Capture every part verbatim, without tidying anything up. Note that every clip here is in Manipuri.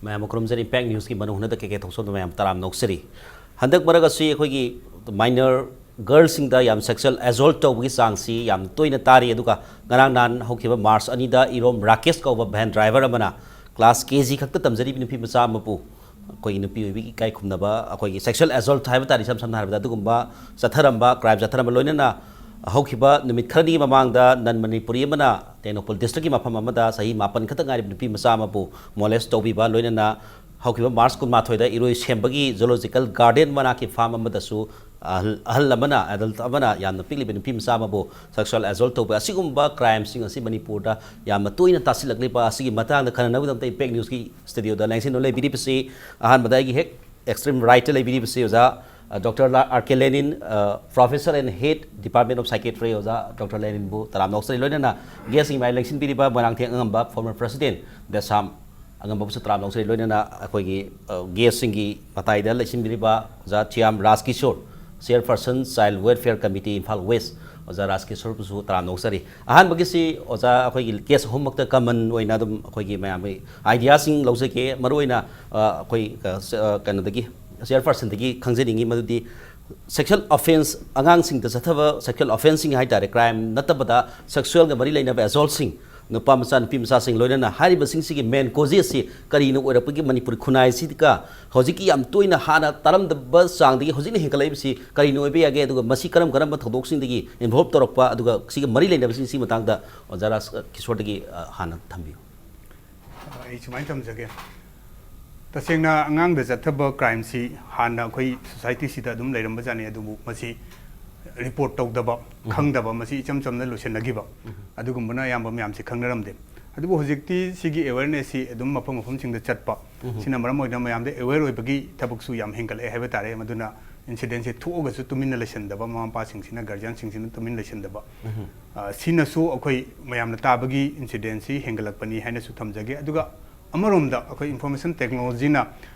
ꯃꯌꯥꯝ ꯈꯨꯔꯨꯝꯖꯔꯤ꯫ ꯏꯝꯄꯦꯛ ꯅ꯭ꯌꯨꯁꯀꯤ ꯃꯅꯨꯡ ꯍꯨꯠꯅꯗ ꯀꯦ ꯀꯦ ꯊꯣꯛꯆꯣꯝꯗ ꯃꯌꯥꯝ ꯇꯔꯥꯝꯅ ꯑꯣꯛꯆꯔꯤ꯫ ꯍꯟꯗꯛ ꯃꯔꯛ ꯑꯁꯤ ꯑꯩꯈꯣꯏꯒꯤ ꯃꯥꯏꯅꯔ ꯒꯔꯜꯁꯤꯡꯗ ꯌꯥꯝ ꯁꯦꯛꯁꯨꯋꯦꯜ ꯑꯦꯖꯣꯜꯠ ꯇꯧꯕꯒꯤ ꯆꯥꯡꯁꯤ ꯌꯥꯝ ꯇꯣꯏꯅ ꯇꯥꯔꯤ꯫ ꯑꯗꯨꯒ ꯉꯔꯥꯡ ꯅꯍꯥꯟ ꯍꯧꯈꯤꯕ ꯃꯥꯔꯆ ꯑꯅꯤꯗ ꯏꯔꯣꯝ ꯔꯥꯀꯦꯁ ꯀꯧꯕ ꯚꯦꯟ ꯗ꯭ꯔꯥꯏꯚꯔ ꯑꯃꯅ ꯀ꯭ꯂꯥꯁ ꯀꯦ ꯖꯤ ꯈꯛꯇ ꯇꯝꯖꯔꯤꯕ ꯅꯨꯄꯤ ꯃꯆꯥ ꯑꯃꯕꯨ ꯑꯩꯈꯣꯏꯒꯤ ꯅꯨꯄꯤ ꯑꯣꯏꯕꯒꯤ ꯏꯀꯥꯏ ꯈꯨꯝꯅꯕ, ꯑꯩꯈꯣꯏꯒꯤ ꯁꯦꯛꯁꯨꯋꯦꯜ ꯑꯦꯖꯣꯜꯠ ꯍꯥꯏꯕ ꯇꯥꯔꯦ, ꯏꯁꯝ ꯁꯝꯅ ꯍꯥꯏꯔꯕꯗ ꯑꯗꯨꯒꯨꯝꯕ ꯆꯠꯊꯔꯝꯕ, ꯀ꯭ꯔꯥꯏꯝ ꯆꯠꯊꯔꯝꯕ, ꯂꯣꯏꯅꯅ ꯍꯧꯈꯤꯕ ꯅꯨꯃꯤꯠ ꯈꯔꯅꯤꯒꯤ ꯃꯃꯥꯡꯗ ꯅꯟ ꯃꯅꯤꯄꯨꯔꯤ ꯑꯃꯅ ꯇꯦꯡꯅꯧꯄꯜ ꯗꯤꯁꯇ꯭ꯔꯤꯛꯀꯤ ꯃꯐꯝ ꯑꯃꯗ ꯆꯍꯤ ꯃꯥꯄꯟ ꯈꯛꯇ ꯉꯥꯏꯔꯤꯕ ꯅꯨꯄꯤ ꯃꯆꯥ ꯑꯃꯕꯨ ꯃꯣꯂꯦꯁ ꯇꯧꯕꯤꯕ, ꯂꯣꯏꯅꯅ ꯍꯧꯈꯤꯕ ꯃꯥꯔꯆ ꯀꯨꯟꯃꯥꯊꯣꯏꯗ ꯏꯔꯣꯏ ꯁꯦꯝꯕꯒꯤ ꯖꯨꯂꯣꯖꯤꯀꯦꯜ ꯒꯥꯔꯗꯦꯟ ꯃꯅꯥꯛꯀꯤ ꯐꯥꯔꯝ ꯑꯃꯗꯁꯨ ꯑꯍꯜ, ꯑꯍꯜ ꯑꯃꯅ, ꯑꯦꯗꯜꯠ ꯑꯃꯅ ꯌꯥꯝꯅ ꯄꯤꯛꯂꯤꯕ ꯅꯨꯄꯤ ꯃꯆꯥ ꯑꯃꯕꯨ ꯁꯦꯛꯁꯨꯋꯦꯜ ꯑꯦꯖꯣꯜꯠ ꯇꯧꯕ, ꯑꯁꯤꯒꯨꯝꯕ ꯀ꯭ꯔꯥꯏꯝꯁꯤꯡ ꯑꯁꯤ ꯃꯅꯤꯄꯨꯔꯗ ꯌꯥꯝꯅ ꯇꯣꯏꯅ ꯇꯥꯁꯤꯜꯂꯛꯂꯤꯕ ꯑꯁꯤꯒꯤ ꯃꯇꯥꯡꯗ ꯈꯟꯅꯅꯕꯒꯤꯗꯃꯛꯇ ꯏꯝꯄꯦꯛ ꯅ꯭ꯌꯨꯁꯀꯤ ꯁ꯭ꯇꯨꯗꯤꯑꯣꯗ ꯂꯦꯡꯁꯤꯟꯗꯨꯅ ꯂꯩꯕꯤꯔꯤꯕꯁꯤ ꯑꯍꯥꯟꯕꯗ ꯑꯩꯒꯤ ꯍꯦꯛ ꯑꯦꯛꯁꯇ꯭ꯔꯤꯝ ꯔꯥꯏꯠꯇ ꯂꯩꯕꯤꯔꯤꯕꯁꯤ ꯑꯣꯖꯥ, ꯑ, ꯗꯣꯛꯇꯔ ꯂꯥ-, ꯑꯥꯔ ꯀꯦ ꯂꯦꯅꯤꯟ, ꯑ, Professor and Head Department of Psychiatry ꯑꯣꯖꯥ ꯗꯣꯛꯇꯔ ꯂꯦꯅꯤꯟꯕꯨ ꯇꯔꯥꯝꯅ ꯑꯣꯛꯆꯔꯤ꯫ ꯂꯣꯏꯅꯅ ꯒꯦꯁꯁꯤꯡꯒꯤ ꯃꯥꯏ ꯂꯦꯡꯁꯤꯟꯕꯤꯔꯤꯕ ꯃꯣꯏꯔꯥꯡꯊꯦꯝ ꯑꯉꯝꯕ, former president ꯗꯦꯁꯥꯝ ꯑꯉꯝꯕꯕꯨꯁꯨ ꯇꯔꯥꯝꯅ ꯑꯣꯛꯆꯔꯤ꯫ ꯂꯣꯏꯅꯅ ꯑꯩꯈꯣꯏꯒꯤ, ꯑ, ꯒꯦꯁꯁꯤꯡꯒꯤ ꯃꯇꯥꯏꯗ ꯂꯩꯁꯤꯟꯕꯤꯔꯤꯕ ꯑꯣꯖꯥ ꯊꯤꯌꯥꯝ ꯔꯥꯖꯀꯤꯁꯣꯔ, Chairperson Child Welfare Committee, Imphal West, ꯑꯣꯖꯥ ꯔꯥꯖꯀꯤꯁꯣꯔꯕꯨꯁꯨ ꯇꯔꯥꯝꯅ ꯑꯣꯛꯆꯔꯤ꯫ ꯑꯍꯥꯟꯕꯒꯤꯁꯤ ꯑꯣꯖꯥ ꯑꯩꯈꯣꯏꯒꯤ ꯀꯦꯁ ꯑꯍꯨꯝꯃꯛꯇ ꯀꯃꯟ ꯑꯣꯏꯅ ꯑꯗꯨꯝ ꯑꯩꯈꯣꯏꯒꯤ ꯃꯌꯥꯝꯒꯤ ꯑꯥꯏꯗꯤꯌꯥꯁꯤꯡ ꯂꯧꯖꯒꯦ꯫ ꯃꯔꯨꯑꯣꯏꯅ, ꯑ, ꯑꯩꯈꯣꯏ, ꯑ, ꯁ-, ꯑ, ꯀꯩꯅꯣꯗꯒꯤ, ꯆꯤꯌꯔꯄꯔꯁꯟꯗꯒꯤ ꯈꯪꯖꯅꯤꯡꯉꯤ, ꯃꯗꯨꯗꯤ ꯁꯦꯛꯁꯨꯋꯦꯜ ꯑꯣꯐꯦꯟꯁ, ꯑꯉꯥꯡꯁꯤꯡꯗ ꯆꯠꯊꯕ ꯁꯦꯛꯁꯨꯋꯦꯜ ꯑꯣꯐꯦꯟꯁꯁꯤꯡ ꯍꯥꯏ ꯇꯥꯔꯦ, ꯀ꯭ꯔꯥꯏꯝ ꯅꯠꯇꯕꯗ ꯁꯦꯛꯁꯨꯋꯦꯜꯒ ꯃꯔꯤ ꯂꯩꯅꯕ ꯑꯦꯖꯣꯜꯠꯁꯤꯡ, ꯅꯨꯄꯥ ꯃꯆꯥ, ꯅꯨꯄꯤ ꯃꯆꯥꯁꯤꯡ, ꯂꯣꯏꯅꯅ ꯍꯥꯏꯔꯤꯕꯁꯤꯡꯁꯤꯒꯤ ꯃꯦꯟ ꯀꯣꯖꯦꯁꯁꯤ ꯀꯔꯤꯅ ꯑꯣꯏꯔꯛꯄꯒꯤ ꯃꯅꯤꯄꯨꯔ ꯈꯨꯟꯅꯥꯏꯁꯤꯒ ꯍꯧꯖꯤꯛꯀꯤ ꯌꯥꯝ ꯇꯣꯏꯅ ꯍꯥꯟꯅ ꯇꯥꯔꯝꯗꯕ ꯆꯥꯡꯗꯒꯤ ꯍꯧꯖꯤꯛꯅ ꯍꯦꯟꯒꯠꯂꯛꯏꯕꯁꯤ ꯀꯔꯤꯅ ꯑꯣꯏꯕ ꯌꯥꯒꯦ, ꯑꯗꯨꯒ ꯃꯁꯤ ꯀꯔꯝ ꯀꯔꯝꯕ ꯊꯧꯗꯣꯛꯁꯤꯡꯗꯒꯤ ꯏꯟꯚꯣꯜꯕ ꯇꯧꯔꯛꯄ, ꯑꯗꯨꯒ ꯁꯤꯒ ꯃꯔꯤ ꯂꯩꯅꯕꯁꯤꯡꯁꯤ ꯃꯇꯥꯡꯗ ꯑꯣꯖꯥ ꯔꯥꯖ ꯀꯤꯁꯣꯔꯗꯒꯤ, ꯑ, ꯍꯥꯟꯅ ꯊꯝꯕꯤꯌꯨ꯫ ꯑꯩ ꯁꯨꯃꯥꯏꯅ ꯊꯝꯖꯒꯦ꯫ ꯇꯁꯦꯡꯅ ꯑꯉꯥꯡꯗ ꯆꯠꯊꯕ ꯀ꯭ꯔꯥꯏꯝꯁꯤ ꯍꯥꯟꯅ ꯑꯩꯈꯣꯏ ꯁꯣꯁꯥꯏꯇꯤꯁꯤꯗ ꯑꯗꯨꯝ ꯂꯩꯔꯝꯕꯖꯥꯠꯅꯤ, ꯑꯗꯨꯕꯨ ꯃꯁꯤ ꯔꯤꯄꯣꯔꯠ ꯇꯧꯗꯕ, ꯎꯝ꯫ ꯈꯪꯗꯕ, ꯃꯁꯤ ꯏꯆꯝ ꯆꯝꯅ ꯂꯣꯏꯁꯤꯟꯅꯈꯤꯕ, ꯎꯝ꯫ ꯑꯗꯨꯒꯨꯝꯕꯅ ꯑꯌꯥꯝꯕ ꯃꯌꯥꯝꯁꯤ ꯈꯪꯅꯔꯝꯗꯦ꯫ ꯑꯗꯨꯕꯨ ꯍꯧꯖꯤꯛꯇꯤ ꯁꯤꯒꯤ ꯑꯦꯋꯦꯔꯅꯦꯁꯁꯤ ꯑꯗꯨꯝ ꯃꯐꯝ ꯃꯐꯝꯁꯤꯡꯗ ꯆꯠꯄ, ꯎꯝ꯫ ꯁꯤꯅ ꯃꯔꯝ ꯑꯣꯏꯗꯨꯅ ꯃꯌꯥꯝꯗ ꯑꯦꯋꯦꯔ ꯑꯣꯏꯕꯒꯤ ꯊꯕꯛꯁꯨ ꯌꯥꯝ ꯍꯦꯟꯒꯠꯂꯛꯑꯦ ꯍꯥꯏꯕ ꯇꯥꯔꯦ꯫ ꯃꯗꯨꯅ ꯏꯟꯁꯤꯗꯦꯟꯁꯦ ꯊꯣꯛꯑꯒꯁꯨ ꯇꯨꯃꯤꯟꯅ ꯂꯩꯁꯤꯟꯗꯕ, ꯃꯃꯥ ꯃꯄꯥꯁꯤꯡꯁꯤꯅ, ꯒꯥꯔꯖꯤꯌꯟꯁꯤꯡꯁꯤꯅ ꯇꯨꯃꯤꯟ ꯂꯩꯁꯤꯟꯗꯕ, ꯎꯝ꯫ ꯑ, ꯁꯤꯅꯁꯨ ꯑꯩꯈꯣꯏ ꯃꯌꯥꯝꯅ ꯇꯥꯕꯒꯤ ꯏꯟꯁꯤꯗꯦꯟꯁꯤ ꯍꯦꯟꯒꯠꯂꯛꯄꯅꯤ ꯍꯥꯏꯅꯁꯨ ꯊꯝꯖꯒꯦ꯫ ꯑꯗꯨꯒ ꯑꯃꯔꯣꯝꯗ ꯑꯩꯈꯣꯏ ꯏꯟꯐꯣꯔꯃꯦꯁꯟ ꯇꯦꯛꯅꯣꯂꯣꯖꯤꯅ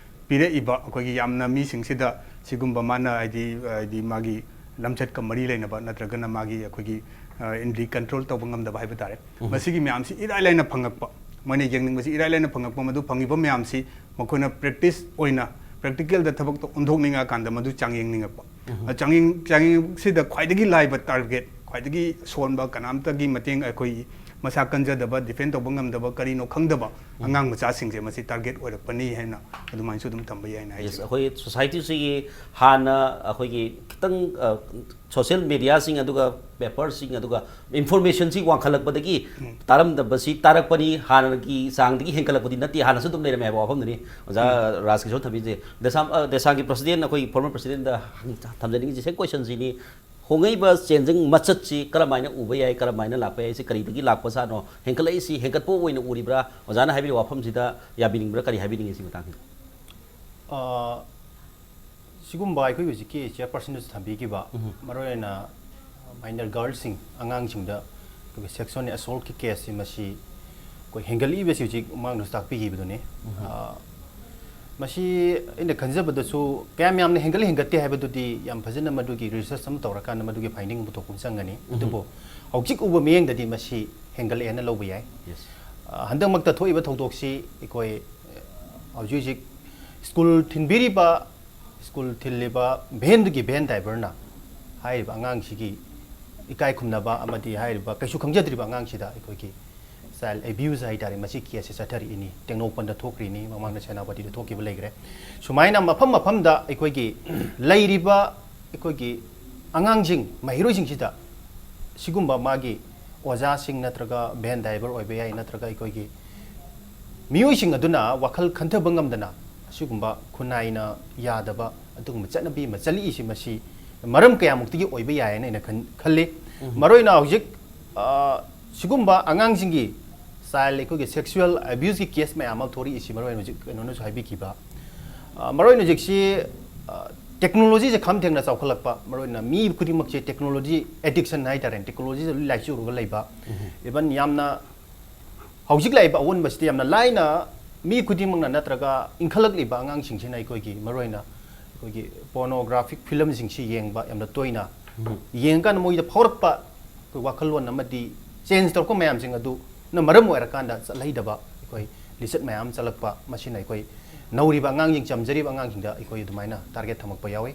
ꯄꯤꯔꯛꯏꯕ ꯑꯩꯈꯣꯏꯒꯤ ꯌꯥꯝꯅ ꯃꯤꯁꯤꯡꯁꯤꯗ ꯁꯤꯒꯨꯝꯕ ꯃꯥꯅ ꯍꯥꯏꯗꯤ, ꯍꯥꯏꯗꯤ ꯃꯥꯒꯤ ꯂꯝꯆꯠꯀ ꯃꯔꯤ ꯂꯩꯅꯕ ꯅꯠꯇ꯭ꯔꯒꯅ ꯃꯥꯒꯤ ꯑꯩꯈꯣꯏꯒꯤ, ꯑ, ꯏꯟꯗ꯭ꯔꯤ ꯀꯟꯇ꯭ꯔꯣꯜ ꯇꯧꯕ ꯉꯝꯗꯕ ꯍꯥꯏꯕ ꯇꯥꯔꯦ, ꯎꯝ꯫ ꯃꯁꯤꯒꯤ ꯃꯌꯥꯝꯁꯤ ꯏꯔꯥꯏ ꯂꯥꯏꯅ ꯐꯪꯉꯛꯄ, ꯃꯣꯏꯅ ꯌꯦꯡꯅꯤꯡꯕꯁꯤ ꯏꯔꯥꯏ ꯂꯥꯏꯅ ꯐꯪꯉꯛꯄ, ꯃꯗꯨ ꯐꯪꯉꯤꯕ ꯃꯌꯥꯝꯁꯤ ꯃꯈꯣꯏꯅ practice ꯑꯣꯏꯅ practical ꯗ ꯊꯕꯛꯇꯣ ꯑꯣꯟꯊꯣꯛꯅꯤꯡꯉꯛꯑꯀꯥꯟꯗ ꯃꯗꯨ ꯆꯥꯡꯌꯦꯡꯅꯤꯡꯉꯛꯄ꯫ ꯑ, ꯆꯥꯡꯌꯦꯡ ꯆꯥꯡꯌꯦꯡꯁꯤꯗ ꯈ꯭ꯋꯥꯏꯗꯒꯤ ꯂꯥꯏꯕ target, ꯈ꯭ꯋꯥꯏꯗꯒꯤ ꯁꯣꯟꯕ, ꯀꯅꯥꯝꯇꯒꯤ ꯃꯇꯦꯡ, ꯑꯩꯈꯣꯏ ꯃꯁꯥ ꯀꯟꯖꯗꯕ, defend ꯇꯧꯕ ꯉꯝꯗꯕ, ꯀꯔꯤꯅꯣ ꯈꯪꯗꯕ ꯑꯉꯥꯡ ꯃꯆꯥꯁꯤꯡꯁꯦ ꯃꯁꯤ target ꯑꯣꯏꯔꯛꯄꯅꯤ ꯍꯥꯏꯅ ꯑꯗꯨꯃꯥꯏꯅꯁꯨ ꯑꯗꯨꯝ ꯊꯝꯕ ꯌꯥꯏꯅ ꯍꯥꯏꯖꯒꯦ꯫ ꯑꯩꯈꯣꯏ society ꯁꯤꯒꯤ ꯍꯥꯟꯅ ꯑꯩꯈꯣꯏꯒꯤ ꯈꯤꯇꯪ social media ꯁꯤꯡ ꯑꯗꯨꯒ paper ꯁꯤꯡ ꯑꯗꯨꯒ information ꯁꯤ ꯋꯥꯡꯈꯠꯂꯛꯄꯗꯒꯤ ꯇꯥꯔꯝꯗꯕꯁꯤ ꯇꯥꯔꯛꯄꯅꯤ꯫ ꯍꯥꯟꯅꯒꯤ ꯆꯥꯡꯗꯒꯤ ꯍꯦꯟꯒꯠꯂꯛꯄꯗꯤ ꯅꯠꯇꯦ, ꯍꯥꯟꯅꯁꯨ ꯑꯗꯨꯝ ꯂꯩꯔꯝꯃꯦ ꯍꯥꯏꯕ ꯋꯥꯐꯝꯗꯨꯅꯤ ꯑꯣꯖꯥ ꯔꯥꯖꯀꯤꯁꯣꯔ ꯊꯝꯕꯤꯁꯦ꯫ ꯗꯦꯁꯥꯝ ꯑ, ꯗꯦꯁꯥꯝꯒꯤ president, ꯑꯩꯈꯣꯏꯒꯤ former president ꯗ ꯍꯪ- ꯊꯝꯖꯅꯤꯡꯉꯤꯁꯦ same question ꯁꯤꯅꯤ꯫ ꯍꯣꯡꯉꯛꯏꯕ ꯆꯦꯟꯖꯤꯡ ꯃꯆꯠꯁꯤ ꯀꯔꯝꯍꯥꯏꯅ ꯎꯕ ꯌꯥꯏ, ꯀꯔꯝꯍꯥꯏꯅ ꯂꯥꯛꯄ ꯌꯥꯏ, ꯁꯤ ꯀꯔꯤꯗꯒꯤ ꯂꯥꯛꯄꯖꯥꯠꯅꯣ, ꯍꯦꯟꯒꯠꯂꯛꯏꯁꯤ ꯍꯦꯟꯒꯠꯄ ꯑꯣꯏꯅ ꯎꯔꯤꯕ꯭ꯔꯥ? ꯑꯣꯖꯥꯅ ꯍꯥꯏꯕꯤꯔꯤꯕ ꯋꯥꯐꯝꯁꯤꯗ ꯌꯥꯕꯤꯅꯤꯡꯕ꯭ꯔꯥ, ꯀꯔꯤ ꯍꯥꯏꯕꯤꯅꯤꯡꯉꯤ ꯁꯤ ꯃꯇꯥꯡꯁꯤꯗ? ꯑ, ꯁꯤꯒꯨꯝꯕ ꯑꯩꯈꯣꯏ ꯍꯧꯖꯤꯛꯀꯤ chairperson ꯗꯁꯨ ꯊꯝꯕꯤꯈꯤꯕ, ꯃꯔꯨꯑꯣꯏꯅ minor girl ꯁꯤꯡ, ꯑꯉꯥꯡꯁꯤꯡꯗ ꯑꯩꯈꯣꯏꯒꯤ sexual assault ꯀꯤ case ꯁꯤ ꯃꯁꯤ ꯑꯩꯈꯣꯏ ꯍꯦꯟꯒꯠꯂꯛꯏꯕꯁꯤ ꯍꯧꯖꯤꯛ ꯃꯃꯥꯡꯗꯁꯨ ꯇꯥꯛꯄꯤꯈꯤꯕꯗꯨꯅꯤ꯫ ꯑ, ꯃꯁꯤ ꯑꯩꯅ ꯈꯟꯖꯕꯗꯁꯨ ꯀꯌꯥꯝ ꯌꯥꯝꯅ ꯍꯦꯟꯒꯠꯂꯤ ꯍꯦꯟꯒꯠꯇꯦ ꯍꯥꯏꯕꯗꯨꯗꯤ ꯌꯥꯝ ꯐꯖꯅ ꯃꯗꯨꯒꯤ research ꯑꯃ ꯇꯧꯔꯀꯥꯟꯗ ꯃꯗꯨꯒꯤ finding ꯑꯃ ꯄꯨꯊꯣꯛꯄ ꯑꯃ ꯆꯪꯒꯅꯤ꯫ ꯑꯗꯨꯕꯨ ꯍꯧꯖꯤꯛ ꯎꯕ ꯃꯤꯠꯌꯦꯡꯗꯗꯤ ꯃꯁꯤ ꯍꯦꯟꯒꯠꯂꯛꯑꯦꯅ ꯂꯧꯕ ꯌꯥꯏ꯫ Yes. ꯑ, ꯍꯟꯗꯛꯃꯛꯇ ꯊꯣꯛꯏꯕ ꯊꯧꯗꯣꯛꯁꯤ ꯑꯩꯈꯣꯏ, ꯑ, ꯍꯧꯖꯤꯛ ꯍꯧꯖꯤꯛ school ꯊꯤꯟꯕꯤꯔꯤꯕ, school ꯊꯤꯜꯂꯤꯕ van ꯗꯨꯒꯤ van driver ꯅ ꯍꯥꯏꯔꯤꯕ ꯑꯉꯥꯡꯁꯤꯒꯤ ꯏꯀꯥꯏ ꯈꯨꯝꯅꯕ ꯑꯃꯗꯤ ꯍꯥꯏꯔꯤꯕ ꯀꯩꯁꯨ ꯈꯪꯖꯗ꯭ꯔꯤꯕ ꯑꯉꯥꯡꯁꯤꯗ ꯑꯩꯈꯣꯏꯒꯤ child abuse ꯍꯥꯏꯇꯥꯔꯦ, ꯃꯁꯤ case ꯁꯦ ꯆꯠꯊꯔꯛꯏꯅꯤ꯫ ꯇꯦꯡꯅꯧꯄꯜꯗ ꯊꯣꯛꯈ꯭ꯔꯤꯅꯤ, ꯃꯃꯥꯡꯗ ꯁꯦꯅꯥꯄꯇꯤꯗ ꯊꯣꯛꯈꯤꯕ ꯂꯩꯈ꯭ꯔꯦ꯫ ꯁꯨꯃꯥꯏꯅ ꯃꯐꯝ ꯃꯐꯝꯗ ꯑꯩꯈꯣꯏꯒꯤ ꯂꯩꯔꯤꯕ ꯑꯩꯈꯣꯏꯒꯤ ꯑꯉꯥꯡꯁꯤꯡ, ꯃꯍꯩꯔꯣꯏꯁꯤꯡꯁꯤꯗ ꯁꯤꯒꯨꯝꯕ ꯃꯥꯒꯤ ꯑꯣꯖꯥꯁꯤꯡ ꯅꯠꯇ꯭ꯔꯒ van driver ꯑꯣꯏꯕ ꯌꯥꯏ, ꯅꯠꯇ꯭ꯔꯒ ꯑꯩꯈꯣꯏꯒꯤ ꯃꯤꯑꯣꯏꯁꯤꯡ ꯑꯗꯨꯅ ꯋꯥꯈꯜ ꯈꯟꯊꯕ ꯉꯝꯗꯅ ꯑꯁꯤꯒꯨꯝꯕ ꯈꯨꯟꯅꯥꯏꯅ ꯌꯥꯗꯕ ꯑꯗꯨꯒꯨꯝꯕ ꯆꯠꯅꯕꯤ ꯑꯃ ꯆꯠꯂꯛꯏꯁꯤ, ꯃꯁꯤ ꯃꯔꯝ ꯀꯌꯥꯃꯨꯛꯇꯒꯤ ꯑꯣꯏꯕ ꯌꯥꯏ ꯍꯥꯏꯅ ꯑꯩꯅ ꯈꯟ-, ꯈꯜꯂꯤ꯫ ꯃꯔꯨꯑꯣꯏꯅ ꯍꯧꯖꯤꯛ, ꯑ, ꯁꯤꯒꯨꯝꯕ ꯑꯉꯥꯡꯁꯤꯡꯒꯤ child, ꯑꯩꯈꯣꯏꯒꯤ sexual abuse ꯀꯤ case ꯃꯌꯥꯝ ꯑꯃ ꯊꯣꯔꯛꯏꯁꯤ, ꯃꯔꯨꯑꯣꯏꯅ ꯍꯧꯖꯤꯛ ꯀꯩꯅꯣꯅꯁꯨ ꯍꯥꯏꯕꯤꯈꯤꯕ, ꯑ, ꯃꯔꯨꯑꯣꯏꯅ ꯍꯧꯖꯤꯛꯁꯤ, ꯑ, technology ꯁꯦ ꯈꯝ ꯊꯦꯡꯅ ꯆꯥꯎꯈꯠꯂꯛꯄ, ꯃꯔꯨꯑꯣꯏꯅ ꯃꯤ ꯈꯨꯗꯤꯡꯃꯛꯁꯦ technology addiction ꯍꯥꯏꯇꯥꯔꯦ, technology ꯗ ꯂꯣꯏ ꯂꯥꯏꯆꯨꯔꯒ ꯂꯩꯕ, even ꯌꯥꯝꯅ ꯍꯧꯖꯤꯛ ꯂꯥꯛꯏꯕ ꯑꯑꯣꯟꯕꯁꯤꯗ ꯌꯥꯝꯅ ꯂꯥꯏꯅ ꯃꯤ ꯈꯨꯗꯤꯡꯃꯛꯅ ꯅꯠꯇ꯭ꯔꯒ ꯏꯟꯈꯠꯂꯛꯂꯤꯕ ꯑꯉꯥꯡꯁꯤꯡꯁꯤꯅ ꯑꯩꯈꯣꯏꯒꯤ ꯃꯔꯨꯑꯣꯏꯅ ꯑꯩꯈꯣꯏꯒꯤ pornographic film ꯁꯤꯡꯁꯤ ꯌꯦꯡꯕ ꯌꯥꯝꯅ ꯇꯣꯏꯅ ꯌꯦꯡꯉꯀꯥꯟꯗ ꯃꯣꯏꯗ ꯐꯥꯎꯔꯛꯄ ꯑꯩꯈꯣꯏ ꯋꯥꯈꯜꯂꯣꯟ ꯑꯃꯗꯤ change ꯇꯧꯔꯛꯄ ꯃꯌꯥꯝꯁꯤꯡ ꯑꯗꯨ ꯅ ꯃꯔꯝ ꯑꯣꯏꯔꯀꯥꯟꯗ ꯆꯠꯍꯩꯗꯕ ꯑꯩꯈꯣꯏ ꯂꯤꯆꯠ ꯃꯌꯥꯝ ꯆꯠꯂꯛꯄ, ꯃꯁꯤꯅ ꯑꯩꯈꯣꯏ ꯅꯧꯔꯤꯕ ꯑꯉꯥꯡꯁꯤꯡ, ꯆꯝꯖꯔꯤꯕ ꯑꯉꯥꯡꯁꯤꯡꯗ ꯑꯩꯈꯣꯏ ꯑꯗꯨꯃꯥꯏꯅ ꯇꯥꯔꯒꯦꯠ ꯊꯝꯃꯛꯄ ꯌꯥꯎꯏ꯫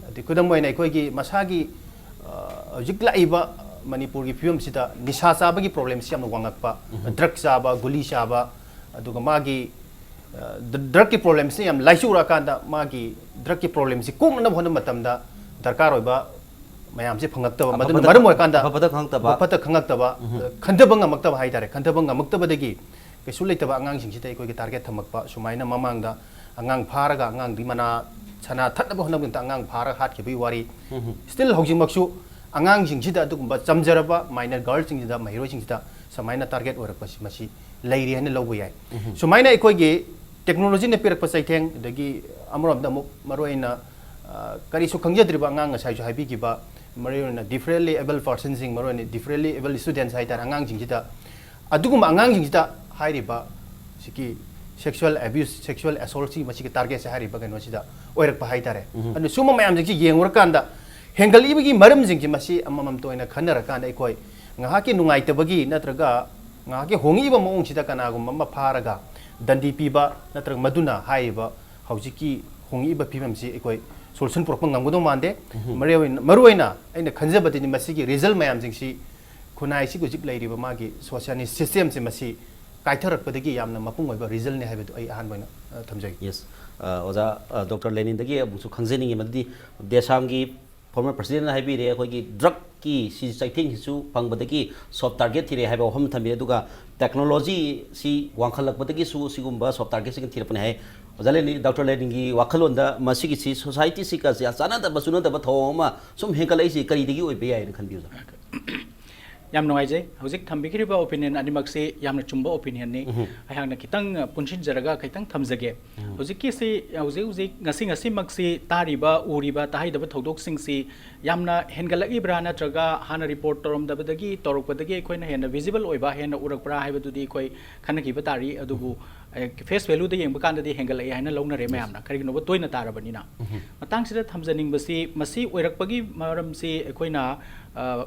ꯑꯗꯩ ꯈꯨꯗꯝ ꯑꯣꯏꯅ ꯑꯩꯈꯣꯏꯒꯤ ꯃꯁꯥꯒꯤ, ꯑ, ꯍꯧꯖꯤꯛ ꯂꯥꯛꯏꯕ ꯃꯅꯤꯄꯨꯔꯒꯤ ꯐꯤꯕꯝꯁꯤꯗ ꯅꯤꯁꯥ ꯆꯥꯕꯒꯤ ꯄ꯭ꯔꯣꯕ꯭ꯂꯦꯝꯁꯤ ꯌꯥꯝꯅ ꯋꯥꯡꯉꯛꯄ, ꯗ꯭ꯔꯒ ꯆꯥꯕ, ꯒꯨꯂꯤ ꯆꯥꯕ, ꯑꯗꯨꯒ ꯃꯥꯒꯤ, ꯑ, ꯗ-, ꯗ꯭ꯔꯒꯀꯤ ꯄ꯭ꯔꯣꯕ꯭ꯂꯦꯝꯁꯤ ꯌꯥꯝ ꯂꯥꯏꯆꯨꯔꯛꯑꯀꯥꯟꯗ ꯃꯥꯒꯤ ꯗ꯭ꯔꯒꯀꯤ ꯄ꯭ꯔꯣꯕ꯭ꯂꯦꯝꯁꯤ ꯀꯣꯛꯅꯅꯕ ꯍꯣꯠꯅꯕ ꯃꯇꯝꯗ ꯗꯔꯀꯥꯔ ꯑꯣꯏꯕ ꯃꯌꯥꯝꯁꯦ ꯐꯪꯉꯛꯇꯕ, ꯃꯗꯨꯅ ꯑꯐꯕꯗ ꯃꯔꯝ ꯈꯪ-, ꯑꯣꯏꯔꯀꯥꯟꯗ ꯑꯐꯕꯗ ꯈꯪꯉꯛꯇꯕ꯫ ꯑꯐꯠꯇ ꯈꯪꯉꯛꯇꯕ, ꯎꯝ꯫ ꯑ, ꯈꯟꯊꯕ ꯉꯝꯃꯛꯇꯕ ꯍꯥꯏꯇꯥꯔꯦ꯫ ꯈꯟꯊꯕ ꯉꯝꯃꯛꯇꯕꯗꯒꯤ ꯀꯩꯁꯨ ꯂꯩꯇꯕ ꯑꯉꯥꯡꯁꯤꯡꯁꯤꯗ ꯑꯩꯈꯣꯏꯒꯤ ꯇꯥꯔꯒꯦꯠ ꯊꯝꯃꯛꯄ, ꯁꯨꯃꯥꯏꯅ ꯃꯃꯥꯡꯗ ꯑꯉꯥꯡ ꯐꯥꯔꯒ ꯑꯉꯥꯡꯗꯨꯒꯤ ꯃꯅꯥ ꯁꯅꯥ ꯊꯠꯅꯕ ꯍꯣꯠꯅꯕꯗ ꯑꯉꯥꯡ ꯐꯥꯔꯒ ꯍꯥꯠꯈꯤꯕꯒꯤ ꯋꯥꯔꯤ꯫ ꯎꯝ꯫ Still ꯍꯧꯖꯤꯛꯃꯛꯁꯨ ꯑꯉꯥꯡꯁꯤꯡꯁꯤꯗ, ꯑꯗꯨꯒꯨꯝꯕ ꯆꯝꯖꯔꯕ ꯃꯥꯏꯅꯔ ꯒꯔꯜꯁꯤꯡꯁꯤꯗ, ꯃꯍꯩꯔꯣꯏꯁꯤꯡꯁꯤꯗ ꯁꯨꯃꯥꯏꯅ ꯇꯥꯔꯒꯦꯠ ꯑꯣꯏꯔꯛꯄꯁꯤ, ꯃꯁꯤ ꯂꯩꯔꯤ ꯍꯥꯏꯅ ꯂꯧꯕ ꯌꯥꯏ꯫ ꯎꯝ꯫ ꯁꯨꯃꯥꯏꯅ ꯑꯩꯈꯣꯏꯒꯤ ꯇꯦꯛꯅꯣꯂꯣꯖꯤꯅ ꯄꯤꯔꯛꯄ ꯆꯩꯊꯦꯡ, ꯑꯗꯒꯤ ꯑꯃꯔꯣꯝꯗ ꯑꯃꯨꯛ ꯃꯔꯨꯑꯣꯏꯅ, ꯑ, ꯀꯔꯤꯁꯨ ꯈꯪꯖꯗ꯭ꯔꯤꯕ ꯑꯉꯥꯡ, ꯉꯁꯥꯏꯁꯨ ꯍꯥꯏꯕꯤꯈꯤꯕ, ꯃꯔꯨꯑꯣꯏꯅ differently abled personꯁꯤꯡ, ꯃꯔꯨꯑꯣꯏꯅ differently abled students ꯍꯥꯏꯇꯥꯔꯦ, ꯑꯉꯥꯡꯁꯤꯡꯁꯤꯗ ꯑꯗꯨꯒꯨꯝꯕ ꯑꯉꯥꯡꯁꯤꯡꯁꯤꯗ ꯍꯥꯏꯔꯤꯕ ꯁꯤꯒꯤ sexual abuse, sexual assaultꯁꯤ ꯃꯁꯤꯒꯤ ꯇꯥꯔꯒꯦꯠꯁꯦ ꯍꯥꯏꯔꯤꯕ ꯀꯩꯅꯣꯁꯤꯗ ꯑꯣꯏꯔꯛꯄ ꯍꯥꯏꯇꯥꯔꯦ꯫ ꯎꯝ꯫ ꯑꯗꯨꯅ ꯁꯨꯝꯕ ꯃꯌꯥꯝꯁꯤꯡꯁꯤ ꯌꯦꯡꯉꯨꯔꯀꯥꯟꯗ ꯍꯦꯟꯒꯠꯂꯛꯏꯕꯒꯤ ꯃꯔꯝꯁꯤꯡꯁꯤ ꯃꯁꯤ ꯑꯃꯃꯝꯇ ꯑꯣꯏꯅ ꯈꯟꯅꯔꯀꯥꯟꯗ ꯑꯩꯈꯣꯏ ꯉꯥꯏꯍꯥꯛꯀꯤ ꯅꯨꯡꯉꯥꯏꯇꯕꯒꯤ ꯅꯠꯇ꯭ꯔꯒ ꯉꯥꯏꯍꯥꯛꯀꯤ ꯍꯣꯡꯉꯛꯏꯕ ꯃꯑꯣꯡꯁꯤꯗ ꯀꯅꯥꯒꯨꯝꯕ ꯑꯃ ꯐꯥꯔꯒ ꯗꯟꯗꯤ ꯄꯤꯕ ꯅꯠꯇ꯭ꯔꯒ ꯃꯗꯨꯅ ꯍꯥꯏꯔꯤꯕ ꯍꯧꯖꯤꯛꯀꯤ ꯍꯣꯡꯉꯛꯏꯕ ꯐꯤꯕꯝꯁꯤ ꯑꯩꯈꯣꯏ solution ꯄꯨꯔꯛꯄ ꯉꯝꯒꯗꯧ ꯃꯥꯟꯗꯦ꯫ ꯎꯝ꯫ ꯃꯔꯨ ꯑꯣꯏꯅ, ꯃꯔꯨꯑꯣꯏꯅ ꯑꯩꯅ ꯈꯟꯖꯕꯗꯗꯤ ꯃꯁꯤꯒꯤ result ꯃꯌꯥꯝꯁꯤꯡꯁꯤ ꯈꯨꯟꯅꯥꯏꯁꯤꯒꯤ ꯍꯧꯖꯤꯛ ꯂꯩꯔꯤꯕ ꯃꯥꯒꯤ socialist systemꯁꯦ ꯃꯁꯤ ꯀꯥꯏꯊꯔꯛꯄꯗꯒꯤ ꯌꯥꯝꯅ ꯃꯄꯨꯡ ꯑꯣꯏꯕ resultꯅꯤ ꯍꯥꯏꯕꯗꯨ ꯑꯩ ꯑꯍꯥꯟꯕ ꯑꯣꯏꯅ, ꯑ, ꯊꯝꯖꯒꯦ꯫ Yes꯫ ꯑ, ꯑꯣꯖꯥ, ꯑ, ꯗꯣꯛꯇꯔ ꯂꯦꯅꯤꯟꯗꯒꯤ ꯑꯃꯨꯛꯁꯨ ꯈꯪꯖꯅꯤꯡꯉꯤ, ꯃꯗꯨꯗꯤ ꯗꯦꯁꯥꯝꯒꯤ former presidentꯅ ꯍꯥꯏꯕꯤꯔꯦ, ꯑꯩꯈꯣꯏꯒꯤ ꯗ꯭ꯔꯒꯀꯤ ꯁꯤ ꯆꯩꯊꯦꯡꯁꯤꯁꯨ ꯐꯪꯕꯗꯒꯤ soft target ꯊꯤꯔꯛꯑꯦ ꯍꯥꯏꯕ ꯋꯥꯐꯝ ꯊꯝꯕꯤꯔꯦ, ꯑꯗꯨꯒ ꯇꯦꯛꯅꯣꯂꯣꯖꯤꯁꯤ ꯋꯥꯡꯈꯠꯂꯛꯄꯗꯒꯤꯁꯨ ꯁꯤꯒꯨꯝꯕ soft targetꯁꯤꯡ ꯊꯤꯔꯛꯄꯅꯦ ꯍꯥꯏ꯫ ꯑꯣꯖꯥ ꯂꯦꯅꯤꯟ, ꯗꯣꯛꯇꯔ ꯂꯦꯅꯤꯟꯒꯤ ꯋꯥꯈꯜꯂꯣꯟꯗ ꯃꯁꯤꯒꯤꯁꯤ societyꯁꯤꯒ ꯆꯥꯟꯅꯗꯕ ꯆꯨꯅꯗꯕ ꯊꯧꯑꯣꯡ ꯑꯃ ꯁꯨꯝ ꯍꯦꯟꯒꯠꯂꯛꯏꯁꯤ ꯀꯔꯤꯗꯒꯤ ꯑꯣꯏꯕ ꯌꯥꯏꯅ ꯈꯟꯕꯤ, ꯑꯣꯖꯥ? ꯌꯥꯝ ꯅꯨꯡꯉꯥꯏꯖꯩ꯫ ꯍꯧꯖꯤꯛ ꯊꯝꯕꯤꯈꯤꯕ opinion ꯑꯅꯤꯃꯛꯁꯤ ꯌꯥꯝꯅ ꯆꯨꯝꯕ opinionꯅꯤ꯫ ꯎꯝ꯫ ꯑꯩꯍꯥꯛꯅ ꯈꯤꯇꯪ, ꯑ, ꯄꯨꯟꯁꯤꯟꯖꯔꯒ ꯈꯤꯇꯪ ꯊꯝꯖꯒꯦ꯫ ꯎꯝ꯫ ꯍꯧꯖꯤꯛꯀꯤꯁꯤ, ꯍꯧꯖꯤꯛ ꯍꯧꯖꯤꯛ ꯉꯁꯤ ꯉꯁꯤꯃꯛꯁꯤ ꯇꯥꯔꯤꯕ, ꯎꯔꯤꯕ, ꯇꯥꯍꯩꯗꯕ ꯊꯧꯗꯣꯛꯁꯤꯡꯁꯤ ꯌꯥꯝꯅ ꯍꯦꯟꯒꯠꯂꯛꯂꯤꯕ꯭ꯔꯥ ꯅꯠꯇ꯭ꯔꯒ ꯍꯥꯟꯅ report ꯇꯧꯔꯝꯗꯕꯗꯒꯤ, ꯇꯧꯔꯛꯄꯗꯒꯤ ꯑꯩꯈꯣꯏꯅ ꯍꯦꯟꯅ visible ꯑꯣꯏꯕ, ꯍꯦꯟꯅ ꯎꯔꯛꯄ꯭ꯔꯥ ꯍꯥꯏꯕꯗꯨꯗꯤ ꯑꯩꯈꯣꯏ ꯈꯟꯅꯈꯤꯕ ꯇꯥꯔꯤ꯫ ꯑꯗꯨꯕꯨ, ꯎꯝ꯫ ꯑꯦ, face valueꯗ ꯌꯦꯡꯕ ꯀꯥꯟꯗꯗꯤ ꯍꯦꯟꯒꯠꯂꯛꯑꯦ ꯍꯥꯏꯅ ꯂꯧꯅꯔꯦ, yes, ꯃꯌꯥꯝꯅ, ꯀꯔꯤꯒꯤꯅꯣꯕ ꯇꯣꯏꯅ ꯇꯥꯔꯕꯅꯤꯅ꯫ ꯎꯝ꯫ ꯃꯇꯥꯡꯁꯤꯗ ꯊꯝꯖꯅꯤꯡꯕꯁꯤ, ꯃꯁꯤ ꯑꯣꯏꯔꯛꯄꯒꯤ ꯃꯔꯝꯁꯤ ꯑꯩꯈꯣꯏꯅ, ꯑ,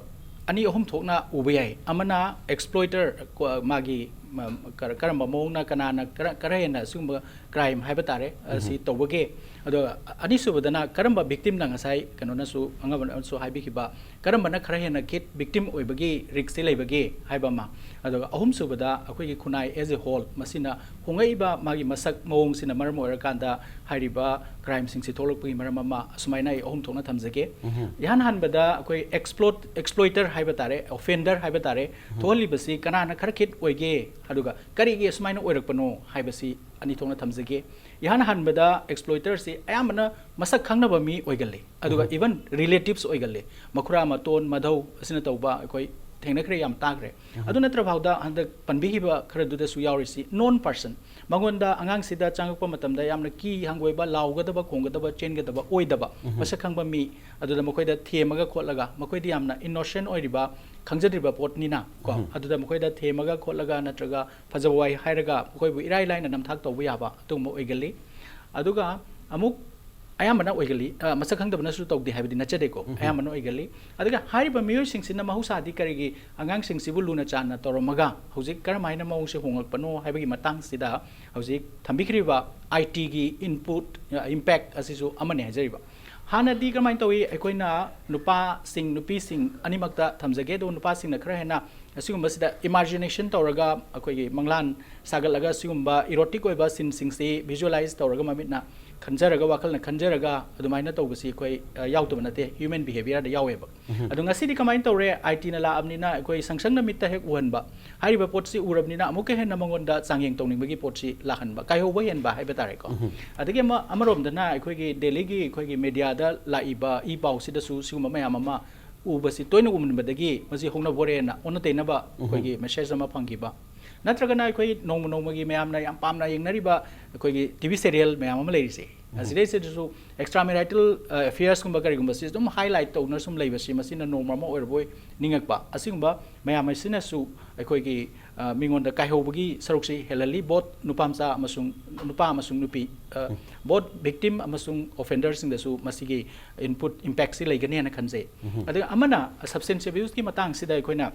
ꯑꯅꯤ ꯑꯍꯨꯝ ꯊꯣꯛꯅ ꯎꯕ ꯌꯥꯏ꯫ ꯑꯃꯅ exploiter, ꯀꯣ, ꯃꯥꯒꯤ, ꯃ-, ꯀꯔ-, ꯀꯔꯝꯕ ꯃꯑꯣꯡꯅ, ꯀꯅꯥꯅ ꯀꯔ-, ꯈꯔ ꯍꯦꯟꯅ ꯑꯁꯤꯒꯨꯝꯕ crime ꯍꯥꯏꯕ ꯇꯥꯔꯦ, ꯑꯁꯤ ꯎꯝꯍꯨꯝ꯫ ꯇꯧꯕꯒꯦ꯫ ꯑꯗꯨꯒ ꯑꯅꯤꯁꯨꯕꯗꯅ ꯀꯔꯝꯕ victimꯅ, ꯉꯁꯥꯏ ꯀꯩꯅꯣꯅꯁꯨ, ꯑꯉꯝꯕꯅꯁꯨ ꯍꯥꯏꯕꯤꯈꯤꯕ, ꯀꯔꯝꯕꯅ ꯈꯔ ꯍꯦꯟꯅ ꯀꯤꯠ, victim ꯑꯣꯏꯕꯒꯤ riskꯁꯦ ꯂꯩꯕꯒꯦ ꯍꯥꯏꯕ ꯑꯃ꯫ ꯑꯗꯨꯒ ꯑꯍꯨꯝꯁꯨꯕꯗ ꯑꯩꯈꯣꯏꯒꯤ ꯈꯨꯟꯅꯥꯏ as a whole, ꯃꯁꯤꯅ ꯍꯣꯡꯂꯛꯏꯕ ꯃꯥꯒꯤ ꯃꯁꯛ ꯃꯑꯣꯡꯁꯤꯅ ꯃꯔꯝ ꯑꯣꯏꯔꯀꯥꯟꯗ ꯍꯥꯏꯔꯤꯕ crimeꯁꯤꯡꯁꯤ ꯊꯣꯛꯂꯛꯄꯒꯤ ꯃꯔꯝ ꯑꯃ, ꯑꯁꯨꯃꯥꯏꯅ ꯑꯩ ꯑꯍꯨꯝ ꯊꯣꯛꯅ ꯊꯝꯖꯒꯦ꯫ ꯎꯝꯍꯨꯝ꯫ ꯏꯍꯥꯟ ꯍꯥꯟꯕꯗ ꯑꯩꯈꯣꯏ exploit, exploiter ꯍꯥꯏꯕ ꯇꯥꯔꯦ, offender ꯍꯥꯏꯕ ꯇꯥꯔꯦ, ꯎꯝꯍꯨꯝ꯫ ꯊꯣꯛꯍꯜꯂꯤꯕꯁꯤ ꯀꯅꯥꯅ ꯈꯔ ꯀꯤꯠ ꯑꯣꯏꯒꯦ, ꯑꯗꯨꯒ ꯀꯔꯤꯒꯤ ꯑꯁꯨꯃꯥꯏꯅ ꯑꯣꯏꯔꯛꯄꯅꯣ ꯍꯥꯏꯕꯁꯤ ꯑꯅꯤ ꯊꯣꯛꯅ ꯊꯝꯖꯒꯦ꯫ ꯏꯍꯥꯟ ꯍꯥꯟꯕꯗ exploiterꯁꯤ ꯑꯌꯥꯝꯕꯅ ꯃꯁꯛ ꯈꯪꯅꯕ ꯃꯤ ꯑꯣꯏꯒꯜꯂꯤ, ꯑꯗꯨꯒ ꯎꯝꯍꯨꯝ꯫ even relatives ꯑꯣꯏꯒꯜꯂꯤ꯫ ꯃꯈꯨꯔꯥ ꯃꯇꯣꯟ ꯃꯙꯧ ꯑꯁꯤꯅ ꯇꯧꯕ ꯑꯩꯈꯣꯏ ꯊꯦꯡꯅꯈ꯭ꯔꯦ ꯌꯥꯝ ꯇꯥꯈ꯭ꯔꯦ꯫ ꯎꯝꯍꯨꯝ꯫ ꯑꯗꯨ ꯅꯠꯇ꯭ꯔ ꯐꯥꯎꯗ ꯍꯟꯗꯛ ꯄꯟꯕꯤꯈꯤꯕ ꯈꯔꯗꯨꯗꯁꯨ ꯌꯥꯎꯔꯤꯁꯤ known person꯫ ꯃꯉꯣꯟꯗ, ꯑꯉꯥꯡꯁꯤꯗ ꯆꯪꯉꯛꯄ ꯃꯇꯝꯗ ꯌꯥꯝꯅ ꯀꯤ ꯍꯪꯒꯣꯏꯕ, ꯂꯥꯎꯒꯗꯕ, ꯈꯣꯡꯒꯗꯕ, ꯆꯦꯟꯒꯗꯕ ꯑꯣꯏꯗꯕ, ꯎꯝꯍꯨꯝ꯫ ꯃꯁꯛ ꯈꯪꯕ ꯃꯤ, ꯑꯗꯨꯗ ꯃꯈꯣꯏꯗ ꯊꯦꯝꯃꯒ ꯈꯣꯠꯂꯒ, ꯃꯈꯣꯏꯗꯤ ꯌꯥꯝꯅ innocent ꯑꯣꯏꯔꯤꯕ, ꯈꯪꯖꯗ꯭ꯔꯤꯕ ꯄꯣꯠꯅꯤꯅ ꯀꯣ, ꯎꯝꯍꯨꯝ꯫ ꯑꯗꯨꯗ ꯃꯈꯣꯏꯗ ꯊꯦꯝꯃꯒ ꯈꯣꯠꯂꯒ ꯅꯠꯇ꯭ꯔꯒ ꯐꯖꯕ ꯋꯥꯍꯩ ꯍꯥꯏꯔꯒ ꯃꯈꯣꯏꯕꯨ ꯏꯔꯥꯏ ꯂꯥꯏꯅ ꯅꯝꯊꯥꯛ ꯇꯧꯕ ꯌꯥꯕ ꯑꯗꯨꯒꯨꯝꯕ ꯑꯣꯏꯒꯜꯂꯤ꯫ ꯑꯗꯨꯒ ꯑꯃꯨꯛ ꯑꯌꯥꯝꯕꯅ ꯑꯣꯏꯒꯜꯂꯤ, ꯑ, ꯃꯁꯛ ꯈꯪꯗꯕꯅꯁꯨ ꯇꯧꯗꯦ ꯍꯥꯏꯕꯗꯤ ꯅꯠꯆꯗꯦꯀꯣ, ꯎꯝꯍꯨꯝ꯫ ꯑꯌꯥꯝꯕꯅ ꯑꯣꯏꯒꯜꯂꯤ꯫ ꯑꯗꯨꯒ ꯍꯥꯏꯔꯤꯕ ꯃꯤꯑꯣꯏꯁꯤꯡꯁꯤꯅ ꯃꯍꯧꯁꯥꯗꯤ ꯀꯔꯤꯒꯤ ꯑꯉꯥꯡꯁꯤꯡꯁꯤꯕꯨ ꯂꯨꯅ ꯆꯥꯟꯅ ꯇꯧꯔꯝꯃꯒ ꯍꯧꯖꯤꯛ ꯀꯔꯝꯍꯥꯏꯅ ꯃꯑꯣꯡꯁꯦ ꯍꯣꯡꯂꯛꯄꯅꯣ ꯍꯥꯏꯕꯒꯤ ꯃꯇꯥꯡꯁꯤꯗ ꯍꯧꯖꯤꯛ ꯊꯝꯕꯤꯈ꯭ꯔꯤꯕ ITꯒꯤ input, ꯑ, impact ꯑꯁꯤꯁꯨ ꯑꯃꯅꯤ ꯍꯥꯏꯖꯔꯤꯕ꯫ ꯍꯥꯟꯅꯗꯤ ꯀꯔꯝꯍꯥꯏꯅ ꯇꯧꯏ? ꯑꯩꯈꯣꯏꯅ ꯅꯨꯄꯥꯁꯤꯡ, ꯅꯨꯄꯤꯁꯤꯡ ꯑꯅꯤꯃꯛꯇ ꯊꯝꯖꯒꯦ꯫ ꯑꯗꯨꯒ ꯅꯨꯄꯥꯁꯤꯡꯅ ꯈꯔ ꯍꯦꯟꯅ ꯑꯁꯤꯒꯨꯝꯕꯁꯤꯗ imagination ꯇꯧꯔꯒ, ꯑꯩꯈꯣꯏꯒꯤ ꯃꯪꯂꯥꯟ ꯁꯥꯒꯠꯂꯒ, ꯁꯤꯒꯨꯝꯕ erotic ꯑꯣꯏꯕ sceneꯁꯤꯡꯁꯤ visualize ꯇꯧꯔꯒ, ꯃꯃꯤꯠꯅ ꯈꯟꯖꯔꯒ, ꯋꯥꯈꯜꯅ ꯈꯟꯖꯔꯒ ꯑꯗꯨꯃꯥꯏꯅ ꯇꯧꯕꯁꯤ ꯑꯩꯈꯣꯏ, ꯑ, ꯌꯥꯎꯗꯕ ꯅꯠꯇꯦ, human behaviourꯗ ꯌꯥꯎꯋꯦꯕ꯫ ꯎꯝꯍꯨꯝ꯫ ꯑꯗꯣ ꯉꯁꯤꯗꯤ ꯀꯃꯥꯏꯅ ꯇꯧꯔꯦ? ITꯅ ꯂꯥꯛꯑꯕꯅꯤꯅ ꯑꯩꯈꯣꯏ ꯁꯪꯁꯪꯅ ꯃꯤꯠꯇ ꯍꯦꯛ ꯎꯍꯟꯕ, ꯍꯥꯏꯔꯤꯕ ꯄꯣꯠꯁꯤ ꯎꯔꯕꯅꯤꯅ ꯑꯃꯨꯛꯀ ꯍꯦꯟꯅ ꯃꯉꯣꯟꯗ ꯆꯥꯡꯌꯦꯡ ꯇꯧꯅꯤꯡꯕꯒꯤ ꯄꯣꯠꯁꯤ ꯂꯥꯛꯍꯟꯕ, ꯀꯥꯏꯍꯧꯕ ꯍꯦꯟꯕ ꯍꯥꯏꯕ ꯇꯥꯔꯦꯀꯣ꯫ ꯎꯝꯍꯨꯝ꯫ ꯑꯗꯒꯤ ꯑꯃ, ꯑꯃꯔꯣꯝꯗꯅ ꯑꯩꯈꯣꯏꯒꯤ ꯗꯦꯜꯂꯤꯒꯤ ꯑꯩꯈꯣꯏꯒꯤ mediaꯗ ꯂꯥꯛꯏꯕ ꯏ ꯄꯥꯎꯁꯤꯗꯁꯨ ꯁꯤꯒꯨꯝꯕ ꯃꯌꯥꯝ ꯑꯃ ꯎꯕꯁꯤ ꯇꯣꯏꯅ ꯎꯃꯟꯕꯗꯒꯤ ꯃꯁꯤ ꯍꯧꯅꯕꯣꯔꯦꯅ ꯑꯣꯟꯅ ꯇꯩꯅꯕ ꯎꯝꯍꯨꯝ꯫ ꯑꯩꯈꯣꯏꯒꯤ message ꯑꯃ ꯐꯪꯈꯤꯕ꯫ ꯅꯠꯇ꯭ꯔꯒꯅ ꯑꯩꯈꯣꯏ ꯅꯣꯡꯃ ꯅꯣꯡꯃꯒꯤ ꯃꯌꯥꯝꯅ ꯌꯥꯝ ꯄꯥꯝꯅ ꯌꯦꯡꯅꯔꯤꯕ ꯑꯩꯈꯣꯏꯒꯤ TV serial ꯃꯌꯥꯝ ꯑꯃ ꯂꯩꯔꯤꯁꯦ, ꯎꯝꯍꯨꯝ꯫ ꯑꯁꯤꯗꯩꯁꯤꯗꯁꯨ extramarital, ꯑ, affairsꯀꯨꯝꯕ ꯀꯔꯤꯒꯨꯝꯕꯁꯤ ꯑꯗꯨꯝ highlight ꯇꯧꯅ ꯁꯨꯝ ꯂꯩꯕꯁꯤ, ꯃꯁꯤꯅ ꯅꯣꯡꯃ ꯑꯃ ꯑꯣꯏꯔꯕꯣꯏ ꯅꯤꯡꯉꯛꯄ꯫ ꯑꯁꯤꯒꯨꯝꯕ ꯃꯌꯥꯝ ꯑꯁꯤꯅꯁꯨ ꯑꯩꯈꯣꯏꯒꯤ, ꯑ, ꯃꯤꯉꯣꯟꯗ ꯀꯥꯏꯍꯧꯕꯒꯤ ꯁꯔꯨꯛꯁꯤ ꯍꯦꯜꯍꯜꯂꯤ꯫ Both ꯅꯨꯄꯥ ꯃꯆꯥ ꯑꯃꯁꯨꯡ, ꯅꯨꯄꯥ ꯑꯃꯁꯨꯡ ꯅꯨꯄꯤ, ꯑ, both victim ꯑꯃꯁꯨꯡ offender ꯁꯤꯡꯗꯁꯨ ꯃꯁꯤꯒꯤ input, impact ꯁꯤ ꯂꯩꯒꯅꯤ ꯍꯥꯏꯅ ꯈꯟꯖꯩ꯫ ꯑꯗꯨꯒ ꯑꯃꯅ substance abuse ꯀꯤ ꯃꯇꯥꯡꯁꯤꯗ ꯑꯩꯈꯣꯏꯅ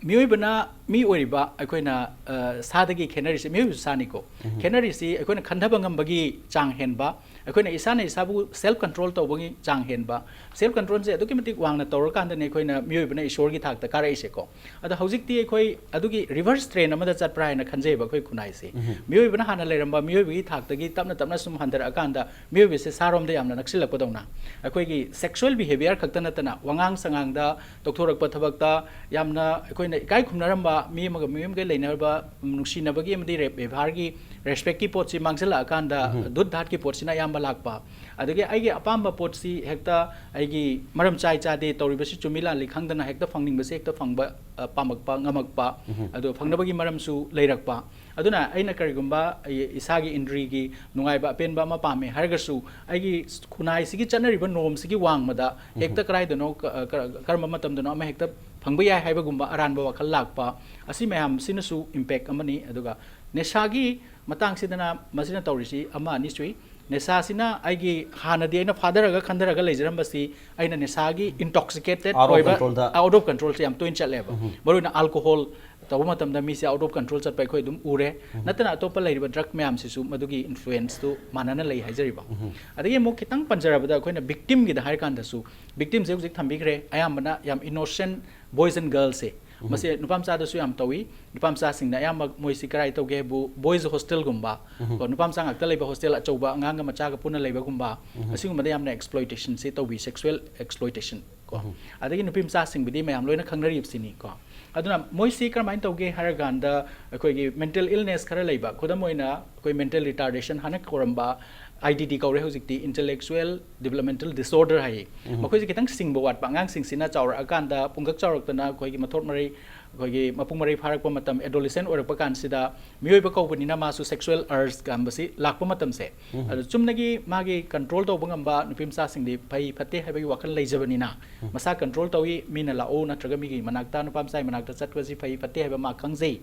ꯃꯤꯑꯣꯏꯕꯅ, ꯃꯤ ꯑꯣꯏꯔꯤꯕ ꯑꯩꯈꯣꯏꯅ, ꯑ, ꯁꯥꯗꯒꯤ ꯈꯦꯠꯅꯔꯤꯁꯤ, ꯃꯤꯑꯣꯏꯕꯁꯨ ꯁꯥꯅꯤꯀꯣ꯫ ꯈꯦꯠꯅꯔꯤꯁꯤ ꯑꯩꯈꯣꯏꯅ ꯈꯟꯊꯕ ꯉꯝꯕꯒꯤ ꯆꯥꯡ ꯍꯦꯟꯕ, ꯑꯩꯈꯣꯏꯅ ꯏꯁꯥꯅ ꯏꯁꯥꯕꯨ self control ꯇꯧꯕꯒꯤ ꯆꯥꯡ ꯍꯦꯟꯕ꯫ Self control ꯁꯦ ꯑꯗꯨꯛꯀꯤ ꯃꯇꯤꯛ ꯋꯥꯡꯅ ꯇꯧꯔꯀꯥꯟꯗꯅꯦ ꯑꯩꯈꯣꯏꯅ ꯃꯤꯑꯣꯏꯕꯅ ꯏꯁꯣꯔꯒꯤ ꯊꯥꯛꯇ ꯀꯥꯔꯛꯏꯁꯦꯀꯣ꯫ ꯑꯗꯣ ꯍꯧꯖꯤꯛꯇꯤ ꯑꯩꯈꯣꯏ ꯑꯗꯨꯒꯤ reverse trend ꯑꯃꯗ ꯆꯠꯄ꯭ꯔꯥ ꯍꯥꯏꯅ ꯈꯟꯖꯩꯕ ꯑꯩꯈꯣꯏ ꯈꯨꯟꯅꯥꯏꯁꯦ꯫ ꯃꯤꯑꯣꯏꯕꯅ ꯍꯥꯟꯅ ꯂꯩꯔꯝꯕ ꯃꯤꯑꯣꯏꯕꯒꯤ ꯊꯥꯛꯇꯒꯤ ꯇꯞꯅ ꯇꯞꯅ ꯁꯨꯝ ꯍꯟꯊꯔꯛꯑꯀꯥꯟꯗ ꯃꯤꯑꯣꯏꯕꯁꯦ ꯁꯥꯔꯣꯝꯗ ꯌꯥꯝꯅ ꯅꯛꯁꯤꯜꯂꯛꯄꯗꯧꯅ ꯑꯩꯈꯣꯏꯒꯤ sexual behavior ꯈꯛꯇ ꯅꯠꯇꯅ ꯋꯥꯉꯥꯡ ꯁꯉꯥꯡꯗ, ꯇꯧꯊꯣꯔꯛꯄ ꯊꯕꯛꯇ ꯌꯥꯝꯅ ꯑꯩꯈꯣꯏꯅ ꯏꯀꯥꯏ ꯈꯨꯝꯅꯔꯝꯕ, ꯃꯤ ꯑꯃꯒ ꯃꯤ ꯑꯃꯒ ꯂꯩꯅꯔꯕ ꯅꯨꯡꯁꯤꯅꯕꯒꯤ ꯑꯃꯗꯤ ꯔꯦ-, ꯕꯦꯕꯥꯔꯒꯤ, respect ꯀꯤ ꯄꯣꯠꯁꯤ ꯃꯥꯡꯁꯤꯜꯂꯛꯑꯀꯥꯟꯗ ꯙꯨꯠ ꯙꯥꯠꯀꯤ ꯄꯣꯠꯁꯤꯅ ꯑꯌꯥꯝꯕ ꯂꯥꯛꯄ꯫ ꯑꯗꯒꯤ ꯑꯩꯒꯤ ꯑꯄꯥꯝꯕ ꯄꯣꯠꯁꯤ ꯍꯦꯛꯇ ꯑꯩꯒꯤ ꯃꯔꯝ ꯆꯥꯏ ꯆꯥꯗꯦ ꯇꯧꯔꯤꯕꯁꯤ ꯆꯨꯝꯃꯤ ꯂꯥꯜꯂꯤ ꯈꯪꯗꯅ ꯍꯦꯛꯇ ꯐꯪꯅꯤꯡꯕꯁꯤ ꯍꯦꯛꯇ ꯐꯪꯕ, ꯑ, ꯄꯥꯝꯃꯛꯄ, ꯉꯝꯃꯛꯄ꯫ ꯑꯗꯣ ꯐꯪꯅꯕꯒꯤ ꯃꯔꯝꯁꯨ ꯂꯩꯔꯛꯄ꯫ ꯑꯗꯨꯅ ꯑꯩꯅ ꯀꯔꯤꯒꯨꯝꯕ ꯑꯩ ꯏꯁꯥꯒꯤ ꯏꯟꯗ꯭ꯔꯤꯒꯤ ꯅꯨꯡꯉꯥꯏꯕ ꯑꯄꯦꯟꯕ ꯑꯃ ꯄꯥꯝꯃꯦ ꯍꯥꯏꯔꯒꯁꯨ, ꯑꯩꯒꯤ ꯈꯨꯟꯅꯥꯏꯁꯤꯒꯤ ꯆꯠꯅꯔꯤꯕ norm ꯁꯤꯒꯤ ꯋꯥꯡꯃꯗ ꯍꯦꯛꯇ ꯀꯗꯥꯏꯗꯅꯣ, ꯀ-, ꯀ-, ꯀꯔꯝꯕ ꯃꯇꯝꯗꯅꯣ ꯑꯃ ꯍꯦꯛꯇ ꯐꯪꯕ ꯌꯥꯏ ꯍꯥꯏꯕꯒꯨꯝꯕ ꯑꯔꯥꯟꯕ ꯋꯥꯈꯜ ꯂꯥꯛꯄ, ꯑꯁꯤ ꯃꯌꯥꯝꯁꯤꯅꯁꯨ impact ꯑꯃꯅꯤ꯫ ꯑꯗꯨꯒ ꯅꯤꯁꯥꯒꯤ ꯃꯇꯥꯡꯁꯤꯗꯅ ꯃꯁꯤꯅ ꯇꯧꯔꯤꯁꯤ ꯑꯃ ꯑꯅꯤ ꯁꯨꯏ꯫ ꯅꯤꯁꯥꯁꯤꯅ ꯑꯩꯒꯤ ꯍꯥꯟꯅꯗꯤ ꯑꯩꯅ ꯐꯥꯊꯔꯒ ꯈꯟꯊꯔꯒ ꯂꯩꯖꯔꯝꯕꯁꯤ ꯑꯩꯅ ꯅꯤꯁꯥꯒꯤ intoxicated Out of ꯑꯣꯏꯕ, control the. Out of control ꯁꯦ ꯌꯥꯝ ꯇꯣꯏꯅ ꯆꯠꯂꯦꯕ꯫ ꯃꯔꯨꯑꯣꯏꯅ alcohol ꯇꯧꯕ ꯃꯇꯝꯗ ꯃꯤꯁꯦ out of control ꯆꯠꯄ ꯑꯩꯈꯣꯏ ꯑꯗꯨꯝ ꯎꯔꯦ꯫ ꯅꯠꯇꯅ ꯑꯇꯣꯞꯄ ꯂꯩꯔꯤꯕ drug ꯃꯌꯥꯝꯁꯤꯁꯨ ꯃꯗꯨꯒꯤ influence ꯇꯨ ꯃꯥꯟꯅꯅ ꯂꯩ ꯍꯥꯏꯖꯔꯤꯕ꯫ ꯑꯗꯒꯤ ꯑꯃꯨꯛ ꯈꯤꯇꯪ ꯄꯟꯖꯔꯕꯗ ꯑꯩꯈꯣꯏꯅ victim ꯒꯤꯗ ꯍꯥꯏꯔꯀꯥꯟꯗꯁꯨ, victim ꯁꯦ ꯍꯧꯖꯤꯛ ꯊꯝꯕꯤꯈ꯭ꯔꯦ, ꯑꯌꯥꯝꯕꯅ ꯌꯥꯝ innocent boys and girls ꯁꯦ꯫ ꯃꯁꯤ ꯅꯨꯄꯥ ꯃꯆꯥꯗꯁꯨ ꯌꯥꯝ ꯇꯧꯏ꯫ ꯅꯨꯄꯥ ꯃꯆꯥꯁꯤꯡꯅ ꯑꯌꯥꯝꯕ ꯃꯣꯏꯁꯤ ꯀꯗꯥꯏ ꯇꯧꯒꯦ ꯍꯥꯏꯕꯨ boys hostel ꯒꯨꯝꯕ, ꯀꯣ, ꯅꯨꯄꯥ ꯃꯆꯥ ꯉꯥꯛꯇ ꯂꯩꯕ hostel, ꯑꯆꯧꯕ ꯑꯉꯥꯡꯒ ꯃꯆꯥꯒ ꯄꯨꯟꯅ ꯂꯩꯕꯒꯨꯝꯕ, ꯑꯁꯤꯒꯨꯝꯕꯗ ꯌꯥꯝꯅ exploitation ꯁꯤ ꯇꯧꯕꯤ, sexual exploitation ꯀꯣ꯫ ꯑꯗꯒꯤ ꯅꯨꯄꯤ ꯃꯆꯥꯁꯤꯡꯕꯨꯗꯤ ꯃꯌꯥꯝ ꯂꯣꯏꯅ ꯈꯪꯅꯔꯤꯕꯁꯤꯅꯤ ꯀꯣ꯫ ꯑꯗꯨꯅ ꯃꯣꯏꯁꯤ ꯀꯔꯝꯍꯥꯏꯅ ꯇꯧꯒꯦ ꯍꯥꯏꯔꯀꯥꯟꯗ ꯑꯩꯈꯣꯏꯒꯤ mental illness ꯈꯔ ꯂꯩꯕ, ꯈꯨꯗꯝ ꯑꯣꯏꯅ ꯑꯩꯈꯣꯏ mental retardation ꯍꯥꯏꯅ ꯀꯧꯔꯝꯕ, I D D ꯀꯧꯔꯦ ꯍꯧꯖꯤꯛꯇꯤ, Intellectual Developmental Disorder ꯍꯥꯏꯌꯦ꯫ ꯃꯈꯣꯏꯁꯦ ꯈꯤꯇꯪ ꯁꯤꯡꯕ ꯋꯥꯠꯄ ꯑꯉꯥꯡꯁꯤꯡꯁꯤꯅ ꯆꯥꯎꯔꯛꯑꯀꯥꯟꯗ, ꯄꯨꯡꯀꯛ ꯆꯥꯎꯔꯛꯇꯅ ꯑꯩꯈꯣꯏꯒꯤ ꯃꯊꯣꯠ ꯃꯔꯩ, ꯑꯩꯈꯣꯏꯒꯤ ꯃꯄꯨꯡ ꯃꯔꯩ ꯐꯥꯔꯛꯄ ꯃꯇꯝ, adolescent ꯑꯣꯏꯔꯛꯄ ꯀꯥꯟꯁꯤꯗ, ꯃꯤꯑꯣꯏꯕ ꯀꯧꯕꯅꯤꯅ ꯃꯥꯁꯨ sexual urge ꯀꯝꯕꯁꯤ ꯂꯥꯛꯄ ꯃꯇꯝꯁꯦ, ꯑꯗꯣ ꯆꯨꯝꯅꯒꯤ ꯃꯥꯒꯤ control ꯇꯧꯕ ꯉꯝꯕ ꯅꯨꯄꯤ ꯃꯆꯥꯁꯤꯡꯗꯤ ꯐꯩ ꯐꯠꯇꯦ ꯍꯥꯏꯕꯒꯤ ꯋꯥꯈꯜ ꯂꯩꯖꯕꯅꯤꯅ, ꯃꯁꯥ control ꯇꯧꯏ, ꯃꯤꯅ ꯂꯥꯛꯑꯣ ꯅꯠꯇ꯭ꯔꯒ ꯃꯤꯒꯤ ꯃꯅꯥꯛꯇ, ꯅꯨꯄꯥ ꯃꯆꯥꯒꯤ ꯃꯅꯥꯛꯇ ꯆꯠꯄꯁꯤ ꯐꯩ ꯐꯠꯇꯦ ꯍꯥꯏꯕ ꯃꯥ ꯈꯪꯖꯩ,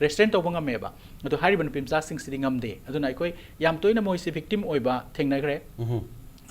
restrain ꯇꯧꯕ ꯉꯝꯃꯦꯕ꯫ ꯑꯗꯣ ꯍꯥꯏꯔꯤꯕ ꯅꯨꯄꯤ ꯃꯆꯥꯁꯤꯡꯁꯤꯗꯤ ꯉꯝꯗꯦ꯫ ꯑꯗꯨꯅ ꯑꯩꯈꯣꯏ ꯌꯥꯝ ꯇꯣꯏꯅ ꯃꯣꯏꯁꯤ victim ꯑꯣꯏꯕ ꯊꯦꯡꯅꯈ꯭ꯔꯦ꯫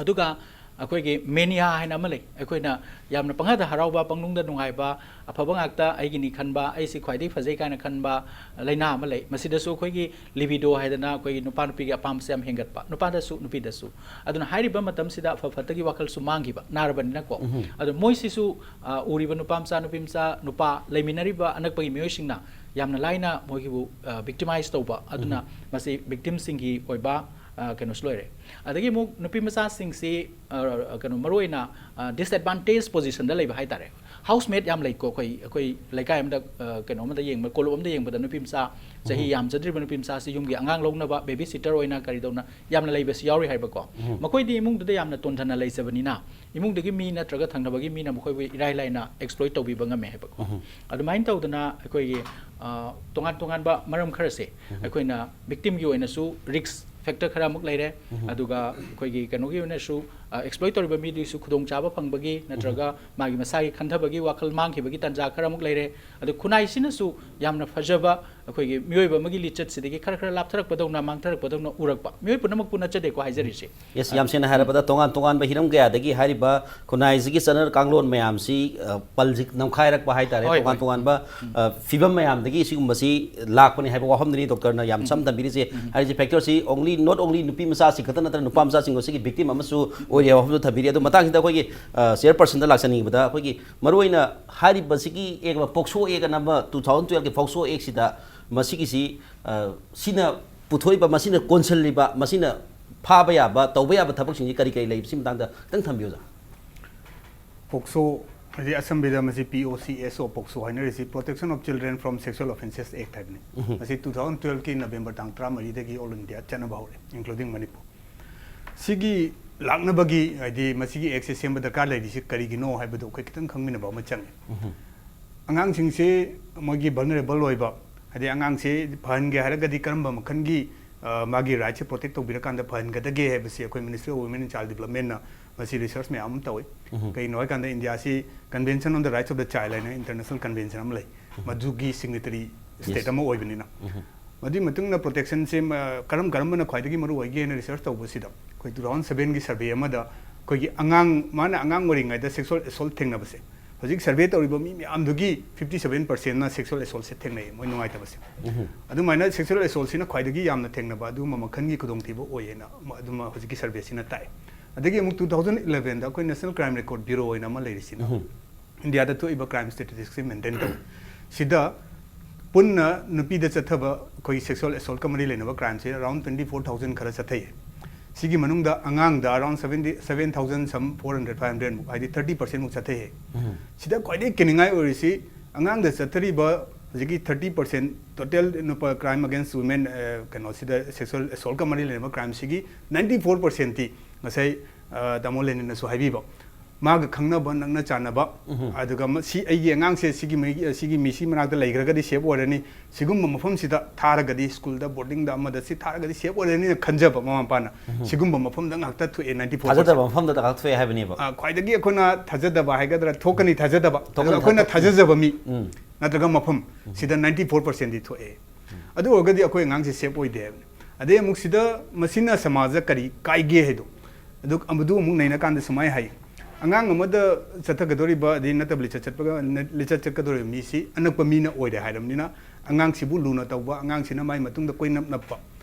ꯑꯗꯨꯒ ꯑꯩꯈꯣꯏꯒꯤ mania ꯍꯥꯏꯅ ꯑꯃ ꯂꯩ꯫ ꯑꯩꯈꯣꯏꯅ ꯌꯥꯝꯅ ꯄꯪꯍꯗ ꯍꯔꯥꯎꯕ, ꯄꯪꯅꯨꯡꯗ ꯅꯨꯡꯉꯥꯏꯕ, ꯑꯐꯕ ꯉꯥꯛꯇ ꯑꯩꯒꯤꯅꯤ ꯈꯟꯕ, ꯑꯩꯁꯤ ꯈ꯭ꯋꯥꯏꯗꯒꯤ ꯐꯖꯩ ꯀꯥꯏꯅ ꯈꯟꯕ ꯂꯥꯏꯅꯥ ꯑꯃ ꯂꯩ꯫ ꯃꯁꯤꯗꯁꯨ ꯑꯩꯈꯣꯏꯒꯤ libido ꯍꯥꯏꯗꯅ ꯑꯩꯈꯣꯏꯒꯤ ꯅꯨꯄꯥ ꯅꯨꯄꯤꯒꯤ ꯑꯄꯥꯝꯕꯁꯦ ꯌꯥꯝ ꯍꯦꯟꯒꯠꯄ, ꯅꯨꯄꯥꯗꯁꯨ ꯅꯨꯄꯤꯗꯁꯨ꯫ ꯑꯗꯨꯅ ꯍꯥꯏꯔꯤꯕ ꯃꯇꯝꯁꯤꯗ ꯑꯐ ꯐꯠꯇꯒꯤ ꯋꯥꯈꯜꯁꯨ ꯃꯥꯡꯈꯤꯕ, ꯅꯥꯔꯕꯅꯤꯅꯀꯣ꯫ ꯑꯗꯣ ꯃꯣꯏꯁꯤꯁꯨ, ꯑ, ꯎꯔꯤꯕ ꯅꯨꯄꯥ ꯃꯆꯥ, ꯅꯨꯄꯤ ꯃꯆꯥ, ꯅꯨꯄꯥ ꯂꯩꯃꯤꯟꯅꯔꯤꯕ ꯑꯅꯛꯄꯒꯤ ꯃꯤꯑꯣꯏꯁꯤꯡꯅ ꯌꯥꯝꯅ ꯂꯥꯏꯅ ꯃꯣꯏꯒꯤꯕꯨ, ꯑ, victimize ꯇꯧꯕ꯫ ꯑꯗꯨꯅ ꯃꯁꯤ victimꯁꯤꯡꯒꯤ ꯑꯣꯏꯕ, ꯑ, ꯀꯩꯅꯣꯁꯨ ꯂꯣꯏꯔꯦ꯫ ꯑꯗꯒꯤ ꯑꯃꯨꯛ ꯅꯨꯄꯤ ꯃꯆꯥꯁꯤꯡꯁꯤ, ꯑ, ꯀꯩꯅꯣ, ꯃꯔꯨꯑꯣꯏꯅ, ꯑ, disadvantage positionꯗ ꯂꯩꯕ ꯍꯥꯏꯇꯥꯔꯦ꯫ Housemaid ꯌꯥꯝ ꯂꯩꯀꯣ, ꯑꯩꯈꯣꯏ, ꯑꯩꯈꯣꯏ ꯂꯩꯀꯥꯏ ꯑꯃꯗ, ꯑ, ꯀꯩꯅꯣ ꯑꯃꯗ ꯌꯦꯡꯕ, ꯀꯣꯂꯨꯞ ꯑꯃꯗ ꯌꯦꯡꯕꯗ ꯅꯨꯄꯤ ꯃꯆꯥ, ꯆꯍꯤ ꯌꯥꯝꯖꯗ꯭ꯔꯤꯕ ꯅꯨꯄꯤ ꯃꯆꯥꯁꯤ ꯌꯨꯝꯒꯤ ꯑꯉꯥꯡ ꯂꯧꯅꯕ, baby sitter ꯑꯣꯏꯅ ꯀꯔꯤꯗꯧꯅ ꯌꯥꯝꯅ ꯂꯩꯕꯁꯤ ꯌꯥꯎꯔꯤ ꯍꯥꯏꯕꯀꯣ꯫ ꯃꯈꯣꯏꯗꯤ ꯏꯃꯨꯡꯗꯨꯗ ꯌꯥꯝꯅ ꯇꯣꯟꯊꯅ ꯂꯩꯖꯕꯅꯤꯅ, ꯏꯃꯨꯡꯗꯒꯤ ꯃꯤ ꯅꯠꯇ꯭ꯔꯒ ꯊꯪꯅꯕꯒꯤ ꯃꯤꯅ ꯃꯈꯣꯏꯕꯨ ꯏꯔꯥꯏ ꯂꯥꯏꯅ exploit ꯇꯧꯕꯤꯕ ꯉꯝꯃꯦ ꯍꯥꯏꯕꯀꯣ꯫ ꯑꯗꯨꯃꯥꯏꯅ ꯇꯧꯗꯅ ꯑꯩꯈꯣꯏꯒꯤ, ꯑ, ꯇꯣꯉꯥꯟ ꯇꯣꯉꯥꯟꯕ ꯃꯔꯝ ꯈꯔꯁꯦ ꯑꯩꯈꯣꯏꯅ victimꯒꯤ ꯑꯣꯏꯅꯁꯨ risk factor ꯈꯔ ꯑꯃꯨꯛ ꯂꯩꯔꯦ꯫ ꯑꯗꯨꯒ ꯑꯩꯈꯣꯏꯒꯤ ꯀꯩꯅꯣꯒꯤ ꯑꯣꯏꯅꯁꯨ, ꯑ, exploit ꯇꯧꯔꯤꯕ ꯃꯤꯗꯨꯒꯤꯁꯨ ꯈꯨꯗꯣꯡꯆꯥꯕ ꯐꯪꯕꯒꯤ ꯅꯠꯇ꯭ꯔꯒ ꯃꯥꯒꯤ ꯃꯁꯥꯒꯤ ꯈꯟꯊꯕꯒꯤ ꯋꯥꯈꯜ ꯃꯥꯡꯈꯤꯕꯒꯤ ꯇꯥꯟꯖꯥ ꯈꯔ ꯑꯃꯨꯛ ꯂꯩꯔꯦ꯫ ꯑꯗꯨ ꯈꯨꯟꯅꯥꯏꯁꯤꯅꯁꯨ ꯌꯥꯝꯅ ꯐꯖꯕ ꯑꯩꯈꯣꯏꯒꯤ ꯃꯤꯑꯣꯏꯕ ꯑꯃꯒꯤ ꯂꯤꯆꯠꯁꯤꯗꯒꯤ ꯈꯔ ꯈꯔ ꯂꯥꯞꯊꯔꯛꯄꯗꯧꯅ, ꯃꯥꯡꯊꯔꯛꯄꯗꯧꯅ ꯎꯔꯛꯄ, ꯃꯤꯑꯣꯏ ꯄꯨꯝꯅꯃꯛꯄꯨ ꯅꯠꯆꯗꯦꯀꯣ ꯍꯥꯏꯖꯔꯤꯁꯦ꯫ Yes, ꯌꯥꯝ ꯁꯦꯡꯅ ꯍꯥꯏꯔꯕꯗ ꯇꯣꯉꯥꯟ ꯇꯣꯉꯥꯟꯕ ꯍꯤꯔꯝ ꯀꯌꯥꯗꯒꯤ ꯍꯥꯏꯔꯤꯕ ꯈꯨꯟꯅꯥꯏꯁꯤꯒꯤ ꯆꯠꯅ ꯀꯥꯡꯂꯣꯟ ꯃꯌꯥꯝꯁꯤ, ꯑ, ꯄꯜꯁꯤ ꯅꯝꯈꯥꯏꯔꯛꯄ ꯍꯥꯏꯇꯥꯔꯦ, ꯍꯣꯏ, ꯇꯣꯉꯥꯟ ꯍꯣꯏ꯫ ꯇꯣꯉꯥꯟꯕ, ꯑ, ꯐꯤꯕꯝ ꯃꯌꯥꯝꯗꯒꯤ ꯁꯤꯒꯨꯝꯕꯁꯤ ꯂꯥꯛꯄꯅꯤ ꯍꯥꯏꯕ ꯋꯥꯐꯝꯗꯨꯅꯤ ꯗꯣꯛꯇꯔꯅ ꯌꯥꯝ ꯁꯝꯅ ꯊꯝꯕꯤꯔꯤꯁꯦ꯫ ꯍꯥꯏꯔꯤꯁꯦ factorꯁꯤ only, not only ꯅꯨꯄꯤ ꯃꯆꯥꯁꯤ ꯈꯛꯇ ꯅꯠꯇꯅ ꯅꯨꯄꯥ ꯃꯆꯥꯁꯤꯡ ꯑꯁꯤꯒꯤ victim ꯑꯃꯁꯨ ꯑꯣꯏꯔꯤ ꯍꯥꯏꯕ ꯋꯥꯐꯝꯗꯨ ꯊꯝꯕꯤꯔꯤ꯫ ꯑꯗꯣ ꯃꯇꯥꯡꯁꯤꯗ ꯑꯩꯈꯣꯏꯒꯤ, ꯑ, chairpersonꯗ ꯂꯥꯛꯆꯅꯤꯡꯕꯗ, ꯑꯩꯈꯣꯏꯒꯤ ꯃꯔꯨꯑꯣꯏꯅ ꯍꯥꯏꯔꯤꯕꯁꯤꯒꯤ ꯑꯦꯛ ꯑꯃ, POCSO Act ꯑꯅ ꯑꯃ, two thousand twelveꯀꯤ POCSO Actꯁꯤꯗ ꯃꯁꯤꯒꯤꯁꯤ, ꯑ, ꯁꯤꯅ ꯄꯨꯊꯣꯛꯏꯕ, ꯃꯁꯤꯅ ꯀꯣꯟꯁꯤꯜꯂꯤꯕ, ꯃꯁꯤꯅ ꯐꯥꯕ ꯌꯥꯕ, ꯇꯧꯕ ꯌꯥꯕ ꯊꯕꯛꯁꯤꯡꯁꯤ ꯀꯔꯤ ꯀꯔꯤ ꯂꯩꯕꯁꯤ ꯃꯇꯥꯡꯗ ꯈꯤꯇꯪ ꯊꯝꯕꯤꯌꯨ, ꯑꯣꯖꯥ꯫ POCSO ꯍꯥꯏꯗꯤ ꯑꯁꯝꯕꯤꯗ ꯃꯁꯤ P O C S O, POCSO ꯍꯥꯏꯅꯔꯤꯁꯤ Protection of Children from Sexual Offences Act ꯍꯥꯏꯕꯅꯤ꯫ ꯃꯁꯤ two thousand twelveꯀꯤ November ꯇꯥꯡ ꯇꯔꯥꯃꯔꯤꯗꯒꯤ all India ꯆꯠꯅꯕ ꯍꯧꯔꯦ, including ꯃꯅꯤꯄꯨꯔ꯫ ꯁꯤꯒꯤ ꯂꯥꯛꯅꯕꯒꯤ, ꯍꯥꯏꯗꯤ ꯃꯁꯤꯒꯤ ꯑꯦꯛꯁꯦ ꯁꯦꯝꯕ ꯗꯔꯀꯥꯔ ꯂꯩꯔꯤꯁꯤ ꯀꯔꯤꯒꯤꯅꯣ ꯍꯥꯏꯕꯗꯨ ꯑꯩꯈꯣꯏ ꯈꯤꯇꯪ ꯈꯪꯃꯤꯟꯅꯕ ꯑꯃ ꯆꯪꯉꯤ꯫ ꯑꯉꯥꯡꯁꯤꯡꯁꯦ ꯃꯣꯏꯒꯤ ꯚꯜꯅꯔꯦꯕꯜ ꯑꯣꯏꯕ, ꯍꯥꯏꯗꯤ ꯑꯉꯥꯡꯁꯦ ꯐꯍꯟꯒꯦ ꯍꯥꯏꯔꯒꯗꯤ ꯀꯔꯝꯕ ꯃꯈꯜꯒꯤ, ꯑ, ꯃꯥꯒꯤ ꯔꯥꯏꯠꯁꯦ ꯄ꯭ꯔꯣꯇꯦꯛ ꯇꯧꯕꯤꯔꯀꯥꯟꯗ ꯐꯍꯟꯒꯗꯒꯦ ꯍꯥꯏꯕꯁꯤ ꯑꯩꯈꯣꯏ ministry of women and child ꯗꯤꯕ꯭ꯂꯞꯃꯦꯟꯅ ꯃꯁꯤ ꯔꯤꯁꯔꯁ ꯃꯌꯥꯝ ꯑꯃ ꯇꯧꯏ꯫ ꯀꯩꯒꯤꯅꯣ ꯍꯥꯏꯀꯥꯟꯗ ꯏꯟꯗꯤꯌꯥꯁꯤ Convention on the Rights of the Child ꯍꯥꯏꯅ ꯏꯟꯇꯔꯅꯦꯁꯅꯦꯜ ꯀꯟꯚꯦꯟꯁꯟ ꯑꯃ ꯂꯩ, ꯃꯗꯨꯒꯤ ꯁꯤꯒꯅꯦꯇꯔꯤ ꯁ꯭ꯇꯦꯠ ꯑꯃ ꯑꯣꯏꯕꯅꯤꯅ꯫ ꯃꯗꯨꯒꯤ ꯃꯇꯨꯡꯗ ꯄ꯭ꯔꯣꯇꯦꯛꯁꯟꯁꯦ, ꯑ, ꯀꯔꯝ ꯀꯔꯝꯕꯅ ꯈ꯭ꯋꯥꯏꯗꯒꯤ ꯃꯔꯨ ꯑꯣꯏꯒꯦ ꯍꯥꯏꯅ ꯔꯤꯁꯔꯁ ꯇꯧꯕꯁꯤꯗ ꯑꯩꯈꯣꯏ ꯇꯨ ꯊꯥꯎꯖꯟ ꯁꯚꯦꯟꯒꯤ ꯁꯔꯚꯦ ꯑꯃꯗ ꯑꯩꯈꯣꯏꯒꯤ ꯑꯉꯥꯡ, ꯃꯥꯅ ꯑꯉꯥꯡ ꯑꯣꯏꯔꯤꯉꯩꯗ ꯁꯦꯛꯁꯨꯋꯦꯜ ꯑꯦꯁꯣꯜꯠ ꯊꯦꯡꯅꯕꯁꯦ, ꯍꯧꯖꯤꯛ ꯁꯔꯚꯦ ꯇꯧꯔꯤꯕ ꯃꯤ ꯃꯌꯥꯝꯗꯨꯒꯤ ꯐꯤꯐꯇꯤ ꯁꯚꯦꯟ ꯄꯥꯔꯁꯦꯟꯅ ꯁꯦꯛꯁꯨꯋꯦꯜ ꯑꯦꯁꯣꯜꯠꯁꯦ ꯊꯦꯡꯅꯩ, ꯃꯣꯏ ꯅꯨꯡꯉꯥꯏꯇꯕꯁꯦ꯫ ꯑꯗꯨꯃꯥꯏꯅ ꯁꯦꯛꯁꯨꯋꯦꯜ ꯑꯦꯁꯣꯜꯠꯁꯤꯅ ꯈ꯭ꯋꯥꯏꯗꯒꯤ ꯌꯥꯝꯅ ꯊꯦꯡꯅꯕ ꯑꯗꯨꯒꯨꯝꯕ ꯃꯈꯜꯒꯤ ꯈꯨꯗꯣꯡꯊꯤꯕ ꯑꯣꯏꯌꯦꯅ ꯑꯃ, ꯑꯗꯨꯃ ꯍꯧꯖꯤꯛꯀꯤ ꯁꯔꯚꯦꯁꯤꯅ ꯇꯥꯛꯑꯦ꯫ ꯑꯗꯒꯤ ꯑꯃꯨꯛ ꯇꯨ ꯊꯥꯎꯖꯟ ꯏꯂꯚꯦꯟꯗ ꯑꯩꯈꯣꯏ ꯅꯦꯁꯅꯦꯜ ꯀ꯭ꯔꯥꯏꯝ ꯔꯦꯀꯣꯔꯗ ꯕ꯭ꯌꯨꯔꯣ ꯍꯥꯏꯅ ꯑꯃ ꯂꯩꯔꯤꯁꯤꯅ ꯏꯟꯗꯤꯌꯥꯗ ꯊꯣꯛꯏꯕ ꯀ꯭ꯔꯥꯏꯝ ꯁ꯭ꯇꯦꯇꯤꯁꯇꯤꯛꯁꯁꯤ ꯃꯦꯟꯇꯦꯟ ꯇꯧꯏ꯫ ꯁꯤꯗ ꯄꯨꯟꯅ ꯅꯨꯄꯤꯗ ꯆꯠꯊꯕ ꯑꯩꯈꯣꯏꯒꯤ ꯁꯦꯛꯁꯨꯋꯦꯜ ꯑꯦꯁꯣꯜꯠꯀ ꯃꯔꯤ ꯂꯩꯅꯕ ꯀ꯭ꯔꯥꯏꯝꯁꯦ ꯑꯔꯥꯎꯟ ꯇ꯭ꯋꯦꯟꯇꯤ ꯐꯣꯔ ꯊꯥꯎꯖꯟ ꯈꯔ ꯆꯠꯊꯩꯌꯦ꯫ ꯁꯤꯒꯤ ꯃꯅꯨꯡꯗ ꯑꯉꯥꯡꯗ ꯑꯔꯥꯎꯟ ꯁꯚꯦꯟꯇꯤ, ꯁꯦꯚꯦꯟ ꯊꯥꯎꯖꯟ ꯁꯝ ꯐꯣꯔ ꯍꯟꯗ꯭ꯔꯦꯠ, ꯐꯥꯏꯚ ꯍꯟꯗ꯭ꯔꯦꯠꯃꯨꯛ, ꯍꯥꯏꯗꯤ ꯊꯥꯔꯇꯤ ꯄꯥꯔꯁꯦꯟꯃꯨꯛ ꯆꯠꯊꯩꯌꯦ꯫ ꯁꯤꯗ ꯈ꯭ꯋꯥꯏꯗꯒꯤ ꯀꯤꯅꯤꯡꯉꯥꯏ ꯑꯣꯏꯔꯤꯁꯤ ꯑꯉꯥꯡꯗ ꯆꯠꯊꯔꯤꯕ ꯍꯧꯖꯤꯛꯀꯤ ꯊꯥꯔꯇꯤ ꯄꯥꯔꯁꯦꯟ ꯇꯣꯇꯦꯜ ꯅꯨꯄꯥ ꯀ꯭ꯔꯥꯏꯝ ꯑꯒꯦꯟꯁ ꯋꯨꯃꯦꯟ, ꯑ, ꯀꯩꯅꯣꯁꯤꯗ ꯁꯦꯛꯁꯨꯋꯦꯜ ꯑꯦꯁꯣꯜꯠꯀ ꯃꯔꯤ ꯂꯩꯅꯕ ꯀ꯭ꯔꯥꯏꯝꯁꯤꯒꯤ ꯅꯥꯏꯟꯇꯤ ꯐꯣꯔ ꯄꯥꯔꯁꯦꯟꯇꯤ ꯉꯁꯥꯏ, ꯑ, ꯇꯥꯃꯣ ꯂꯦꯅꯤꯟꯅꯁꯨ ꯍꯥꯏꯕꯤꯕ, ꯃꯥꯒ ꯈꯪꯅꯕ ꯅꯛꯅ ꯆꯥꯟꯅꯕ, ꯑꯗꯨꯒ ꯃ-, ꯁꯤ ꯑꯩꯒꯤ ꯑꯉꯥꯡꯁꯦ ꯁꯤꯒꯤ ꯃꯤ-, ꯁꯤꯒꯤ ꯃꯤꯁꯤ ꯃꯅꯥꯛꯇ ꯂꯩꯈ꯭ꯔꯒꯗꯤ ꯁꯦꯐ ꯑꯣꯏꯔꯅꯤ, ꯁꯤꯒꯨꯝꯕ ꯃꯐꯝꯁꯤꯗ ꯊꯥꯔꯒꯗꯤ, ꯁ꯭ꯀꯨꯜꯗ, ꯕꯣꯔꯗꯤꯡꯗ, ꯑꯃꯗ ꯁꯤ ꯊꯥꯔꯒꯗꯤ ꯁꯦꯐ ꯑꯣꯏꯔꯅꯤꯅ ꯈꯟꯖꯕ ꯃꯃꯥ ꯃꯄꯥꯅ ꯁꯤꯒꯨꯝꯕ ꯃꯐꯝꯗ ꯉꯥꯛꯇ ꯊꯣꯛꯑꯦ, ꯅꯥꯏꯟꯇꯤ ꯐꯣꯔ ꯄꯥꯔꯁꯦꯟ꯫ ꯊꯥꯖꯗꯕ ꯃꯐꯝꯗ ꯉꯥꯛꯇ ꯊꯣꯛꯑꯦ ꯍꯥꯏꯕꯅꯦꯕ꯫ ꯑ, ꯈ꯭ꯋꯥꯏꯗꯒꯤ ꯑꯩꯈꯣꯏꯅ ꯊꯥꯖꯗꯕ ꯍꯥꯏꯒꯗ꯭ꯔꯥ, ꯊꯣꯛꯀꯅꯤ ꯊꯥꯖꯗꯕ, ꯊꯣꯛꯀꯅꯤ ꯑꯗꯨꯒ ꯑꯩꯈꯣꯏꯅ ꯊꯥꯖ-, ꯊꯥꯖꯖꯕ ꯃꯤ ꯎꯝ꯫ ꯅꯠꯇ꯭ꯔꯒ ꯃꯐꯝ, ꯁꯤꯗ ꯅꯥꯏꯟꯇꯤ ꯐꯣꯔ ꯄꯥꯔꯁꯦꯟꯗꯤ ꯊꯣꯛꯑꯦ꯫ ꯑꯗꯨ ꯑꯣꯏꯔꯒꯗꯤ ꯑꯩꯈꯣꯏ ꯑꯉꯥꯡꯁꯦ ꯁꯦꯐ ꯑꯣꯏꯗꯦ ꯍꯥꯏꯕꯅꯤ꯫ ꯑꯗꯩ ꯑꯃꯨꯛ ꯁꯤꯗ ꯃꯁꯤꯅ ꯁꯃꯥꯖꯗ ꯀꯔꯤ ꯀꯥꯏꯒꯦ ꯍꯥꯏꯗꯣ, ꯑꯗꯨ, ꯑꯗꯨ ꯑꯃꯨꯛ ꯅꯩꯅꯀꯥꯟꯗ ꯁꯨꯃꯥꯏꯅ ꯍꯥꯏ, ꯑꯉꯥꯡ ꯑꯃꯗ ꯆꯠꯊꯒꯗꯧꯔꯤꯕ, ꯑꯗꯩ ꯅꯠꯇꯕ ꯂꯤꯆꯠ ꯆꯠꯄꯒ, ꯂꯤꯆꯠ ꯆꯠꯀꯗꯧꯔꯤꯕ ꯃꯤꯁꯤ ꯑꯅꯛꯄ ꯃꯤꯅ ꯑꯣꯏꯔꯦ ꯍꯥꯏꯔꯕꯅꯤꯅ, ꯑꯉꯥꯡꯁꯤꯕꯨ ꯂꯨꯅ ꯇꯧꯕ, ꯑꯉꯥꯡꯁꯤꯅ ꯃꯥꯏ ꯃꯇꯨꯡꯗ ꯀꯣꯏꯅꯞ ꯅꯞꯄ,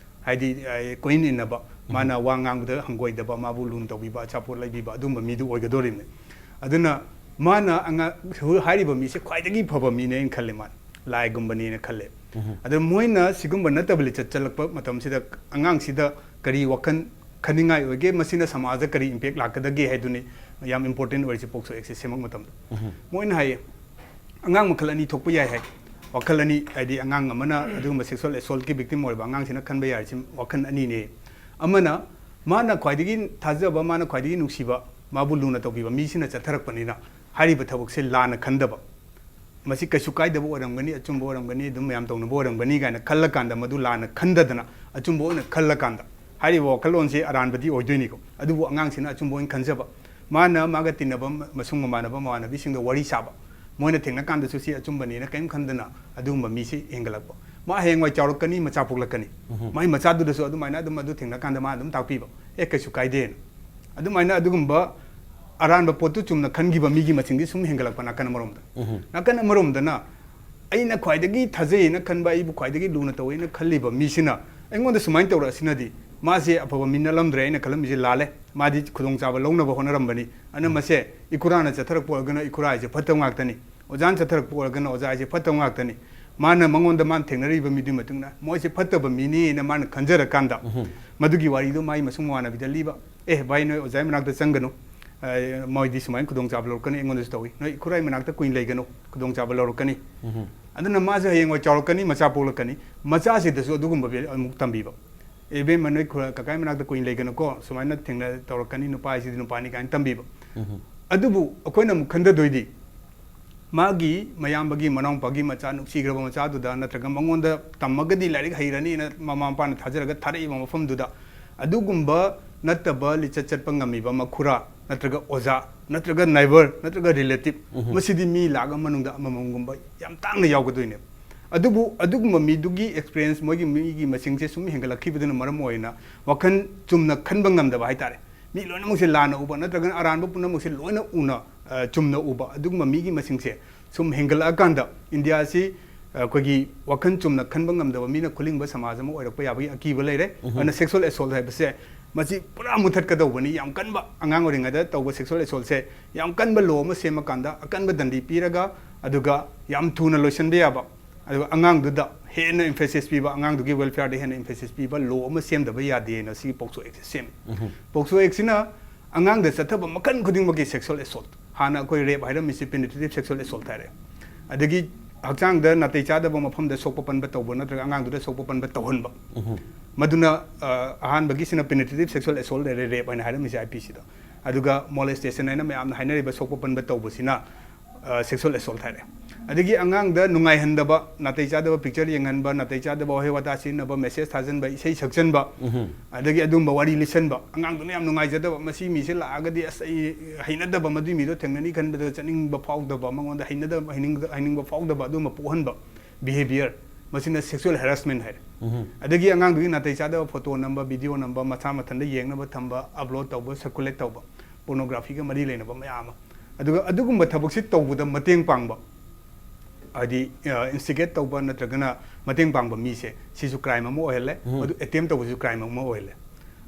ꯍꯥꯏꯗꯤ, ꯑ, ꯀꯣꯏꯏꯟ ꯏꯟꯅꯕ, ꯃꯥꯅ ꯋꯥ ꯉꯥꯡꯕꯗ ꯍꯪꯒꯣꯏꯗꯕ, ꯃꯥꯕꯨ ꯂꯨꯅ ꯇꯧꯕꯤꯕ, ꯑꯆꯥꯄꯣꯠ ꯂꯩꯕꯤꯕ, ꯑꯗꯨꯝꯕ ꯃꯤꯗꯨ ꯑꯣꯏꯒꯗꯧꯔꯤꯕꯅꯤ꯫ ꯑꯗꯨꯅ ꯃꯥꯅ ꯑꯉꯥꯡ, ꯍꯥꯏꯔꯤꯕ ꯃꯤꯁꯦ ꯈ꯭ꯋꯥꯏꯗꯒꯤ ꯐꯕ ꯃꯤꯅꯦꯅ ꯈꯜꯂꯦ ꯃꯥꯅ꯫ ꯂꯥꯏꯒꯨꯝꯕꯅꯦꯅ ꯈꯜꯂꯦ꯫ ꯑꯗꯣ ꯃꯣꯏꯅ ꯁꯤꯒꯨꯝꯕ ꯅꯠꯇꯕ ꯂꯤꯆꯠ ꯆꯠꯂꯛꯄ ꯃꯇꯝꯁꯤꯗ ꯑꯉꯥꯡꯁꯤꯗ ꯀꯔꯤ ꯋꯥꯈꯜ ꯈꯟꯅꯤꯡꯉꯥꯏ ꯑꯣꯏꯒꯦ, ꯃꯁꯤꯅ ꯁꯃꯥꯖꯗ ꯀꯔꯤ ꯏꯝꯄꯦꯛ ꯂꯥꯛꯀꯗꯒꯦ ꯍꯥꯏꯗꯨꯅꯤ ꯌꯥꯝ ꯏꯝꯄꯣꯔꯇꯦꯟ ꯑꯣꯏꯔꯤꯁꯦ ꯄꯣꯛꯁꯣ ꯑꯦꯛꯁꯦ ꯁꯦꯝꯃꯛꯄ ꯃꯇꯝꯗ꯫ ꯃꯣꯏꯅ ꯍꯥꯏꯌꯦ, ꯑꯉꯥꯡ ꯃꯈꯜ ꯑꯅꯤ ꯊꯣꯛꯄ ꯌꯥꯏ ꯍꯥꯏ꯫ ꯋꯥꯈꯜ ꯑꯅꯤ, ꯍꯥꯏꯗꯤ ꯑꯉꯥꯡ ꯑꯃꯅ ꯑꯗꯨꯒꯨꯝꯕ ꯁꯦꯛꯁꯨꯋꯦꯜ ꯑꯦꯁꯣꯜꯠꯀꯤ ꯚꯤꯛꯇꯤꯝ ꯑꯣꯏꯔꯕ ꯑꯉꯥꯡꯁꯤꯅ ꯈꯟꯕ ꯌꯥꯔꯤꯁꯤ ꯋꯥꯈꯜ ꯑꯅꯤꯅꯦ꯫ ꯑꯃꯅ ꯃꯥꯅ ꯈ꯭ꯋꯥꯏꯗꯒꯤ ꯊꯥꯖꯕ, ꯃꯥꯅ ꯈ꯭ꯋꯥꯏꯗꯒꯤ ꯅꯨꯡꯁꯤꯕ, ꯃꯥꯕꯨ ꯂꯨꯅ ꯇꯧꯕꯤꯕ ꯃꯤꯁꯤꯅ ꯆꯠꯊꯔꯛꯄꯅꯤꯅ ꯍꯥꯏꯔꯤꯕ ꯊꯕꯛꯁꯦ ꯂꯥꯟꯅ ꯈꯟꯗꯕ, ꯃꯁꯤ ꯀꯩꯁꯨ ꯀꯥꯏꯗꯕ ꯑꯣꯏꯔꯝꯒꯅꯤ, ꯑꯆꯨꯝꯕ ꯑꯣꯏꯔꯝꯒꯅꯤ, ꯑꯗꯨꯝ ꯃꯌꯥꯝ ꯇꯧꯅꯕ ꯑꯣꯏꯔꯝꯒꯅꯤ ꯀꯥꯏꯅ ꯈꯜꯂꯀꯥꯟꯗ, ꯃꯗꯨ ꯂꯥꯟꯅ ꯈꯟꯗꯗꯅ ꯑꯆꯨꯝꯕ ꯑꯣꯏꯅ ꯈꯜꯂꯀꯥꯟꯗ, ꯍꯥꯏꯔꯤꯕ ꯋꯥꯈꯜꯂꯣꯟꯁꯦ ꯑꯔꯥꯟꯕꯗꯤ ꯑꯣꯏꯗꯣꯏꯅꯤꯀꯣ, ꯑꯗꯨꯕꯨ ꯑꯉꯥꯡꯁꯤꯅ ꯑꯆꯨꯝꯕ ꯑꯣꯏꯅ ꯈꯟꯖꯕ, ꯃꯥꯅ ꯃꯥꯒ ꯇꯤꯟꯅꯕ ꯃꯁꯨꯡ ꯃꯃꯥꯟꯅꯕ ꯃꯃꯥꯟꯅꯕꯤꯁꯤꯡꯗ ꯋꯥꯔꯤ ꯁꯥꯕ, ꯃꯣꯏꯅ ꯊꯦꯡꯅ ꯀꯥꯟꯗꯁꯨ ꯁꯤ ꯑꯆꯨꯝꯕꯅꯦꯅ ꯀꯔꯤꯝ ꯈꯟꯗꯅ ꯑꯗꯨꯒꯨꯝꯕ ꯃꯤꯁꯤ ꯍꯦꯟꯒꯠꯂꯛꯄ꯫ ꯃꯥ ꯍꯌꯦꯡꯋꯥꯏ ꯆꯥꯎꯔꯛꯀꯅꯤ, ꯃꯆꯥ ꯄꯣꯛꯂꯛꯀꯅꯤ, ꯃꯥꯏ ꯃꯆꯥꯗꯨꯗꯁꯨ ꯑꯗꯨꯃꯥꯏꯅ ꯑꯗꯨꯝ ꯑꯗꯨ ꯊꯦꯡꯅ ꯀꯥꯟꯗ ꯃꯥ ꯑꯗꯨꯝ ꯇꯥꯛꯄꯤꯕ, "ꯑꯦ, ꯀꯩꯁꯨ ꯀꯥꯏꯗꯦꯅ"꯫ ꯑꯗꯨꯃꯥꯏꯅ ꯑꯗꯨꯒꯨꯝꯕ ꯑꯔꯥꯟꯕ ꯄꯣꯠꯇꯨ ꯆꯨꯝꯅ ꯈꯟꯈꯤꯕ ꯃꯤꯒꯤ ꯃꯁꯤꯡꯗꯤ ꯁꯨꯝ ꯍꯦꯟꯒꯠꯂꯛꯄ ꯅꯥꯀꯟ ꯑꯃꯔꯣꯝꯗ꯫ ꯅꯥꯀꯟ ꯑꯃꯔꯣꯝꯗꯅ ꯑꯩꯅ ꯈ꯭ꯋꯥꯏꯗꯒꯤ ꯊꯥꯖꯩꯅ ꯈꯟꯕ, ꯑꯩꯕꯨ ꯈ꯭ꯋꯥꯏꯗꯒꯤ ꯂꯨꯅ ꯇꯧꯋꯦꯅ ꯈꯜꯂꯤꯕ ꯃꯤꯁꯤꯅ ꯑꯩꯉꯣꯟꯗ ꯁꯨꯃꯥꯏꯅ ꯇꯧꯔꯛꯑꯁꯤꯅꯗꯤ ꯃꯥꯁꯦ ꯑꯐꯕ ꯃꯤ ꯅꯠꯂꯝꯗ꯭ꯔꯦ ꯑꯩꯅ ꯈꯜꯂꯝꯃꯤꯁꯦ ꯂꯥꯜꯂꯦ꯫ ꯃꯥꯗꯤ ꯈꯨꯗꯣꯡꯆꯥꯕ ꯂꯧꯅꯕ ꯍꯣꯠꯅꯔꯝꯕꯅꯤ꯫ ꯑꯗꯨꯅ ꯃꯁꯦ ꯏꯀꯨꯔꯥꯅ ꯆꯠꯊꯔꯛꯄ ꯑꯣꯏꯔꯒꯅ ꯏꯀꯨꯔꯥ ꯍꯥꯏꯁꯦ ꯐꯠꯇꯕ ꯉꯥꯛꯇꯅꯤ꯫ ꯑꯣꯖꯥꯅ ꯆꯠꯊꯔꯛꯄ ꯑꯣꯏꯔꯒꯅ ꯑꯣꯖꯥ ꯍꯥꯏꯁꯦ ꯐꯠꯇꯕ ꯉꯥꯛꯇꯅꯤ꯫ ꯃꯥꯅ ꯃꯉꯣꯟꯗ ꯃꯥꯅ ꯊꯦꯡꯅꯔꯤꯕ ꯃꯤꯗꯨꯒꯤ ꯃꯇꯨꯡ ꯏꯟꯅ ꯃꯣꯏꯁꯦ ꯐꯠꯇꯕ ꯃꯤꯅꯤꯅ ꯃꯥꯅ ꯈꯟꯖꯔꯀꯥꯟꯗ ꯃꯗꯨꯒꯤ ꯋꯥꯔꯤꯗꯣ ꯃꯥꯒꯤ ꯃꯁꯨꯡ ꯃꯃꯥꯟꯅꯕꯤꯗ ꯂꯤꯕ, "ꯑꯦ ꯚꯥꯏ, ꯅꯣꯏ ꯑꯣꯖꯥꯒꯤ ꯃꯅꯥꯛꯇ ꯆꯪꯒꯅꯨ, ꯑ, ꯃꯣꯏꯗꯤ ꯁꯨꯃꯥꯏꯅ ꯈꯨꯗꯣꯡꯆꯥꯕ ꯂꯧꯔꯛꯀꯅꯤ, ꯑꯩꯉꯣꯟꯗꯁꯨ ꯇꯧꯏ, ꯅꯣꯏ ꯏꯈꯨꯔꯥꯏ ꯃꯅꯥꯛꯇ ꯀꯨꯏꯅ ꯂꯩꯒꯅꯨ, ꯈꯨꯗꯣꯡꯆꯥꯕ ꯂꯧꯔꯛꯀꯅꯤ"꯫ ꯑꯗꯨꯅ ꯃꯥꯁꯨ ꯍꯌꯦꯡꯋꯥꯏ ꯆꯥꯎꯔꯛꯀꯅꯤ, ꯃꯆꯥ ꯄꯣꯛꯂꯛꯀꯅꯤ, ꯃꯆꯥꯁꯤꯗꯁꯨ ꯑꯗꯨꯒꯨꯝꯕ ꯚꯦ-, ꯑꯃꯨꯛ ꯇꯝꯕꯤꯕ, "ꯏꯕꯦꯝꯃ, ꯅꯣꯏ ꯈꯨꯔꯥ-, ꯀꯀꯥꯒꯤ ꯃꯅꯥꯛꯇ ꯀꯨꯏꯅ ꯂꯩꯒꯅꯨꯀꯣ, ꯁꯨꯃꯥꯏꯅ ꯊꯦꯡꯅ ꯇꯧꯔꯛꯀꯅꯤ, ꯅꯨꯄꯥ ꯍꯥꯏꯁꯤꯗꯤ ꯅꯨꯄꯥꯅꯤ" ꯀꯥꯏꯅ ꯇꯝꯕꯤꯕ꯫ ꯑꯗꯨꯕꯨ ꯑꯩꯈꯣꯏꯅ ꯑꯃꯨꯛ ꯈꯟꯗꯗꯣꯏꯗꯤ ꯃꯥꯒꯤ ꯃꯌꯥꯝꯕꯒꯤ ꯃꯅꯥꯎꯄꯥꯒꯤ ꯃꯆꯥ, ꯅꯨꯡꯁꯤꯈ꯭ꯔꯕ ꯃꯆꯥꯗꯨꯗ, ꯅꯠꯇ꯭ꯔꯒ ꯃꯉꯣꯟꯗ ꯇꯝꯃꯒꯗꯤ ꯂꯥꯏꯔꯤꯛ ꯍꯩꯔꯅꯤꯅ ꯃꯃꯥ ꯃꯄꯥꯅ ꯊꯥꯖꯔꯒ ꯊꯥꯔꯛꯏꯕ ꯃꯐꯝꯗꯨꯗ, ꯑꯗꯨꯒꯨꯝꯕ ꯅꯠꯇꯕ ꯂꯤꯆꯠ ꯆꯠꯄ ꯉꯝꯃꯤꯕ ꯃꯈꯨꯔꯥ, ꯅꯠꯇ꯭ꯔꯒ ꯑꯣꯖꯥ, ꯅꯠꯇ꯭ꯔꯒ neighbour, ꯅꯠꯇ꯭ꯔꯒ relative, ꯃꯁꯤꯗꯤ ꯃꯤ ꯂꯥꯈ ꯑꯃ ꯃꯅꯨꯡꯗ ꯑꯃꯃꯝꯒꯨꯝꯕ ꯌꯥꯝ ꯇꯥꯡꯅ ꯌꯥꯎꯒꯗꯣꯏꯅꯦꯕ꯫ ꯑꯗꯨꯕꯨ ꯑꯗꯨꯒꯨꯝꯕ ꯃꯤꯗꯨꯒꯤ experience, ꯃꯣꯏꯒꯤ ꯃꯤꯒꯤ ꯃꯁꯤꯡꯁꯦ ꯁꯨꯝ ꯍꯦꯟꯒꯠꯂꯛꯈꯤꯕꯗꯨꯅ ꯃꯔꯝ ꯑꯣꯏꯅ ꯋꯥꯈꯜ ꯆꯨꯝꯅ ꯈꯟꯕ ꯉꯝꯗꯕ ꯍꯥꯏꯇꯥꯔꯦ꯫ ꯃꯤ ꯂꯣꯏꯅꯃꯛꯁꯦ ꯂꯥꯟꯅ ꯎꯕ, ꯅꯠꯇ꯭ꯔꯒꯅ ꯑꯔꯥꯟꯕ ꯄꯨꯝꯅꯃꯛꯁꯦ ꯂꯣꯏꯅ ꯎꯅ, ꯑ, ꯆꯨꯝꯅ ꯎꯕ ꯑꯗꯨꯒꯨꯝꯕ ꯃꯤꯒꯤ ꯃꯁꯤꯡꯁꯦ ꯁꯨꯝ ꯍꯦꯟꯒꯠꯂꯛꯑꯀꯥꯟꯗ ꯏꯟꯗꯤꯌꯥꯁꯤ, ꯑ, ꯑꯩꯈꯣꯏꯒꯤ ꯋꯥꯈꯜ ꯆꯨꯝꯅ ꯈꯟꯕ ꯉꯝꯗꯕ, ꯃꯤꯅ ꯈꯨꯂꯤꯡꯕ ꯁꯃꯥꯖ ꯑꯃ ꯑꯣꯏꯔꯛꯄ ꯌꯥꯕꯒꯤ ꯑꯀꯤꯕ ꯂꯩꯔꯦ꯫ ꯑꯗꯨꯅ sexual assault ꯍꯥꯏꯕꯁꯦ ꯃꯁꯤ ꯄꯨꯔꯥ ꯃꯨꯊꯠꯀꯗꯧꯕꯅꯤ꯫ ꯌꯥꯝ ꯀꯟꯕ, ꯑꯉꯥꯡ ꯑꯣꯏꯔꯤꯉꯩꯗ ꯇꯧꯕ sexual assaultꯁꯦ ꯌꯥꯝ ꯀꯟꯕ law ꯑꯃ ꯁꯦꯝꯃꯀꯥꯟꯗ, ꯑꯀꯟꯕ ꯗꯟꯗꯤ ꯄꯤꯔꯒ, ꯑꯗꯨꯒ ꯌꯥꯝ ꯊꯨꯅ ꯂꯣꯏꯁꯤꯟꯕ ꯌꯥꯕ, ꯑꯗꯨꯒ ꯑꯉꯥꯡꯗꯨꯗ ꯍꯦꯟꯅ emphasis ꯄꯤꯕ, ꯑꯉꯥꯡꯗꯨꯒꯤ welfareꯗ ꯍꯦꯟꯅ emphasis ꯄꯤꯕ law ꯑꯃ ꯁꯦꯝꯗꯕ ꯌꯥꯗꯦꯅ ꯁꯤꯒꯤ POCSO Actꯁꯦ ꯁꯦꯝꯃꯤ꯫ POCSO Actꯁꯤꯅ ꯑꯉꯥꯡꯗ ꯆꯠꯊꯕ ꯃꯈꯜ ꯈꯨꯗꯤꯡꯃꯛꯀꯤ sexual assault, ꯍꯥꯟꯅ ꯑꯩꯈꯣꯏ rape ꯍꯥꯏꯔꯝꯃꯤꯁꯤ penetrative sexual assault ꯍꯥꯏꯔꯦ, ꯑꯗꯒꯤ ꯍꯛꯆꯥꯡꯗ ꯅꯥꯇꯩ ꯆꯥꯗꯕ ꯃꯐꯝꯗ ꯁꯣꯛꯄ ꯄꯟꯕ ꯇꯧꯕ ꯅꯠꯇ꯭ꯔꯒ ꯑꯉꯥꯡꯗꯨꯗ ꯁꯣꯛꯄ ꯄꯟꯕ ꯇꯧꯍꯟꯕ, ꯃꯗꯨꯅ ꯑ, ꯑꯍꯥꯟꯕꯒꯤꯁꯤꯅ penetrative sexual assault ꯂꯩꯔꯦ, ꯔꯦꯞ ꯍꯥꯏꯅ ꯍꯥꯏꯔꯝꯃꯤꯁꯦ ꯑꯥꯏ ꯄꯤ ꯁꯤꯗ꯫ ꯑꯗꯨꯒ molestation ꯍꯥꯏꯅ ꯃꯌꯥꯝꯅ ꯍꯥꯏꯅꯔꯤꯕ ꯁꯣꯛꯄ ꯄꯟꯕ ꯇꯧꯕꯁꯤꯅ ꯁꯦꯛꯁꯨꯋꯦꯜ ꯑꯦꯁꯣꯜꯠ ꯍꯥꯏꯔꯦ꯫ ꯑꯗꯒꯤ ꯑꯉꯥꯡꯗ ꯅꯨꯡꯉꯥꯏꯍꯟꯗꯕ, ꯅꯥꯇꯩ ꯆꯥꯗꯕ ꯄꯤꯛꯆꯔ ꯌꯦꯡꯍꯟꯕ, ꯅꯥꯇꯩ ꯆꯥꯗꯕ ꯋꯥꯍꯩ ꯋꯥꯇꯥ ꯁꯤꯖꯤꯟꯅꯕ, ꯃꯦꯁꯦꯖ ꯊꯥꯖꯤꯟꯕ, ꯏꯁꯩ ꯁꯛꯆꯟꯕ, ꯑꯗꯒꯤ ꯑꯗꯨꯝꯕ ꯋꯥꯔꯤ ꯂꯤꯁꯟꯕ, ꯑꯉꯥꯡꯗꯨꯅ ꯌꯥꯝ ꯅꯨꯡꯉꯥꯏꯖꯗꯕ, "ꯃꯁꯤ ꯃꯤꯁꯦ ꯂꯥꯛꯑꯒꯗꯤ ꯑꯁ ꯑꯩ ꯍꯩꯅꯗꯕ, ꯃꯗꯨꯏ ꯃꯤꯗꯣ ꯊꯦꯡꯅꯅꯤ ꯈꯟꯕꯗ ꯆꯠꯅꯤꯡꯕ ꯐꯥꯎꯗꯕ, ꯃꯉꯣꯟꯗ ꯍꯩꯅꯗꯕ, ꯍꯩꯅꯤꯡꯗ-, ꯍꯩꯅꯤꯡꯕ ꯐꯥꯎꯗꯕ ꯑꯗꯨꯝꯕ ꯄꯣꯛꯍꯟꯕ behaviour, ꯃꯁꯤꯅ ꯁꯦꯛꯁꯨꯋꯦꯜ ꯍꯦꯔꯥꯁꯃꯦꯟ ꯍꯥꯏꯔꯦ꯫ ꯑꯗꯒꯤ ꯑꯉꯥꯡꯗꯨꯒꯤ ꯅꯥꯇꯩ ꯆꯥꯗꯕ ꯐꯣꯇꯣ ꯅꯝꯕ, ꯚꯤꯗꯤꯑꯣ ꯅꯝꯕ, ꯃꯁꯥ ꯃꯊꯟꯇ ꯌꯦꯡꯅꯕ ꯊꯝꯕ, ꯑꯞꯂꯣꯗ ꯇꯧꯕ, ꯁꯔꯀꯨꯂꯦꯠ ꯇꯧꯕ, ꯄꯣꯔꯅꯣꯒ꯭ꯔꯥꯐꯤꯒ ꯃꯔꯤ ꯂꯩꯅꯕ ꯃꯌꯥꯝ ꯑꯃ꯫ ꯑꯗꯨꯒ ꯑꯗꯨꯒꯨꯝꯕ ꯊꯕꯛꯁꯤ ꯇꯧꯕꯗ ꯃꯇꯦꯡ ꯄꯥꯡꯕ, ꯍꯥꯏꯗꯤ ꯏꯟꯁꯇꯤꯒꯦꯠ ꯇꯧꯕ ꯅꯠꯇ꯭ꯔꯒꯅ ꯃꯇꯦꯡ ꯄꯥꯡꯕ ꯃꯤꯁꯦ, ꯁꯤꯁꯨ ꯀ꯭ꯔꯥꯏꯝ ꯑꯃ ꯑꯣꯏꯍꯜꯂꯦ꯫ ꯎꯝ꯫ ꯃꯗꯨ ꯑꯦꯇꯦꯝ ꯇꯧꯕꯁꯨ ꯀ꯭ꯔꯥꯏꯝ ꯑꯃ ꯑꯣꯏꯍꯜꯂꯦ꯫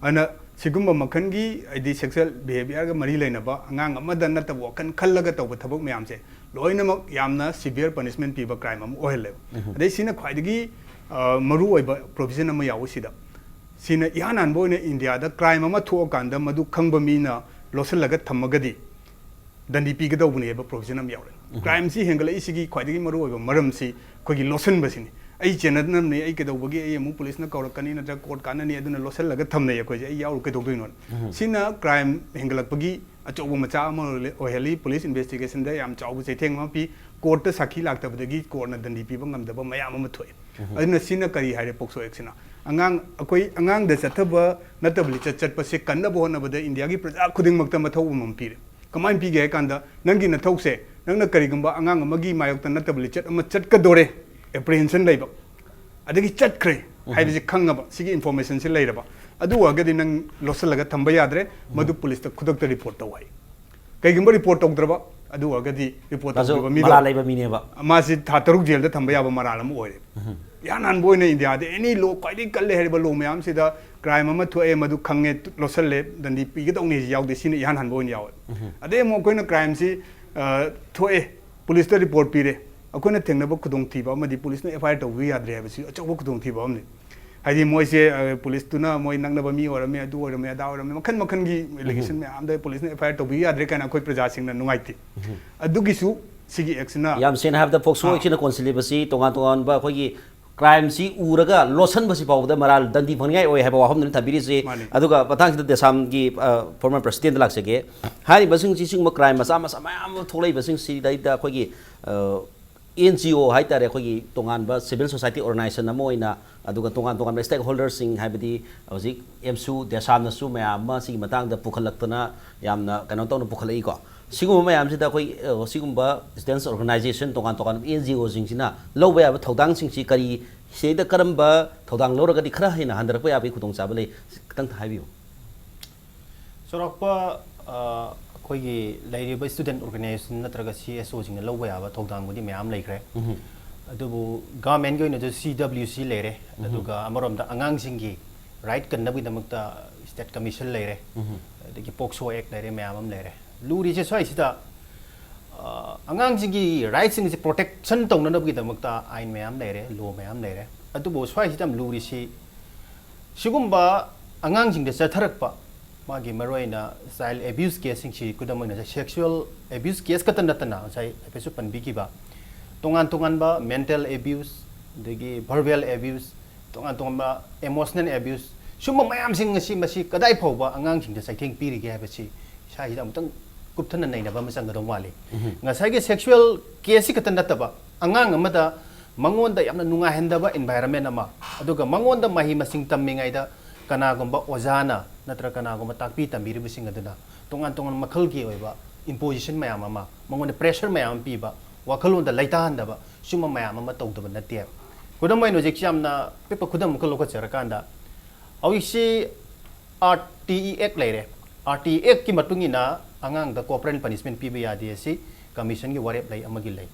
ꯑꯗꯨꯅ ꯁꯤꯒꯨꯝꯕ ꯃꯈꯜꯒꯤ, ꯍꯥꯏꯗꯤ ꯁꯦꯛꯁꯨꯋꯦꯜ ꯕꯤꯍꯦꯕꯤꯌꯔꯒ ꯃꯔꯤ ꯂꯩꯅꯕ, ꯑꯉꯥꯡ ꯑꯃꯗ ꯅꯠꯇꯕ ꯋꯥꯈꯜ ꯈꯜꯂꯒ ꯇꯧꯕ ꯊꯕꯛ ꯃꯌꯥꯝꯁꯦ ꯂꯣꯏꯅꯃꯛ ꯌꯥꯝꯅ ꯁꯤꯚꯤꯌꯔ ꯄꯅꯤꯁꯃꯦꯟ ꯄꯤꯕ ꯀ꯭ꯔꯥꯏꯝ ꯑꯃ ꯑꯣꯏꯍꯜꯂꯦꯕ꯫ ꯎꯝ꯫ ꯑꯗꯩ ꯁꯤꯅ ꯈ꯭ꯋꯥꯏꯗꯒꯤ ꯑ, ꯃꯔꯨ ꯑꯣꯏꯕ ꯄ꯭ꯔꯣꯚꯤꯖꯟ ꯑꯃ ꯌꯥꯎꯋꯤ ꯁꯤꯗ꯫ ꯁꯤꯅ ꯏꯍꯥꯟ ꯍꯥꯟꯕ ꯑꯣꯏꯅ ꯏꯟꯗꯤꯌꯥꯗ ꯀ꯭ꯔꯥꯏꯝ ꯑꯃ ꯊꯣꯛꯑꯀꯥꯟꯗ ꯃꯗꯨ ꯈꯪꯕ ꯃꯤꯅ ꯂꯣꯠꯁꯤꯜꯂꯒ ꯊꯝꯃꯒꯗꯤ ꯗꯟꯗꯤ ꯄꯤꯒꯗꯧꯕꯅꯦꯕ ꯄ꯭ꯔꯣꯚꯤꯖꯟ ꯑꯃ ꯌꯥꯎꯔꯦ꯫ ꯎꯝ꯫ ꯀ꯭ꯔꯥꯏꯝꯁꯤ ꯍꯦꯟꯒꯠꯂꯛꯏꯁꯤꯒꯤ ꯈ꯭ꯋꯥꯏꯗꯒꯤ ꯃꯔꯨꯑꯣꯏꯕ ꯃꯔꯝꯁꯤ ꯑꯩꯈꯣꯏꯒꯤ ꯂꯣꯠꯁꯤꯟꯕꯁꯤꯅꯤ꯫ "ꯑꯩ ꯆꯦꯟꯅꯗꯅꯕꯅꯤ, ꯑꯩ ꯀꯩꯗꯧꯕꯒꯤ, ꯑꯩ ꯑꯃꯨꯛ ꯄꯨꯂꯤꯁꯅ ꯀꯧꯔꯛꯀꯅꯤ ꯅꯠꯇ꯭ꯔꯒ ꯀꯣꯔꯠ ꯀꯥꯟꯅꯅꯤ, ꯑꯗꯨꯅ ꯂꯣꯠꯁꯤꯜꯂꯒ ꯊꯝꯅꯩ ꯑꯩꯈꯣꯏꯁꯦ, ꯑꯩ ꯌꯥꯎꯔ ꯀꯩꯗꯧꯗꯣꯏꯅꯣ?" ꯎꯝ꯫ ꯁꯤꯅ ꯀ꯭ꯔꯥꯏꯝ ꯍꯦꯟꯒꯠꯂꯛꯄꯒꯤ ꯑꯆꯧꯕ ꯃꯆꯥꯛ ꯑꯃ ꯑꯣꯏꯍꯜꯂꯤ꯫ ꯄꯨꯂꯤꯁ ꯏꯟꯚꯦꯁꯇꯤꯒꯦꯁꯟꯗ ꯌꯥꯝ ꯆꯥꯎꯕ ꯆꯩꯊꯦꯡ ꯑꯃ ꯄꯤ꯫ ꯀꯣꯔꯠꯇ ꯁꯥꯈꯤ ꯂꯥꯛꯇꯕꯗꯒꯤ ꯀꯣꯔꯠꯅ ꯗꯟꯗꯤ ꯄꯤꯕ ꯉꯝꯗꯕ ꯃꯌꯥꯝ ꯑꯃ ꯊꯣꯛꯑꯦ꯫ ꯎꯝ꯫ ꯑꯗꯨꯅ ꯁꯤꯅ ꯀꯔꯤ ꯍꯥꯏꯔꯦ, ꯄꯣꯛꯁꯣ ꯑꯦꯛꯁꯤꯅ? ꯑꯉꯥꯡ, ꯑꯩꯈꯣꯏ ꯑꯉꯥꯡꯗ ꯆꯠꯊꯕ ꯅꯠꯇꯕ ꯂꯤꯆꯠ ꯆꯠꯄꯁꯦ ꯀꯟꯅꯕ ꯍꯣꯠꯅꯕꯗ ꯏꯟꯗꯤꯌꯥꯒꯤ ꯄ꯭ꯔꯖꯥ ꯈꯨꯗꯤꯡꯃꯛꯇ ꯃꯊꯧ ꯑꯃꯃꯝ ꯄꯤꯔꯦ꯫ ꯀꯃꯥꯏꯅ ꯄꯤꯒꯦ ꯍꯥꯏ ꯀꯥꯟꯗ, ꯅꯪꯒꯤ ꯅꯊꯧꯁꯦ, ꯅꯪꯅ ꯀꯔꯤꯒꯨꯝꯕ ꯑꯉꯥꯡ ꯑꯃꯒꯤ ꯃꯥꯌꯣꯛꯇ ꯅꯠꯇꯕ ꯂꯤꯆꯠ ꯑꯃ ꯆꯠꯀꯗꯣꯔꯦ, ꯑꯦꯄ꯭ꯔꯤꯍꯦꯟꯁꯟ ꯂꯩꯕ, ꯑꯗꯒꯤ ꯆꯠꯈ꯭ꯔꯦ ꯎꯝ꯫ ꯍꯥꯏꯕꯁꯤ ꯈꯪꯉꯕ, ꯁꯤꯒꯤ ꯏꯟꯐꯣꯔꯃꯦꯁꯟꯁꯤ ꯂꯩꯔꯕ, ꯑꯗꯨ ꯑꯣꯏꯔꯒꯗꯤ ꯅꯪ ꯂꯣꯠꯁꯤꯜꯂꯒ ꯊꯝꯕ ꯌꯥꯗ꯭ꯔꯦ, ꯃꯗꯨ ꯎꯝ꯫ ꯄꯨꯂꯤꯁꯇ ꯈꯨꯗꯛꯇ ꯔꯤꯄꯣꯔꯠ ꯇꯧ ꯍꯥꯏ꯫ ꯀꯩꯒꯨꯝꯕ ꯔꯤꯄꯣꯔꯠ ꯇꯧꯗ꯭ꯔꯕ, ꯑꯗꯨ ꯑꯣꯏꯔꯒꯗꯤ ꯔꯤꯄꯣꯔꯠ ꯃꯥꯁꯨ ꯇꯧꯗ꯭ꯔꯕ ꯃꯤꯗꯣ, ꯃꯔꯥꯜ ꯂꯩꯕ ꯃꯤꯅꯦꯕ꯫ ꯃꯥꯁꯤ ꯊꯥ ꯇꯔꯨꯛ ꯖꯦꯜꯗ ꯊꯝꯕ ꯌꯥꯕ ꯃꯔꯥꯜ ꯑꯃ ꯑꯣꯏꯔꯦ꯫ ꯎꯝ꯫ ꯏꯍꯥꯟ ꯍꯥꯟꯕ ꯑꯣꯏꯅ ꯏꯟꯗꯤꯌꯥꯗ ꯑꯦꯅꯤ ꯂꯣ, ꯈ꯭ꯋꯥꯏꯗꯒꯤ ꯀꯜꯂꯦ ꯍꯥꯏꯔꯤꯕ ꯂꯣ ꯃꯌꯥꯝꯁꯤꯗ ꯀ꯭ꯔꯥꯏꯝ ꯑꯃ ꯊꯣꯛꯑꯦ, ꯃꯗꯨ ꯈꯪꯉꯦ, ꯂꯣꯠꯁꯤꯜꯂꯦ, ꯗꯟꯗꯤ ꯄꯤꯒꯗꯧꯅꯤ ꯍꯥꯏꯁꯤ ꯌꯥꯎꯗꯦ꯫ ꯁꯤꯅ ꯏꯍꯥꯟ ꯍꯥꯟꯕ ꯑꯣꯏꯅ ꯌꯥꯎꯋꯦ꯫ ꯎꯝ꯫ ꯑꯗꯩ ꯑꯃꯨꯛ ꯑꯩꯈꯣꯏꯅ ꯀ꯭ꯔꯥꯏꯝꯁꯤ, ꯑ, ꯊꯣꯛꯑꯦ, ꯄꯨꯂꯤꯁꯇ ꯔꯤꯄꯣꯔꯠ ꯄꯤꯔꯦ, ꯑꯩꯈꯣꯏꯅ ꯊꯦꯡꯅꯕ ꯈꯨꯗꯣꯡꯊꯤꯕ ꯑꯃꯗꯤ ꯄꯨꯂꯤꯁꯅ ꯑꯦꯐ ꯑꯥꯏ ꯑꯥꯔ ꯇꯧꯕꯤꯕ ꯌꯥꯗ꯭ꯔꯦ ꯍꯥꯏꯕꯁꯤ ꯑꯆꯧꯕ ꯈꯨꯗꯣꯡꯊꯤꯕ ꯑꯃꯅꯤ꯫ ꯍꯥꯏꯗꯤ ꯃꯣꯏꯁꯦ, ꯑ, ꯄꯨꯂꯤꯁꯇꯨꯅ ꯃꯣꯏ ꯅꯛꯅꯕ ꯃꯤ ꯑꯣꯏꯔꯝꯃꯦ, ꯑꯗꯨ ꯑꯣꯏꯔꯝꯃꯦ, ꯑꯗꯥ ꯑꯣꯏꯔꯝꯃꯦ, ꯃꯈꯟ ꯃꯈꯟꯒꯤ ꯑꯦꯂꯤꯒꯦꯁꯟ ꯎꯝ꯫ ꯃꯌꯥꯝꯗ ꯄꯨꯂꯤꯁꯅ ꯑꯦꯐ ꯑꯥꯏ ꯑꯥꯔ ꯇꯧꯕꯤꯕ ꯌꯥꯗ꯭ꯔꯦ ꯀꯥꯏꯅ ꯑꯩꯈꯣꯏ ꯄ꯭ꯔꯖꯥꯁꯤꯡꯅ ꯅꯨꯡꯉꯥꯏꯇꯦ꯫ ꯎꯝ꯫ ꯑꯗꯨꯒꯤꯁꯨ ꯁꯤꯒꯤ ꯑꯦꯛꯁꯤꯅ ꯌꯥꯝ ꯁꯦꯡꯅ ꯍꯥꯏꯕꯗ ꯄꯣꯛꯁꯣ ꯑꯥ꯫ ꯑꯦꯛꯁꯤꯅ ꯀꯣꯟꯁꯤꯜꯂꯤꯕꯁꯤ ꯇꯣꯉꯥꯟ ꯇꯣꯉꯥꯟꯕ ꯑꯩꯈꯣꯏꯒꯤ ꯀ꯭ꯔꯥꯏꯝꯁꯤ ꯎꯔꯒ ꯂꯣꯠꯁꯤꯟꯕꯁꯤ ꯐꯥꯎꯕꯗ ꯃꯔꯥꯜ ꯗꯟꯗꯤ ꯐꯪꯅꯤꯡꯉꯥꯏ ꯑꯣꯏ ꯍꯥꯏꯕ ꯋꯥꯐꯝꯗꯨꯅꯤ ꯊꯝꯕꯤꯔꯤꯁꯤ꯫ ꯃꯥꯅꯤ꯫ ꯑꯗꯨꯒ ꯃꯊꯪꯁꯤꯗ ꯗꯦꯁꯥꯝꯒꯤ ꯐꯣꯔꯃꯔ ꯄ꯭ꯔꯁꯤꯗꯦꯟꯗ ꯂꯥꯛꯆꯒꯦ꯫ ꯍꯥꯏꯔꯤꯕꯁꯤꯡꯁꯤ ꯁꯤꯒꯨꯝꯕ ꯀ꯭ꯔꯥꯏꯝ ꯃꯆꯥ ꯃꯆꯥ ꯃꯌꯥꯝ ꯑꯃ ꯊꯣꯛꯂꯛꯏꯕꯁꯤꯡꯁꯤꯗꯩꯗ ꯑꯩꯈꯣꯏꯒꯤ ꯑꯦꯟ ꯖꯤ ꯑꯣ ꯍꯥꯏꯇꯥꯔꯦ, ꯑꯩꯈꯣꯏꯒꯤ ꯇꯣꯉꯥꯟꯕ ꯁꯤꯚꯤꯜ ꯁꯣꯁꯥꯏꯇꯤ ꯑꯣꯔꯒꯅꯥꯏꯖꯦꯁꯟ ꯑꯃ ꯑꯣꯏꯅ, ꯑꯗꯨꯒ ꯇꯣꯉꯥꯟ ꯇꯣꯉꯥꯟꯕ ꯁ꯭ꯇꯦꯛ ꯍꯣꯜꯗꯔꯁꯤꯡ, ꯍꯥꯏꯕꯗꯤ ꯍꯧꯖꯤꯛ ꯑꯦꯝꯁꯨ, ꯗꯦꯁꯥꯝꯅꯁꯨ ꯃꯌꯥꯝ ꯑꯃ ꯁꯤꯒꯤ ꯃꯇꯥꯡꯗ ꯄꯨꯈꯠꯂꯛꯇꯅ ꯌꯥꯝꯅ ꯀꯩꯅꯣ ꯇꯧꯅ ꯄꯨꯈꯠꯂꯛꯏꯀꯣ꯫ ꯁꯤꯒꯨꯝꯕ ꯃꯌꯥꯝꯁꯤꯗ ꯑꯩꯈꯣꯏ, ꯑ, ꯁꯤꯒꯨꯝꯕ ꯁꯤꯇꯤꯖꯟꯁ ꯑꯣꯔꯒꯅꯥꯏꯖꯦꯁꯟ, ꯇꯣꯉꯥꯟ ꯇꯣꯉꯥꯟꯕ ꯑꯦꯟ ꯖꯤ ꯑꯣꯁꯤꯡꯁꯤꯅ ꯂꯧꯕ ꯌꯥꯕ ꯊꯧꯗꯥꯡꯁꯤꯡꯁꯤ ꯀꯔꯤ, ꯁꯤꯗꯩꯗ ꯀꯔꯝꯕ ꯊꯧꯗꯥꯡ ꯂꯧꯔꯒꯗꯤ ꯈꯔ ꯍꯦꯟꯅ ꯍꯟꯊꯔꯛꯄ ꯌꯥꯕꯒꯤ ꯈꯨꯗꯣꯡꯆꯥꯕ ꯂꯩ, ꯈꯤꯇꯪ ꯍꯥꯏꯕꯤꯌꯨ꯫ ꯆꯥꯎꯔꯥꯛꯄ, ꯑ, ꯑꯩꯈꯣꯏꯒꯤ ꯂꯩꯔꯤꯕ ꯁ꯭ꯇꯨꯗꯦꯟ ꯑꯣꯔꯒꯅꯥꯏꯖꯦꯁꯟ ꯅꯠꯇ꯭ꯔꯒ ꯁꯤ ꯑꯦꯁ ꯑꯣꯁꯤꯡꯅ ꯂꯧꯕ ꯌꯥꯕ ꯊꯧꯗꯥꯡꯕꯨꯗꯤ ꯃꯌꯥꯝ ꯂꯩꯈ꯭ꯔꯦ꯫ ꯑꯗꯨꯕꯨ ꯒꯚꯔꯟꯃꯦꯟꯒꯤ ꯑꯣꯏꯅꯁꯨ ꯁꯤ ꯗꯕ꯭ꯂꯤꯌꯨ ꯁꯤ ꯂꯩꯔꯦ꯫ ꯑꯗꯨꯒ ꯑꯃꯔꯣꯝꯗ ꯑꯉꯥꯡꯁꯤꯡꯒꯤ ꯔꯥꯏꯠ ꯀꯟꯅꯕꯒꯤꯗꯃꯛꯇ ꯁ꯭ꯇꯦꯠ ꯀꯃꯤꯁꯟ ꯂꯩꯔꯦ꯫ ꯑꯗꯒꯤ ꯄꯣꯛꯁꯣ ꯑꯦꯛ ꯂꯩꯔꯦ, ꯃꯌꯥꯝ ꯑꯃ ꯂꯩꯔꯦ꯫ ꯂꯨꯔꯤꯁꯦ ꯁ꯭ꯋꯥꯏꯁꯤꯗ, ꯑ, ꯑꯉꯥꯡꯁꯤꯡꯒꯤ ꯔꯥꯏꯠꯁꯤꯡꯁꯦ ꯄ꯭ꯔꯣꯇꯦꯛꯁꯟ ꯇꯧꯅꯅꯕꯒꯤꯗꯃꯛꯇ ꯑꯥꯏꯟ ꯃꯌꯥꯝ ꯂꯩꯔꯦ, ꯂꯣ ꯃꯌꯥꯝ ꯂꯩꯔꯦ꯫ ꯑꯗꯨꯕꯨ ꯁ꯭ꯋꯥꯏꯁꯤꯗ ꯌꯥꯝ ꯂꯨꯔꯤꯁꯤ ꯁꯤꯒꯨꯝꯕ ꯑꯉꯥꯡꯁꯤꯡꯗ ꯆꯠꯊꯔꯛꯄ, ꯃꯥꯒꯤ ꯃꯔꯨꯑꯣꯏꯅ ꯆꯥꯏꯜ ꯑꯦꯕ꯭ꯌꯨꯁ ꯀꯦꯁꯁꯤꯡꯁꯤ, ꯈꯨꯗꯝ ꯑꯣꯏꯅ ꯁꯦꯛꯁꯨꯋꯦꯜ ꯑꯦꯕ꯭ꯌꯨꯁ ꯀꯦꯁ ꯈꯛꯇ ꯅꯠꯇꯅ, ꯉꯁꯥꯏ ꯍꯥꯏꯐꯦꯠꯁꯨ ꯄꯟꯕꯤꯈꯤꯕ, ꯇꯣꯉꯥꯟ ꯇꯣꯉꯥꯟꯕ ꯃꯦꯟꯇꯦꯜ ꯑꯦꯕ꯭ꯌꯨꯁ, ꯑꯗꯒꯤ ꯚꯔꯕꯦꯜ ꯑꯦꯕ꯭ꯌꯨꯁ, ꯇꯣꯉꯥꯟ ꯇꯣꯉꯥꯟꯕ ꯏꯃꯣꯁꯅꯦꯜ ꯑꯦꯕ꯭ꯌꯨꯁ, ꯁꯨꯝꯕ ꯃꯌꯥꯝꯁꯤꯡ ꯑꯁꯤ, ꯃꯁꯤ ꯀꯗꯥꯏ ꯐꯥꯎꯕ ꯑꯉꯥꯡꯁꯤꯡꯗ ꯆꯩꯊꯦꯡ ꯄꯤꯔꯤꯒꯦ ꯍꯥꯏꯕꯁꯤ ꯏꯁꯥꯁꯤꯗ ꯑꯃꯨꯛꯇꯪ ꯀꯨꯞꯊꯅ ꯅꯩꯅꯕ ꯑꯃ ꯆꯪꯒꯗꯧ ꯃꯥꯜꯂꯤ꯫ ꯉꯁꯥꯏꯒꯤ ꯁꯦꯛꯁꯨꯋꯦꯜ ꯀꯦꯁꯁꯤ ꯈꯛꯇ ꯅꯠꯇꯕ, ꯑꯉꯥꯡ ꯑꯃꯗ ꯃꯉꯣꯟꯗ ꯌꯥꯝꯅ ꯅꯨꯡꯉꯥꯏꯍꯟꯗꯕ ꯏꯟꯚꯥꯏꯔꯟꯃꯦꯟ ꯑꯃ, ꯑꯗꯨꯒ ꯃꯉꯣꯟꯗ ꯃꯍꯩ ꯃꯁꯤꯡ ꯇꯝꯃꯤꯉꯩꯗ ꯀꯅꯥꯒꯨꯝꯕ ꯑꯣꯖꯥꯅ ꯅꯠꯇ꯭ꯔꯒ ꯀꯅꯥꯒꯨꯝꯕ ꯇꯥꯛꯄꯤ ꯇꯝꯕꯤꯔꯤꯕꯁꯤꯡ ꯑꯗꯨꯅ ꯇꯣꯉꯥꯟ ꯇꯣꯉꯥꯟꯕ ꯃꯈꯜꯒꯤ ꯑꯣꯏꯕ ꯏꯝꯄꯣꯖꯤꯁꯟ ꯃꯌꯥꯝ ꯑꯃ, ꯃꯉꯣꯟꯗ ꯄ꯭ꯔꯦꯁꯔ ꯃꯌꯥꯝ ꯑꯃ ꯄꯤꯕ, ꯋꯥꯈꯜꯂꯣꯟꯗ ꯂꯩꯇꯥꯍꯟꯗꯕ, ꯁꯨꯝꯕ ꯃꯌꯥꯝ ꯑꯃ ꯇꯧꯗꯕ ꯅꯠꯇꯦ꯫ ꯈꯨꯗꯝ ꯑꯣꯏꯅ ꯍꯧꯖꯤꯛꯁꯤ ꯌꯥꯝꯅ ꯑꯄꯤꯛꯄ ꯈꯨꯗꯝ ꯑꯃꯈꯛ ꯂꯧꯈꯠꯆꯔꯀꯥꯟꯗ, ꯍꯧꯖꯤꯛꯁꯤ ꯑꯥꯔ ꯇꯤ ꯏ ꯑꯦꯛ ꯂꯩꯔꯦ꯫ ꯑꯥꯔ ꯇꯤ ꯏ ꯑꯦꯛꯀꯤ ꯃꯇꯨꯡ ꯏꯟꯅ ꯑꯉꯥꯡꯗ ꯀꯣꯔꯄꯣꯔꯦꯜ ꯄꯅꯤꯁꯃꯦꯟ ꯄꯤꯕ ꯌꯥꯗꯦ ꯑꯁꯤ ꯀꯃꯤꯁꯟꯒꯤ ꯋꯥꯔꯦꯞ ꯂꯩ ꯑꯃꯒꯤ ꯂꯩ꯫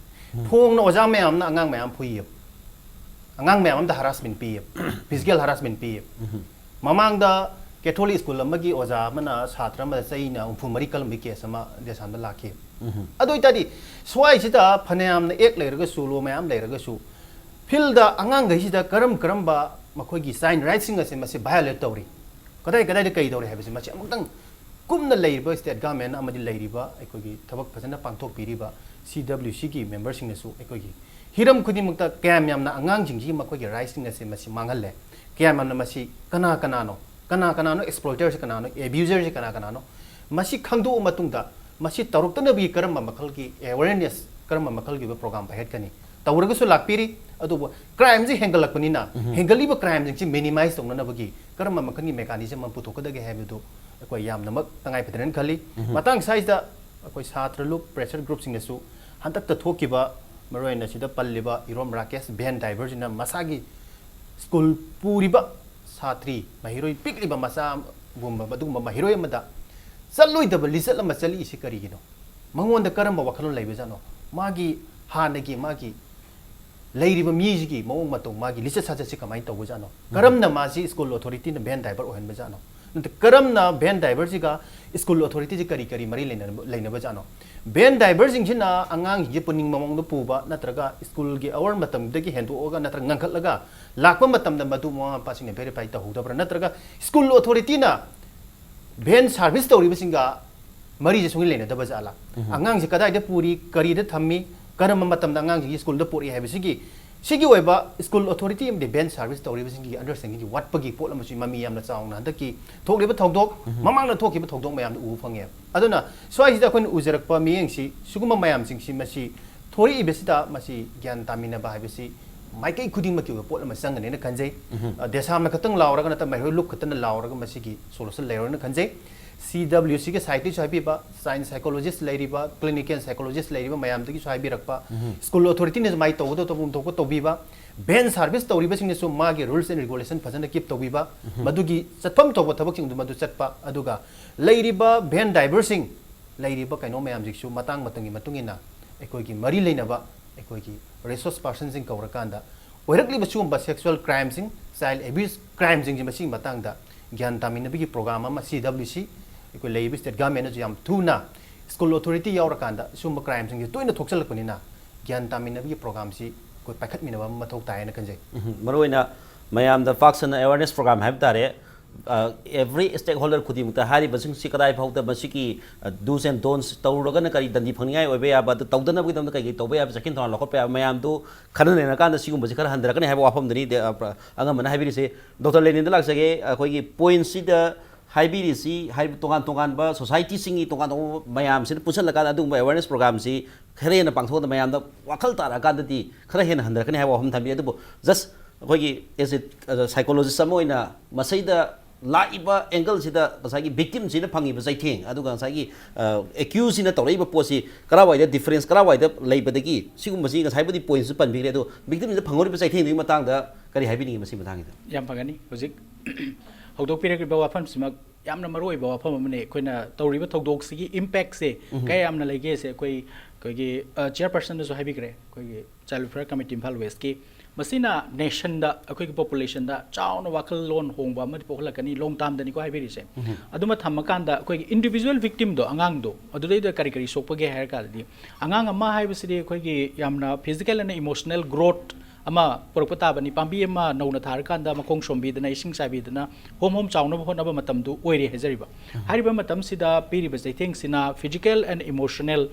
ꯐꯣꯡꯅ ꯑꯣꯖꯥ ꯃꯌꯥꯝꯅ ꯑꯉꯥꯡ ꯃꯌꯥꯝ ꯐꯨꯏꯌꯦꯕ, ꯑꯉꯥꯡ ꯃꯌꯥꯝ ꯑꯃꯗ ꯍꯔꯥꯁꯃꯦꯟ ꯄꯤꯌꯦꯕ, ꯐꯤꯖꯤꯀꯦꯜ ꯍꯔꯥꯁꯃꯦꯟ ꯄꯤꯌꯦꯕ꯫ ꯃꯃꯥꯡꯗ ꯀꯦꯊꯣꯂꯤꯛ ꯁ꯭ꯀꯨꯜ ꯑꯃꯒꯤ ꯑꯣꯖꯥ ꯑꯃꯅ ꯁꯥꯇ꯭ꯔ ꯑꯃꯗ ꯆꯩꯅ ꯍꯨꯝꯐꯨ ꯃꯔꯤ ꯀꯜꯂꯝꯕꯒꯤ ꯀꯦꯁ ꯑꯃ ꯗꯦꯁꯥꯝꯗ ꯂꯥꯛꯈꯤ꯫ ꯑꯗꯨ ꯑꯣꯏꯇꯥꯔꯗꯤ ꯁ꯭ꯋꯥꯏꯁꯤꯗ ꯐꯅꯌꯥꯝꯅ ꯑꯦꯛ ꯂꯩꯔꯒꯁꯨ, ꯂꯣ ꯃꯌꯥꯝ ꯂꯩꯔꯒꯁꯨ, ꯐꯤꯜꯗ ꯑꯉꯥꯡꯈꯩꯁꯤꯗ ꯀꯔꯝ ꯀꯔꯝꯕ ꯃꯈꯣꯏꯒꯤ ꯆꯥꯏꯜ ꯔꯥꯏꯠꯁꯤꯡ ꯑꯁꯦ ꯃꯁꯤ ꯚꯥꯏꯑꯣꯂꯦꯠ ꯇꯧꯔꯤ, ꯀꯗꯥꯏ ꯀꯗꯥꯏꯗ ꯀꯩ ꯇꯧꯔꯤ ꯍꯥꯏꯕꯁꯤ ꯃꯁꯤ ꯑꯃꯨꯛꯇꯪ ꯀꯨꯞꯅ ꯂꯩꯔꯤꯕ ꯁ꯭ꯇꯦꯠ ꯒꯚꯔꯟꯃꯦꯟꯠ ꯑꯃꯗꯤ ꯂꯩꯔꯤꯕ ꯑꯩꯈꯣꯏꯒꯤ ꯊꯕꯛ ꯐꯖꯅ ꯄꯥꯡꯊꯣꯛꯄꯤꯔꯤꯕ ꯁꯤ ꯗꯕ꯭ꯂꯤꯌꯨ ꯁꯤꯒꯤ ꯃꯦꯝꯕꯔꯁꯤꯡꯅꯁꯨ ꯑꯩꯈꯣꯏꯒꯤ ꯍꯤꯔꯝ ꯈꯨꯗꯤꯡꯃꯛꯇ ꯀꯌꯥꯝ ꯌꯥꯝꯅ ꯑꯉꯥꯡꯁꯤꯡꯁꯤꯒꯤ ꯃꯈꯣꯏꯒꯤ ꯔꯥꯏꯠꯁꯤꯡ ꯑꯁꯦ ꯃꯁꯤ ꯃꯥꯡꯍꯜꯂꯦ, ꯀꯌꯥꯝ ꯌꯥꯝꯅ ꯃꯁꯤ ꯀꯅꯥ ꯀꯅꯥꯅꯣ, ꯀꯅꯥ ꯀꯅꯥꯅꯣ ꯑꯦꯛꯁꯄ꯭ꯂꯣꯏꯇꯔꯁꯦ, ꯀꯅꯥꯅꯣ ꯑꯦꯕ꯭ꯌꯨꯖꯔꯁꯦ, ꯀꯅꯥ ꯀꯅꯥꯅꯣ, ꯃꯁꯤ ꯈꯪꯗꯣꯛꯑ ꯃꯇꯨꯡꯗ ꯃꯁꯤ ꯇꯧꯔꯛꯇꯅꯕꯒꯤ ꯀꯔꯝꯕ ꯃꯈꯜꯒꯤ ꯑꯦꯋꯦꯔꯅꯦꯁ, ꯀꯔꯝꯕ ꯃꯈꯜꯒꯤ ꯑꯣꯏꯕ ꯄ꯭ꯔꯣꯒ꯭ꯔꯥꯝ ꯄꯥꯏꯈꯠꯀꯅꯤ? ꯇꯧꯔꯒꯁꯨ ꯂꯥꯛꯄꯤꯔꯤ, ꯑꯗꯨꯕꯨ ꯀ꯭ꯔꯥꯏꯝꯁꯤ ꯍꯦꯟꯒꯠꯂꯛꯄꯅꯤꯅ, ꯎꯝ꯫ ꯍꯦꯟꯒꯠꯂꯤꯕ ꯀ꯭ꯔꯥꯏꯝꯁꯤꯡꯁꯤ ꯃꯤꯅꯤꯃꯥꯏꯁ ꯇꯧꯅꯅꯕꯒꯤ ꯀꯔꯝꯕ ꯃꯈꯜꯒꯤ ꯃꯦꯀꯥꯅꯤꯖꯝ ꯑꯃ ꯄꯨꯊꯣꯛꯀꯗꯒꯦ ꯍꯥꯏꯕꯗꯨ ꯑꯩꯈꯣꯏ ꯌꯥꯝꯅꯃꯛ ꯇꯉꯥꯏ ꯐꯗ꯭ꯔꯦꯅ ꯈꯜꯂꯤ꯫ ꯎꯝ꯫ ꯃꯇꯥꯡ ꯁ꯭ꯋꯥꯏꯁꯤꯗ ꯑꯩꯈꯣꯏ ꯁꯥꯇ꯭ꯔ ꯂꯨꯞ ꯄ꯭ꯔꯦꯁꯔ ꯒ꯭ꯔꯨꯞꯁꯤꯡꯅꯁꯨ ꯍꯟꯗꯛꯇ ꯊꯣꯛꯈꯤꯕ, ꯃꯔꯨꯑꯣꯏꯅ ꯁꯤꯗ ꯄꯜꯂꯤꯕ ꯏꯔꯣꯝ ꯔꯥꯀꯦꯁ ꯚꯦꯟ ꯗ꯭ꯔꯥꯏꯚꯔꯁꯤꯅ ꯃꯁꯥꯒꯤ ꯁ꯭ꯀꯨꯜ ꯄꯨꯔꯤꯕ ꯁꯥꯇ꯭ꯔꯤ, ꯃꯍꯩꯔꯣꯏ ꯄꯤꯛꯂꯤꯕ ꯃꯆꯥꯒꯨꯝꯕ, ꯃꯗꯨꯒꯨꯝꯕ ꯃꯍꯩꯔꯣꯏ ꯑꯃꯗ ꯆꯠꯂꯣꯏꯗꯕ ꯂꯤꯆꯠ ꯑꯃ ꯆꯠꯂꯛꯏꯁꯤ ꯀꯔꯤꯒꯤꯅꯣ? ꯃꯉꯣꯟꯗ ꯀꯔꯝꯕ ꯋꯥꯈꯜꯂꯣꯟ ꯂꯩꯕꯖꯥꯠꯅꯣ? ꯃꯥꯒꯤ ꯍꯥꯟꯅꯒꯤ ꯃꯥꯒꯤ ꯂꯩꯔꯤꯕ ꯃꯤꯁꯤꯒꯤ ꯃꯑꯣꯡ ꯃꯇꯧ, ꯃꯥꯒꯤ ꯂꯤꯆꯠ ꯁꯥꯖꯠꯁꯤ ꯀꯃꯥꯏꯅ ꯇꯧꯕꯖꯥꯠꯅꯣ? ꯎꯝ꯫ ꯀꯔꯝꯅ ꯃꯥꯁꯤ ꯁ꯭ꯀꯨꯜ ꯑꯣꯊꯣꯔꯤꯇꯤꯅ ꯚꯦꯟ ꯗ꯭ꯔꯥꯏꯚꯔ ꯑꯣꯏꯍꯟꯕꯖꯥꯠꯅꯣ? ꯅꯠꯇ꯭ꯔ ꯀꯔꯝꯅ ꯚꯦꯟ ꯗ꯭ꯔꯥꯏꯚꯔꯁꯤꯒ ꯁ꯭ꯀꯨꯜ ꯑꯣꯊꯣꯔꯤꯇꯤꯁꯤ ꯀꯔꯤ ꯀꯔꯤ ꯃꯔꯤ ꯂꯩꯅꯕ, ꯂꯩꯅꯕꯖꯥꯠꯅꯣ? ꯚꯦꯟ ꯗ꯭ꯔꯥꯏꯚꯔꯁꯤꯡꯁꯤꯅ ꯑꯉꯥꯡꯁꯤꯡꯁꯤ ꯄꯨꯅꯤꯡꯕ ꯃꯑꯣꯡꯗ ꯄꯨꯕ, ꯅꯠꯇ꯭ꯔꯒ ꯁ꯭ꯀꯨꯜꯒꯤ ꯑꯋꯥꯔ ꯃꯇꯝꯗꯒꯤ ꯍꯦꯟꯗꯣꯛꯑꯒ ꯅꯠꯇ꯭ꯔꯒ ꯉꯟꯈꯠꯂꯒ ꯂꯥꯛꯄ ꯃꯇꯝꯗ ꯃꯗꯨ ꯃꯃꯥ ꯃꯄꯥꯁꯤꯡꯅ ꯚꯦꯔꯤꯐꯥꯏ ꯇꯧꯍꯧꯗꯕ꯭ꯔꯥ? ꯅꯠꯇ꯭ꯔꯒ ꯁ꯭ꯀꯨꯜ ꯑꯣꯊꯣꯔꯤꯇꯤꯅ ꯚꯦꯟ ꯁꯥꯔꯚꯤꯁ ꯇꯧꯔꯤꯕꯁꯤꯡꯒ ꯃꯔꯤꯁꯦ ꯁꯨꯡꯂꯩ ꯂꯩꯅꯗꯕ ꯖꯥꯠꯂꯥ? ꯎꯝ꯫ ꯑꯉꯥꯡꯁꯦ ꯀꯗꯥꯏꯗ ꯄꯨꯔꯤ, ꯀꯔꯤꯗ ꯊꯝꯃꯤ, ꯀꯔꯝꯕ ꯃꯇꯝꯗ ꯑꯉꯥꯡꯁꯤꯡꯁꯤ ꯁ꯭ꯀꯨꯜꯗ ꯄꯨꯔꯛꯏ ꯍꯥꯏꯕꯁꯤꯒꯤ, ꯁꯤꯒꯤ ꯑꯣꯏꯕ ꯁ꯭ꯀꯨꯜ ꯑꯣꯊꯣꯔꯤꯇꯤ ꯑꯃꯗꯤ ꯚꯦꯟ ꯁꯥꯔꯚꯤꯁ ꯇꯧꯔꯤꯕꯁꯤꯡꯒꯤ ꯑꯟꯗꯔꯁ꯭ꯇꯦꯟꯗꯤꯡꯒꯤ ꯋꯥꯠꯄꯒꯤ ꯄꯣꯠ ꯑꯃꯁꯨ ꯃꯃꯤ ꯌꯥꯝꯅ ꯆꯥꯎꯅ ꯍꯟꯗꯛꯀꯤ ꯊꯣꯛꯂꯤꯕ ꯊꯧꯗꯣꯛ, ꯎꯝ꯫ ꯃꯃꯥꯡꯗ ꯊꯣꯛꯈꯤꯕ ꯊꯧꯗꯣꯛ ꯃꯌꯥꯝꯗ ꯎꯕ ꯐꯪꯉꯦ꯫ ꯑꯗꯨꯅ ꯁ꯭ꯋꯥꯏꯁꯤꯗ ꯑꯩꯈꯣꯏꯅ ꯎꯖꯔꯛꯄ ꯃꯤꯠꯌꯦꯡꯁꯤ, ꯁꯤꯒꯨꯝꯕ ꯃꯌꯥꯝꯁꯤꯡꯁꯤ ꯃꯁꯤ ꯊꯣꯔꯛꯏꯕꯁꯤꯗ ꯃꯁꯤ ꯒ꯭ꯌꯥꯟ ꯇꯥꯃꯤꯟꯅꯕ ꯍꯥꯏꯕꯁꯤ ꯃꯥꯏꯀꯩ ꯈꯨꯗꯤꯡꯃꯛꯀꯤ ꯑꯣꯏꯕ ꯄꯣꯠ ꯑꯃ ꯆꯪꯒꯅꯦꯅ ꯈꯟꯖꯩ꯫ ꯎꯝ꯫ ꯑ, ꯗꯦꯁꯥꯝꯅ ꯈꯛꯇꯪ ꯂꯥꯎꯔꯒ ꯅꯠꯇ꯭ꯔꯒ ꯃꯍꯩꯔꯣꯏ ꯂꯨꯞ ꯈꯛꯇꯅ ꯂꯥꯎꯔꯒ ꯃꯁꯤꯒꯤ ꯁꯣꯂꯨꯁꯟ ꯂꯩꯔꯣꯏꯅ ꯈꯟꯖꯩ꯫ ꯁꯤ ꯗꯕ꯭ꯂꯤꯌꯨ ꯁꯤꯒꯤ ꯁꯥꯏꯠꯇꯒꯤꯁꯨ ꯍꯥꯏꯕꯤꯕ, ꯆꯥꯏꯜ ꯁꯥꯏꯀꯣꯂꯣꯖꯤꯁ ꯂꯩꯔꯤꯕ, ꯀ꯭ꯂꯤꯅꯤꯀꯦꯜ ꯁꯥꯏꯀꯣꯂꯣꯖꯤꯁ ꯂꯩꯔꯤꯕ ꯃꯌꯥꯝꯗꯒꯤꯁꯨ ꯍꯥꯏꯕꯤꯔꯛꯄ, ꯎꯝ꯫ ꯁ꯭ꯀꯨꯜ ꯑꯣꯊꯣꯔꯤꯇꯤꯅꯁꯨ ꯃꯥꯏ ꯇꯧꯒꯗꯧ ꯇꯧꯐꯝ ꯊꯣꯛꯄ ꯇꯧꯕꯤꯕ, ꯚꯦꯟ ꯁꯥꯔꯚꯤꯁ ꯇꯧꯔꯤꯕꯁꯤꯡꯅꯁꯨ ꯃꯥꯒꯤ ꯔꯨꯜꯁ ꯑꯦꯟ ꯔꯤꯒꯨꯂꯦꯁꯟ ꯐꯖꯅ ꯀꯤꯞ ꯇꯧꯕꯤꯕ, ꯎꯝ꯫ ꯃꯗꯨꯒꯤ ꯆꯠꯐꯝ ꯊꯣꯛꯄ ꯊꯕꯛꯁꯤꯡꯗꯨ ꯃꯗꯨ ꯆꯠꯄ, ꯑꯗꯨꯒ ꯂꯩꯔꯤꯕ ꯚꯦꯟ ꯗ꯭ꯔꯥꯏꯚꯔꯁꯤꯡ, ꯂꯩꯔꯤꯕ ꯀꯩꯅꯣ ꯃꯌꯥꯝꯁꯤꯁꯨ ꯃꯇꯥꯡ ꯃꯇꯝꯒꯤ ꯃꯇꯨꯡ ꯏꯟꯅ ꯑꯩꯈꯣꯏꯒꯤ ꯃꯔꯤ ꯂꯩꯅꯕ ꯑꯩꯈꯣꯏꯒꯤ ꯔꯤꯁꯣꯔꯁ ꯄꯥꯔꯁꯟꯁꯤꯡ ꯀꯧꯔꯀꯥꯟꯗ ꯑꯣꯏꯔꯛꯂꯤꯕ ꯁꯤꯒꯨꯝꯕ ꯁꯦꯛꯁꯨꯋꯦꯜ ꯀ꯭ꯔꯥꯏꯝꯁꯤꯡ, ꯆꯥꯏꯜ ꯑꯦꯕ꯭ꯌꯨꯁ ꯀ꯭ꯔꯥꯏꯝꯁꯤꯡꯁꯤ ꯃꯁꯤꯒꯤ ꯃꯇꯥꯡꯗ ꯒ꯭ꯌꯥꯟ ꯇꯥꯃꯤꯟꯅꯕꯒꯤ ꯄ꯭ꯔꯣꯒ꯭ꯔꯥꯝ ꯑꯃ ꯁꯤ ꯗꯕ꯭ꯂꯤꯌꯨ ꯁꯤ ꯑꯩꯈꯣꯏ ꯂꯩꯔꯤꯕ ꯁ꯭ꯇꯦꯠ ꯒꯚꯔꯟꯃꯦꯟꯅꯁꯨ ꯌꯥꯝ ꯊꯨꯅ ꯁ꯭ꯀꯨꯜ ꯑꯣꯊꯣꯔꯤꯇꯤ ꯌꯥꯎꯔꯀꯥꯟꯗ ꯁꯤꯒꯨꯝꯕ ꯀ꯭ꯔꯥꯏꯝꯁꯤꯡꯁꯦ ꯇꯣꯏꯅ ꯊꯣꯛꯆꯜꯂꯛꯄꯅꯤꯅ ꯒ꯭ꯌꯥꯟ ꯇꯥꯃꯤꯟꯅꯕꯒꯤ ꯄ꯭ꯔꯣꯒ꯭ꯔꯥꯝꯁꯤ ꯑꯩꯈꯣꯏ ꯄꯥꯏꯈꯠꯃꯤꯟꯅꯕ ꯑꯃ ꯃꯊꯧ ꯇꯥꯏꯌꯦꯅ ꯈꯟꯖꯩ꯫ ꯎꯝ, ꯃꯔꯨꯑꯣꯏꯅ ꯃꯌꯥꯝꯗ ꯄꯥꯛ ꯁꯟꯅ ꯑꯦꯋꯥꯔꯅꯦꯁ ꯄ꯭ꯔꯣꯒ꯭ꯔꯥꯝ ꯍꯥꯏꯕ ꯇꯥꯔꯦ, ꯑꯦꯚ꯭ꯔꯤ ꯁ꯭ꯇꯦꯛ ꯍꯣꯜꯗꯔ ꯈꯨꯗꯤꯡꯃꯛꯇ ꯍꯥꯏꯔꯤꯕꯁꯤꯡꯁꯤ ꯀꯗꯥꯏ ꯐꯥꯎꯗ ꯃꯁꯤꯒꯤ ꯗꯨꯁ ꯑꯦꯟ ꯗꯣꯟꯁ ꯇꯧꯔꯒꯅ ꯀꯔꯤ ꯗꯟꯗꯤ ꯐꯪꯅꯤꯡꯉꯥꯏ ꯑꯣꯏꯕ ꯌꯥꯕ, ꯑꯗꯨ ꯇꯧꯗꯅꯕꯒꯤꯗꯃꯛꯇ ꯀꯩꯀꯩ ꯇꯧꯕ ꯌꯥꯕ, ꯆꯦꯛꯁꯤꯟ ꯊꯧꯔꯥꯡ ꯂꯧꯈꯠꯄ ꯌꯥꯕ ꯃꯌꯥꯝꯗꯨ ꯈꯟꯅ ꯅꯩꯅꯔꯀꯥꯟꯗ ꯁꯤꯒꯨꯝꯕꯁꯤ ꯈꯔ ꯍꯟꯊꯔꯛꯀꯅꯤ ꯍꯥꯏꯕ ꯋꯥꯐꯝꯗꯨꯅꯤ꯫ ꯑꯉꯝꯕꯅ ꯍꯥꯏꯕꯤꯔꯤꯁꯦ꯫ ꯗꯣꯛꯇꯔ ꯂꯦꯅꯤꯟꯗ ꯂꯥꯛꯆꯒꯦ꯫ ꯑꯩꯈꯣꯏꯒꯤ ꯄꯣꯏꯟꯁꯤꯗ ꯍꯥꯏꯕꯤꯔꯤꯁꯤ, ꯍꯥꯏꯕ ꯇꯣꯉꯥꯟ ꯇꯣꯉꯥꯟꯕ ꯁꯣꯁꯥꯏꯇꯤꯁꯤꯡꯒꯤ ꯇꯣꯉꯥꯟ ꯇꯣꯉꯥꯟꯕ ꯃꯌꯥꯝꯁꯤꯅ ꯄꯨꯟꯁꯤꯜꯂꯀꯥꯟꯗ ꯑꯗꯨꯒꯨꯝꯕ ꯑꯦꯋꯦꯔꯅꯦꯁ ꯄ꯭ꯔꯣꯒ꯭ꯔꯥꯝꯁꯤ ꯈꯔ ꯍꯦꯟꯅ ꯄꯥꯡꯊꯣꯛꯑꯗ ꯃꯌꯥꯝꯗ ꯋꯥꯈꯜ ꯇꯥꯔꯛꯑꯀꯥꯟꯗꯗꯤ ꯈꯔ ꯍꯦꯟꯅ ꯍꯟꯊꯔꯛꯀꯅꯤ ꯍꯥꯏꯕ ꯋꯥꯐꯝ ꯊꯝꯕꯤ꯫ ꯑꯗꯨꯕꯨ ꯖꯁ ꯑꯩꯈꯣꯏꯒꯤ ꯑꯦꯁ ꯑꯦ ꯁꯥꯏꯀꯣꯂꯣꯖꯤꯁ ꯑꯃ ꯑꯣꯏꯅ ꯃꯁꯤꯗ ꯂꯥꯛꯏꯕ ꯑꯦꯡꯒꯜꯁꯤꯗ ꯉꯁꯥꯏꯒꯤ ꯚꯤꯛꯇꯤꯝꯁꯤꯅ ꯐꯪꯉꯤꯕ ꯆꯩꯊꯦꯡ, ꯑꯗꯨꯒ ꯉꯁꯥꯏꯒꯤ ꯑꯦꯀ꯭ꯌꯨꯁꯁꯤꯅ ꯇꯧꯔꯛꯏꯕ ꯄꯣꯠꯁꯤ ꯀꯔꯥꯏꯋꯥꯏꯗ ꯗꯤꯐꯔꯦꯟꯁ ꯀꯔꯥꯏꯋꯥꯏꯗ ꯂꯩꯕꯗꯒꯤ, ꯁꯤꯒꯨꯝꯕꯁꯤ ꯉꯁꯥꯏꯕꯨꯗꯤ ꯄꯣꯏꯟꯠꯁꯨ ꯄꯟꯕꯤꯈ꯭ꯔꯦ, ꯑꯗꯣ ꯚꯤꯛꯇꯤꯝꯁꯤꯗ ꯐꯪꯍꯧꯔꯤꯕ ꯆꯩꯊꯦꯡꯗꯨꯒꯤ ꯃꯇꯥꯡꯗ ꯀꯔꯤ ꯍꯥꯏꯕꯤꯅꯤꯡꯉꯤ ꯃꯁꯤ ꯃꯇꯥꯡꯁꯤꯗ? ꯌꯥꯝ ꯐꯒꯅꯤ꯫ ꯍꯧꯖꯤꯛ ꯍꯧꯗꯣꯛꯄꯤꯔꯛꯂꯤꯕ ꯋꯥꯐꯝꯁꯤꯃꯛ ꯌꯥꯝꯅ ꯃꯔꯨ ꯑꯣꯏꯕ ꯋꯥꯐꯝ ꯑꯃꯅꯤ꯫ ꯑꯩꯈꯣꯏꯅ ꯇꯧꯔꯤꯕ ꯊꯧꯗꯣꯛꯁꯤꯒꯤ ꯏꯝꯄꯦꯛꯁꯦ ꯀꯌꯥ ꯌꯥꯝꯅ ꯂꯩꯒꯦꯁꯦ ꯑꯩꯈꯣꯏ ꯑꯩꯈꯣꯏꯒꯤ ꯆꯤꯌꯔꯄꯔꯁꯟꯗꯁꯨ ꯍꯥꯏꯕꯤꯈ꯭ꯔꯦ, ꯑꯩꯈꯣꯏꯒꯤ ꯆꯥꯏꯜ ꯋꯦꯜꯐꯤꯌꯔ ꯀꯃꯤꯇꯤ ꯏꯝꯐꯥꯜ ꯋꯦꯁꯀꯤ꯫ ꯃꯁꯤꯅ ꯅꯦꯁꯟꯗ, ꯑꯩꯈꯣꯏꯒꯤ ꯄꯣꯄꯨꯂꯦꯁꯟꯗ ꯆꯥꯎꯅ ꯋꯥꯈꯜꯂꯣꯟ ꯍꯣꯡꯕ ꯑꯃꯗꯤ ꯄꯣꯛꯍꯜꯂꯛꯀꯅꯤ, ꯂꯣꯡ ꯇꯥꯝꯗꯅꯤꯀꯣ ꯍꯥꯏꯕꯤꯔꯤꯁꯦ꯫ ꯑꯗꯨꯃ ꯊꯝꯃꯀꯥꯟꯗ ꯑꯩꯈꯣꯏꯒꯤ ꯏꯟꯗꯤꯕꯤꯖꯨꯋꯦꯜ ꯚꯤꯛꯇꯤꯝꯗꯣ, ꯑꯉꯥꯡꯗꯣ, ꯑꯗꯨꯗꯩꯗ ꯀꯔꯤ ꯀꯔꯤ ꯁꯣꯛꯄꯒꯦ ꯍꯥꯏꯔ ꯀꯥꯟꯗꯗꯤ, ꯑꯉꯥꯡ ꯑꯃ ꯍꯥꯏꯕꯁꯤꯗꯤ ꯑꯩꯈꯣꯏꯒꯤ ꯌꯥꯝꯅ ꯐꯤꯖꯤꯀꯦꯜ ꯑꯦꯟ ꯏꯃꯣꯁꯅꯦꯜ ꯒ꯭ꯔꯣꯠ ꯑꯃ ꯄꯨꯔꯛꯄ ꯇꯥꯕꯅꯤ꯫ ꯄꯥꯝꯕꯤ ꯑꯃ ꯅꯧꯅ ꯊꯥꯔꯀꯥꯟꯗ ꯃꯈꯣꯡ ꯁꯣꯝꯕꯤꯗꯅ, ꯏꯁꯤꯡ ꯆꯥꯏꯕꯤꯗꯅ, ꯍꯣꯝ ꯍꯣꯝ ꯆꯥꯎꯅꯕ ꯍꯣꯠꯅꯕ ꯃꯇꯝꯗꯨ ꯑꯣꯏꯔꯤ ꯍꯥꯏꯖꯔꯤꯕ꯫ ꯍꯥꯏꯔꯤꯕ ꯃꯇꯝꯁꯤꯗ ꯄꯤꯔꯤꯕ ꯆꯩꯊꯦꯡꯁꯤꯅ ꯐꯤꯖꯤꯀꯦꯜ ꯑꯦꯟ ꯏꯃꯣꯁꯅꯦꯜ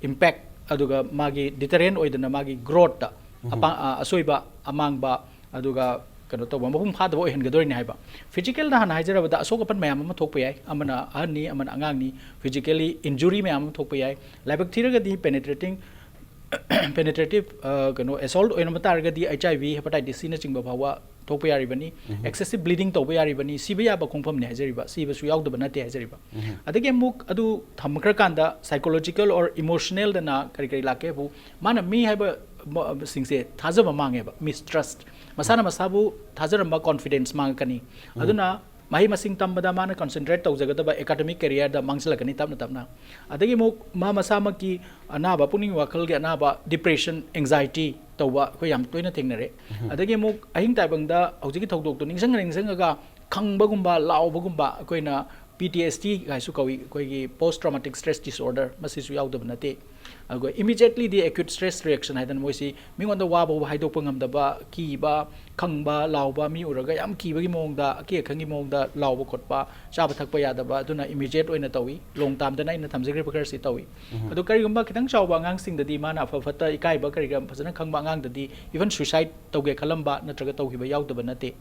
ꯏꯝꯄꯦꯛ, ꯑꯗꯨꯒ ꯃꯥꯒꯤ ꯗꯤꯇꯔꯦꯟ ꯑꯣꯏꯗꯅ ꯃꯥꯒꯤ ꯒ꯭ꯔꯣꯠꯇ ꯑꯄꯥ-, ꯑ, ꯑꯁꯣꯏꯕ, ꯑꯃꯥꯡꯕ, ꯑꯗꯨꯒ ꯀꯩꯅꯣ ꯇꯧꯕ, ꯃꯄꯨꯡ ꯐꯥꯗꯕ ꯑꯣꯏꯍꯟꯒꯗꯣꯔꯤꯅꯤ ꯍꯥꯏꯕ꯫ ꯐꯤꯖꯤꯀꯦꯜꯗ ꯍꯥꯟꯅ ꯍꯥꯏꯖꯔꯕꯗ ꯑꯁꯣꯛ ꯑꯄꯟ ꯃꯌꯥꯝ ꯑꯃ ꯊꯣꯛꯄ ꯌꯥꯏ, ꯑꯃꯅ ꯑꯍꯟꯅꯤ, ꯑꯃꯅ ꯑꯉꯥꯡꯅꯤ, ꯐꯤꯖꯤꯀꯦꯜꯂꯤ ꯏꯟꯖꯨꯔꯤ ꯃꯌꯥꯝ ꯑꯃ ꯊꯣꯛꯄ ꯌꯥꯏ꯫ ꯂꯥꯏꯕꯛ ꯊꯤꯔꯒꯗꯤ ꯄꯦꯅꯦꯇ꯭ꯔꯦꯇꯤꯡ ꯄꯦꯅꯦꯇ꯭ꯔꯦꯇꯤꯞ ꯀꯩꯅꯣ ꯑꯦꯁꯣꯜꯠ ꯑꯣꯏꯔꯝꯕ ꯇꯥꯔꯒꯗꯤ ꯑꯩꯆ ꯑꯥꯏ ꯚꯤ, ꯍꯦꯄꯥꯇꯥꯏꯇꯤꯁ ꯁꯤꯅꯆꯤꯡꯕ ꯐꯥꯎꯕ ꯊꯣꯛꯄ ꯌꯥꯔꯤꯕꯅꯤ꯫ ꯑꯦꯛꯁꯦꯁꯤꯞ ꯕ꯭ꯂꯤꯗꯤꯡ ꯇꯧꯕ ꯌꯥꯔꯤꯕꯅꯤ꯫ ꯁꯤꯕ ꯌꯥꯕ ꯈꯣꯡꯐꯝꯅꯤ ꯍꯥꯏꯖꯔꯤꯕ, ꯁꯤꯕꯁꯨ ꯌꯥꯎꯗꯕ ꯅꯠꯇꯦ ꯍꯥꯏꯖꯔꯤꯕ꯫ ꯑꯗꯒꯤ ꯑꯃꯨꯛ ꯑꯗꯨ ꯊꯝꯈ꯭ꯔꯀꯥꯟꯗ ꯁꯥꯏꯀꯣꯂꯣꯖꯤꯀꯦꯜ ꯑꯣꯔ ꯏꯃꯣꯁꯅꯦꯜꯗꯅ ꯀꯔꯤ ꯀꯔꯤ ꯂꯥꯛꯀꯦ ꯍꯥꯏꯕꯨ, ꯃꯥꯅ ꯃꯤ ꯍꯥꯏꯕ ꯃ-, ꯁꯤꯡꯁꯦ ꯊꯥꯖꯕ ꯃꯥꯡꯉꯦꯕ, ꯃꯤꯁꯇ꯭ꯔꯁ, ꯃꯁꯥꯅ ꯃꯁꯥꯕꯨ ꯊꯥꯖꯔꯝꯕ ꯀꯣꯟꯐꯤꯗꯦꯟꯁ ꯃꯥꯡꯉꯛꯀꯅꯤ꯫ ꯑꯗꯨꯅ ꯃꯍꯩ ꯃꯁꯤꯡ ꯇꯝꯕꯗ ꯃꯥꯅ ꯀꯟꯁꯦꯟꯇ꯭ꯔꯦꯠ ꯇꯧꯖꯒꯗꯕ ꯑꯦꯀꯥꯗꯃꯤꯛ ꯀꯦꯔꯤꯌꯔꯗ ꯃꯥꯡꯁꯤꯜꯂꯛꯀꯅꯤ ꯇꯞꯅ ꯇꯞꯅ꯫ ꯑꯗꯒꯤ ꯑꯃꯨꯛ ꯃꯥ ꯃꯁꯥꯃꯛꯀꯤ ꯑꯅꯥꯕ, ꯄꯨꯛꯅꯤꯡ ꯋꯥꯈꯜꯒꯤ ꯑꯅꯥꯕ, ꯗꯤꯄ꯭ꯔꯦꯁꯟ, ꯑꯦꯡꯖꯥꯏꯇꯤ ꯇꯧꯕ ꯑꯩꯈꯣꯏ ꯌꯥꯝ ꯇꯣꯏꯅ ꯊꯦꯡꯅꯔꯦ꯫ ꯑꯗꯒꯤ ꯑꯃꯨꯛ ꯑꯍꯤꯡ ꯇꯥꯏꯕꯪꯗ ꯍꯧꯖꯤꯛꯀꯤ ꯊꯧꯗꯣꯛꯇꯣ ꯅꯤꯡꯁꯤꯡꯉ ꯅꯤꯡꯁꯤꯡꯉꯒ ꯈꯪꯕꯒꯨꯝꯕ, ꯂꯥꯎꯕꯒꯨꯝꯕ, ꯑꯩꯈꯣꯏꯅ ꯄꯤ ꯇꯤ ꯑꯦꯁ ꯇꯤ ꯍꯥꯏꯁꯨ ꯀꯧꯏ, ꯑꯩꯈꯣꯏꯒꯤ ꯄꯣꯁ ꯇ꯭ꯔꯣꯃꯥꯇꯤꯛ ꯁ꯭ꯇ꯭ꯔꯦꯁ ꯗꯤꯁꯑꯣꯔꯗꯔ, ꯃꯁꯤꯁꯨ ꯌꯥꯎꯗꯕ ꯅꯠꯇꯦ꯫ ꯑꯗꯨꯒ ꯏꯃꯤꯗꯤꯌꯦꯠꯂꯤꯗꯤ ꯑꯦꯀ꯭ꯌꯨꯠ ꯁ꯭ꯇ꯭ꯔꯦꯁ ꯔꯤꯌꯦꯛꯁꯟ ꯍꯥꯏꯗꯅ ꯃꯣꯏꯁꯤ ꯃꯤꯉꯣꯟꯗ ꯋꯥꯕ ꯍꯥꯏꯗꯣꯛꯄ ꯉꯝꯗꯕ, ꯀꯤꯕ, ꯈꯪꯕ, ꯂꯥꯎꯕ, ꯃꯤ ꯎꯔꯒ ꯌꯥꯝ ꯀꯤꯕꯒꯤ ꯃꯑꯣꯡꯗ, ꯑꯀꯤ ꯑꯈꯪꯒꯤ ꯃꯑꯣꯡꯗ ꯂꯥꯎꯕ ꯈꯣꯠꯄ, ꯆꯥꯕ ꯊꯛꯄ ꯌꯥꯗꯕ, ꯑꯗꯨꯅ ꯏꯃꯤꯗꯤꯌꯦꯠ ꯑꯣꯏꯅ ꯇꯧꯏ꯫ ꯂꯣꯡ ꯇꯥꯝꯗꯅ ꯑꯩꯅ ꯊꯝꯖꯈ꯭ꯔꯤꯕ ꯈꯔꯁꯤ ꯇꯧꯏ꯫ ꯑꯗꯣ ꯀꯔꯤꯒꯨꯝꯕ ꯈꯤꯇꯪ ꯆꯥꯎꯕ ꯑꯉꯥꯡꯁꯤꯡꯗꯗꯤ ꯃꯥꯅ ꯑꯐ ꯐꯠꯇ ꯏꯀꯥꯏꯕ ꯀꯔꯤ ꯀꯔꯥ ꯐꯖꯅ ꯈꯪꯕ ꯑꯉꯥꯡꯗꯗꯤ even ꯁꯨꯏꯁꯥꯏꯠ ꯇꯧꯒꯦ ꯈꯜꯂꯝꯕ ꯅꯠꯇ꯭ꯔꯒ ꯇꯧꯈꯤꯕ ꯌꯥꯎꯗꯕ ꯅꯠꯇꯦ꯫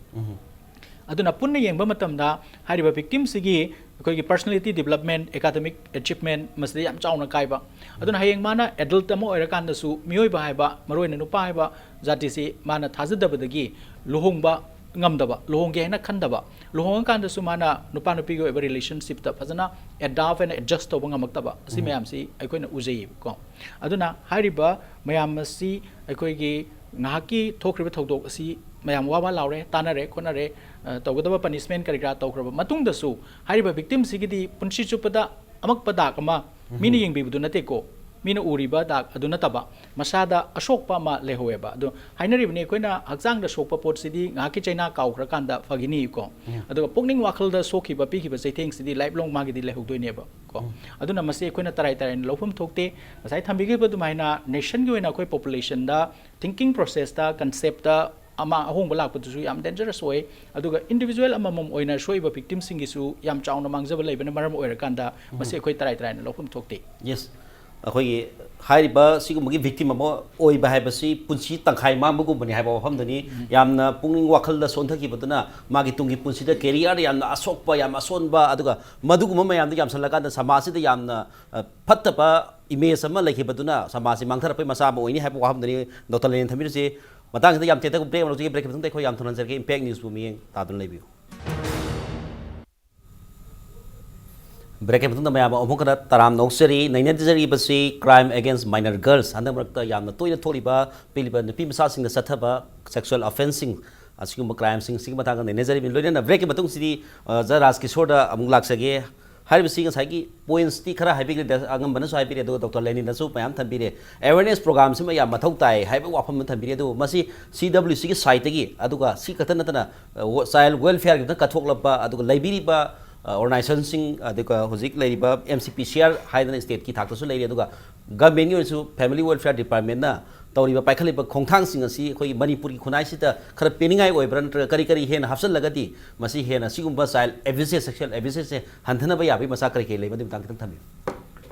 ꯑꯗꯨꯅ ꯄꯨꯟꯅ ꯌꯦꯡꯕ ꯃꯇꯝꯗ ꯍꯥꯏꯔꯤꯕ ꯚꯤꯛꯇꯤꯝꯁꯤꯒꯤ ꯑꯩꯈꯣꯏꯒꯤ ꯄꯔꯁꯅꯦꯂꯤꯇꯤ ꯗꯤꯕꯂꯞꯃꯦꯟ, ꯑꯦꯀꯥꯗꯃꯤꯛ ꯑꯦꯆꯤꯞꯃꯦꯟ, ꯃꯁꯤꯗ ꯌꯥꯝ ꯆꯥꯎꯅ ꯀꯥꯏꯕ꯫ ꯑꯗꯨꯅ ꯍꯌꯦꯡ ꯃꯥꯅ ꯑꯦꯗꯜꯠ ꯑꯃ ꯑꯣꯏꯔꯀꯥꯟꯗꯁꯨ ꯃꯤꯑꯣꯏꯕ ꯍꯥꯏꯕ, ꯃꯔꯨꯑꯣꯏꯅ ꯅꯨꯄꯥ ꯍꯥꯏꯕ ꯖꯥꯇꯤꯁꯤ ꯃꯥꯅ ꯊꯥꯖꯗꯕꯗꯒꯤ ꯂꯨꯍꯣꯡꯕ ꯉꯝꯗꯕ, ꯂꯨꯍꯣꯡꯒꯦ ꯍꯥꯏꯅ ꯈꯟꯗꯕ, ꯂꯨꯍꯣꯡꯉꯀꯥꯟꯗꯁꯨ ꯃꯥꯅ ꯅꯨꯄꯥ ꯅꯨꯄꯤꯒꯤ ꯑꯣꯏꯕ ꯔꯤꯂꯦꯁꯟꯁꯤꯞꯇ ꯐꯖꯅ ꯑꯦꯗꯥꯞ ꯑꯦꯟ ꯑꯦꯗꯖꯁ ꯇꯧꯕ ꯉꯝꯃꯛꯇꯕ, ꯑꯁꯤ ꯃꯌꯥꯝꯁꯤ ꯑꯩꯈꯣꯏꯅ ꯎꯖꯩꯌꯦꯕꯀꯣ꯫ ꯑꯗꯨꯅ ꯍꯥꯏꯔꯤꯕ ꯃꯌꯥꯝ ꯑꯁꯤ ꯑꯩꯈꯣꯏꯒꯤ ꯉꯥꯏꯍꯥꯛꯀꯤ ꯊꯣꯛꯈ꯭ꯔꯤꯕ ꯊꯧꯗꯣꯛ ꯑꯁꯤ ꯃꯌꯥꯝ ꯋꯥ ꯋꯥ ꯂꯥꯎꯔꯦ, ꯇꯥꯅꯔꯦ, ꯈꯣꯠꯅꯔꯦ, ꯑ, ꯇꯧꯒꯗꯕ ꯄꯅꯤꯁꯃꯦꯟ ꯀꯔꯤ ꯀꯔꯥ ꯇꯧꯈ꯭ꯔꯕ ꯃꯇꯨꯡꯗꯁꯨ ꯍꯥꯏꯔꯤꯕ ꯚꯤꯛꯇꯤꯝꯁꯤꯒꯤꯗꯤ ꯄꯨꯟꯁꯤ ꯆꯨꯞꯄꯗ ꯑꯃꯛꯄ ꯗꯥꯛ ꯑꯃ ꯃꯤꯅ ꯌꯦꯡꯕꯤꯕꯗꯨ ꯅꯠꯇꯦꯀꯣ, ꯃꯤꯅ ꯎꯔꯤꯕ ꯗꯥꯛ ꯑꯗꯨ ꯅꯠꯇꯕ ꯃꯁꯥꯗ ꯑꯁꯣꯛꯄ ꯑꯃ ꯂꯩꯍꯧꯋꯦꯕ꯫ ꯑꯗꯣ ꯍꯥꯏꯅꯔꯤꯕꯅꯤ ꯑꯩꯈꯣꯏꯅ ꯍꯛꯆꯥꯡꯗ ꯁꯣꯛꯄ ꯄꯣꯠꯁꯤꯗꯤ ꯉꯥꯏꯍꯥꯛꯀꯤ ꯆꯩꯅꯥ ꯀꯥꯎꯈ꯭ꯔꯀꯥꯟꯗ ꯐꯈꯤꯅꯤꯀꯣ꯫ ꯑꯗꯨꯒ ꯄꯨꯛꯅꯤꯡ ꯋꯥꯈꯜꯗ ꯁꯣꯛꯈꯤꯕ, ꯄꯤꯈꯤꯕ ꯆꯩꯊꯦꯡꯁꯤꯗꯤ ꯂꯥꯏꯐ ꯂꯣꯡ ꯃꯥꯒꯤꯗꯤ ꯂꯩꯍꯧꯗꯣꯏꯅꯦꯕ ꯀꯣ꯫ ꯑꯗꯨꯅ ꯃꯁꯤ ꯑꯩꯈꯣꯏꯅ ꯇꯔꯥꯏ ꯇꯔꯥꯏꯅ ꯂꯧꯐꯝ ꯊꯣꯛꯇꯦ꯫ ꯉꯁꯥꯏ ꯊꯝꯕꯤꯈꯤꯕ ꯑꯗꯨꯃꯥꯏꯅ ꯅꯦꯁꯟꯒꯤ ꯑꯣꯏꯅ ꯑꯩꯈꯣꯏ ꯄꯣꯄꯨꯂꯦꯁꯟꯗ ꯊꯤꯡꯀꯤꯡ ꯄ꯭ꯔꯣꯁꯦꯁꯇ, ꯀꯟꯁꯦꯞꯇ ꯑꯃ ꯑꯍꯣꯡꯕ ꯂꯥꯛꯄꯗꯨꯁꯨ ꯌꯥꯝ ꯗꯦꯟꯖꯔꯁ ꯑꯣꯏ꯫ ꯑꯗꯨꯒ ꯏꯟꯗꯤꯕꯤꯖꯨꯋꯦꯜ ꯑꯃꯃꯝ ꯑꯣꯏꯅ ꯁꯣꯛꯏꯕ ꯚꯤꯛꯇꯤꯝꯁꯤꯡꯒꯤꯁꯨ ꯌꯥꯝ ꯆꯥꯎꯅ ꯃꯥꯡꯖꯕ ꯂꯩꯕꯅ ꯃꯔꯝ ꯑꯣꯏꯔꯀꯥꯟꯗ ꯃꯁꯤ ꯑꯩꯈꯣꯏ ꯇꯔꯥꯏ ꯇꯔꯥꯏꯅ ꯂꯧꯐꯝ ꯊꯣꯛꯇꯦ꯫ ꯌꯦꯁ, ꯑꯩꯈꯣꯏꯒꯤ ꯍꯥꯏꯔꯤꯕ ꯁꯤꯒꯨꯝꯕꯒꯤ ꯚꯤꯛꯇꯤꯝ ꯑꯃ ꯑꯣꯏꯕ ꯍꯥꯏꯕꯁꯤ ꯄꯨꯟꯁꯤ ꯇꯪꯈꯥꯏ ꯃꯥꯡꯕꯒꯨꯝꯕꯅꯤ ꯍꯥꯏꯕ ꯋꯥꯐꯝꯗꯨꯅꯤ꯫ ꯌꯥꯝꯅ ꯄꯨꯛꯅꯤꯡ ꯋꯥꯈꯜꯗ ꯁꯣꯟꯊꯈꯤꯕꯗꯨꯅ ꯃꯥꯒꯤ ꯇꯨꯡꯒꯤ ꯄꯨꯟꯁꯤꯗ ꯀꯦꯔꯤꯌꯔꯗ ꯌꯥꯝꯅ ꯑꯁꯣꯛꯄ, ꯌꯥꯝ ꯑꯁꯣꯟꯕ, ꯑꯗꯨꯒ ꯃꯗꯨꯒꯨꯝꯕ ꯃꯌꯥꯝꯗꯨ ꯌꯥꯝꯁꯜꯂꯀꯥꯟꯗ ꯁꯃꯥꯖꯁꯤꯗ ꯌꯥꯝꯅ, ꯑ, ꯐꯠꯇꯕ ꯏꯃꯦꯖ ꯑꯃ ꯂꯩꯈꯤꯕꯗꯨꯅ ꯁꯃꯥꯖꯁꯤ ꯃꯥꯡꯊꯔꯛꯄꯒꯤ ꯃꯆꯥꯛ ꯑꯃ ꯑꯣꯏꯅꯤ ꯍꯥꯏꯕ ꯋꯥꯐꯝꯗꯨꯅꯤ ꯗꯣꯛꯇꯔ ꯂꯦꯅꯤꯟ ꯊꯝꯕꯤꯔꯤꯁꯤ꯫ ꯃꯇꯥꯡꯁꯤꯗ ꯌꯥꯝ ꯇꯦꯟꯇꯛꯄ ꯕ꯭ꯔꯦꯛ ꯑꯃ ꯂꯧꯖꯒꯦ꯫ ꯕ꯭ꯔꯦꯛꯀꯤ ꯃꯇꯨꯡꯗ ꯑꯩꯈꯣꯏ ꯌꯥꯝ ꯊꯨꯅ ꯍꯟꯖꯔꯛꯀꯦ꯫ ꯏꯝꯄꯦꯛ ꯅ꯭ꯌꯨꯁꯄꯨ ꯃꯤꯠꯌꯦꯡ ꯇꯥꯗꯨꯅ ꯂꯩꯕꯤꯌꯨ꯫ ꯕ꯭ꯔꯦꯛꯀꯤ ꯃꯇꯨꯡꯗ ꯃꯌꯥꯝ ꯑꯃꯨꯛ ꯍꯟꯅ ꯇꯔꯥꯝꯅ ꯑꯣꯛꯆꯔꯤ꯫ ꯅꯩꯅꯖꯔꯤꯕꯁꯤ crime against minor girls, ꯍꯟꯗꯛ ꯃꯔꯛꯇ ꯌꯥꯝꯅ ꯇꯣꯏꯅ ꯊꯣꯛꯂꯤꯕ, ꯄꯤꯛꯂꯤꯕ ꯅꯨꯄꯤ ꯃꯆꯥꯁꯤꯡꯗ ꯆꯠꯊꯕ ꯁꯦꯛꯁꯨꯋꯦꯜ ꯑꯣꯐꯦꯟꯁꯁꯤꯡ, ꯑꯁꯤꯒꯨꯝꯕ ꯀ꯭ꯔꯥꯏꯝꯁꯤꯡꯁꯤꯒꯤ ꯃꯇꯥꯡꯗ ꯅꯩꯅꯖꯔꯤꯕꯅꯤ꯫ ꯂꯣꯏꯅꯅ ꯕ꯭ꯔꯦꯛꯀꯤ ꯃꯇꯨꯡꯁꯤꯗꯤ, ꯑ, ꯖ ꯔꯥꯖꯀꯤꯁꯣꯔꯗ ꯑꯃꯨꯛ ꯂꯥꯛꯆꯒꯦ꯫ ꯍꯥꯏꯔꯤꯕꯁꯤ ꯉꯁꯥꯏꯒꯤ ꯄꯣꯏꯟꯠꯁꯇꯤ ꯈꯔ ꯍꯥꯏꯕꯤꯈ꯭ꯔꯦ, ꯑꯉꯝꯕꯅꯁꯨ ꯍꯥꯏꯕꯤꯔꯦ, ꯑꯗꯨꯒ ꯗꯣꯛꯇꯔ ꯂꯦꯅꯤꯟꯅꯁꯨ ꯃꯌꯥꯝ ꯊꯝꯕꯤꯔꯦ꯫ ꯑꯦꯋꯦꯔꯅꯦꯁ ꯄ꯭ꯔꯣꯒ꯭ꯔꯥꯝꯁꯤꯃ ꯌꯥꯝ ꯃꯊꯧ ꯇꯥꯏ ꯍꯥꯏꯕ ꯋꯥꯐꯝ ꯑꯃ ꯊꯝꯕꯤꯔꯦ꯫ ꯑꯗꯨꯕꯨ ꯃꯁꯤ ꯁꯤ ꯗꯕ꯭ꯂꯤꯎ ꯁꯤꯒꯤ ꯁꯥꯏꯠꯇꯒꯤ, ꯑꯗꯨꯒ ꯁꯤ ꯈꯛꯇ ꯅꯠꯇꯅ, ꯑ, ꯋ-, ꯆꯥꯏꯜ ꯋꯦꯜꯐꯤꯌꯔꯒꯤ ꯈꯛꯇ ꯀꯠꯊꯣꯛꯂꯛꯄ, ꯑꯗꯨꯒ ꯂꯩꯕꯤꯔꯤꯕ ꯑꯣꯔꯒꯅꯥꯏꯖꯦꯁꯟꯁꯤꯡ, ꯑꯗꯨꯒ ꯍꯧꯖꯤꯛ ꯂꯩꯔꯤꯕ ꯑꯦꯝ ꯁꯤ ꯄꯤ ꯁꯤ ꯑꯥꯔ ꯍꯥꯏꯗꯅ ꯁ꯭ꯇꯦꯠꯀꯤ ꯊꯥꯛꯇꯁꯨ ꯂꯩꯔꯤ, ꯑꯗꯨꯒ ꯒꯚꯔꯟꯃꯦꯟꯒꯤ ꯑꯣꯏꯅꯁꯨ ꯐꯦꯃꯤꯂꯤ ꯋꯦꯜꯐꯤꯌꯥꯔ ꯗꯤꯄꯥꯔꯠꯃꯦꯟꯅ ꯇꯧꯔꯤꯕ, ꯄꯥꯏꯈꯠꯂꯤꯕ ꯈꯣꯡꯊꯥꯡꯁꯤꯡ ꯑꯁꯤ ꯑꯩꯈꯣꯏꯒꯤ ꯃꯅꯤꯄꯨꯔꯒꯤ ꯈꯨꯟꯅꯥꯏꯁꯤꯗ ꯈꯔ ꯄꯦꯟꯅꯤꯡꯉꯥꯏ ꯑꯣꯏꯕ꯭ꯔꯥ, ꯅꯠꯇ꯭ꯔꯒ ꯀꯔꯤ ꯀꯔꯤ ꯍꯦꯟꯅ ꯍꯥꯞꯆꯤꯜꯂꯒꯗꯤ ꯃꯁꯤ ꯍꯦꯟꯅ ꯁꯤꯒꯨꯝꯕ ꯆꯥꯏꯜ ꯑꯦꯕ꯭ꯌꯨꯁꯦꯁ, ꯁꯦꯛꯁꯨꯋꯦꯜ ꯑꯦꯕ꯭ꯌꯨꯁꯦꯁꯁꯦ ꯍꯟꯊꯅꯕ ꯌꯥꯕꯒꯤ ꯃꯆꯥꯛ ꯀꯔꯤ ꯀꯔꯤ ꯂꯩ, ꯃꯗꯨꯒꯤ ꯃꯇꯥꯡ ꯈꯤꯇꯪ ꯊꯝꯕꯤꯌꯨ꯫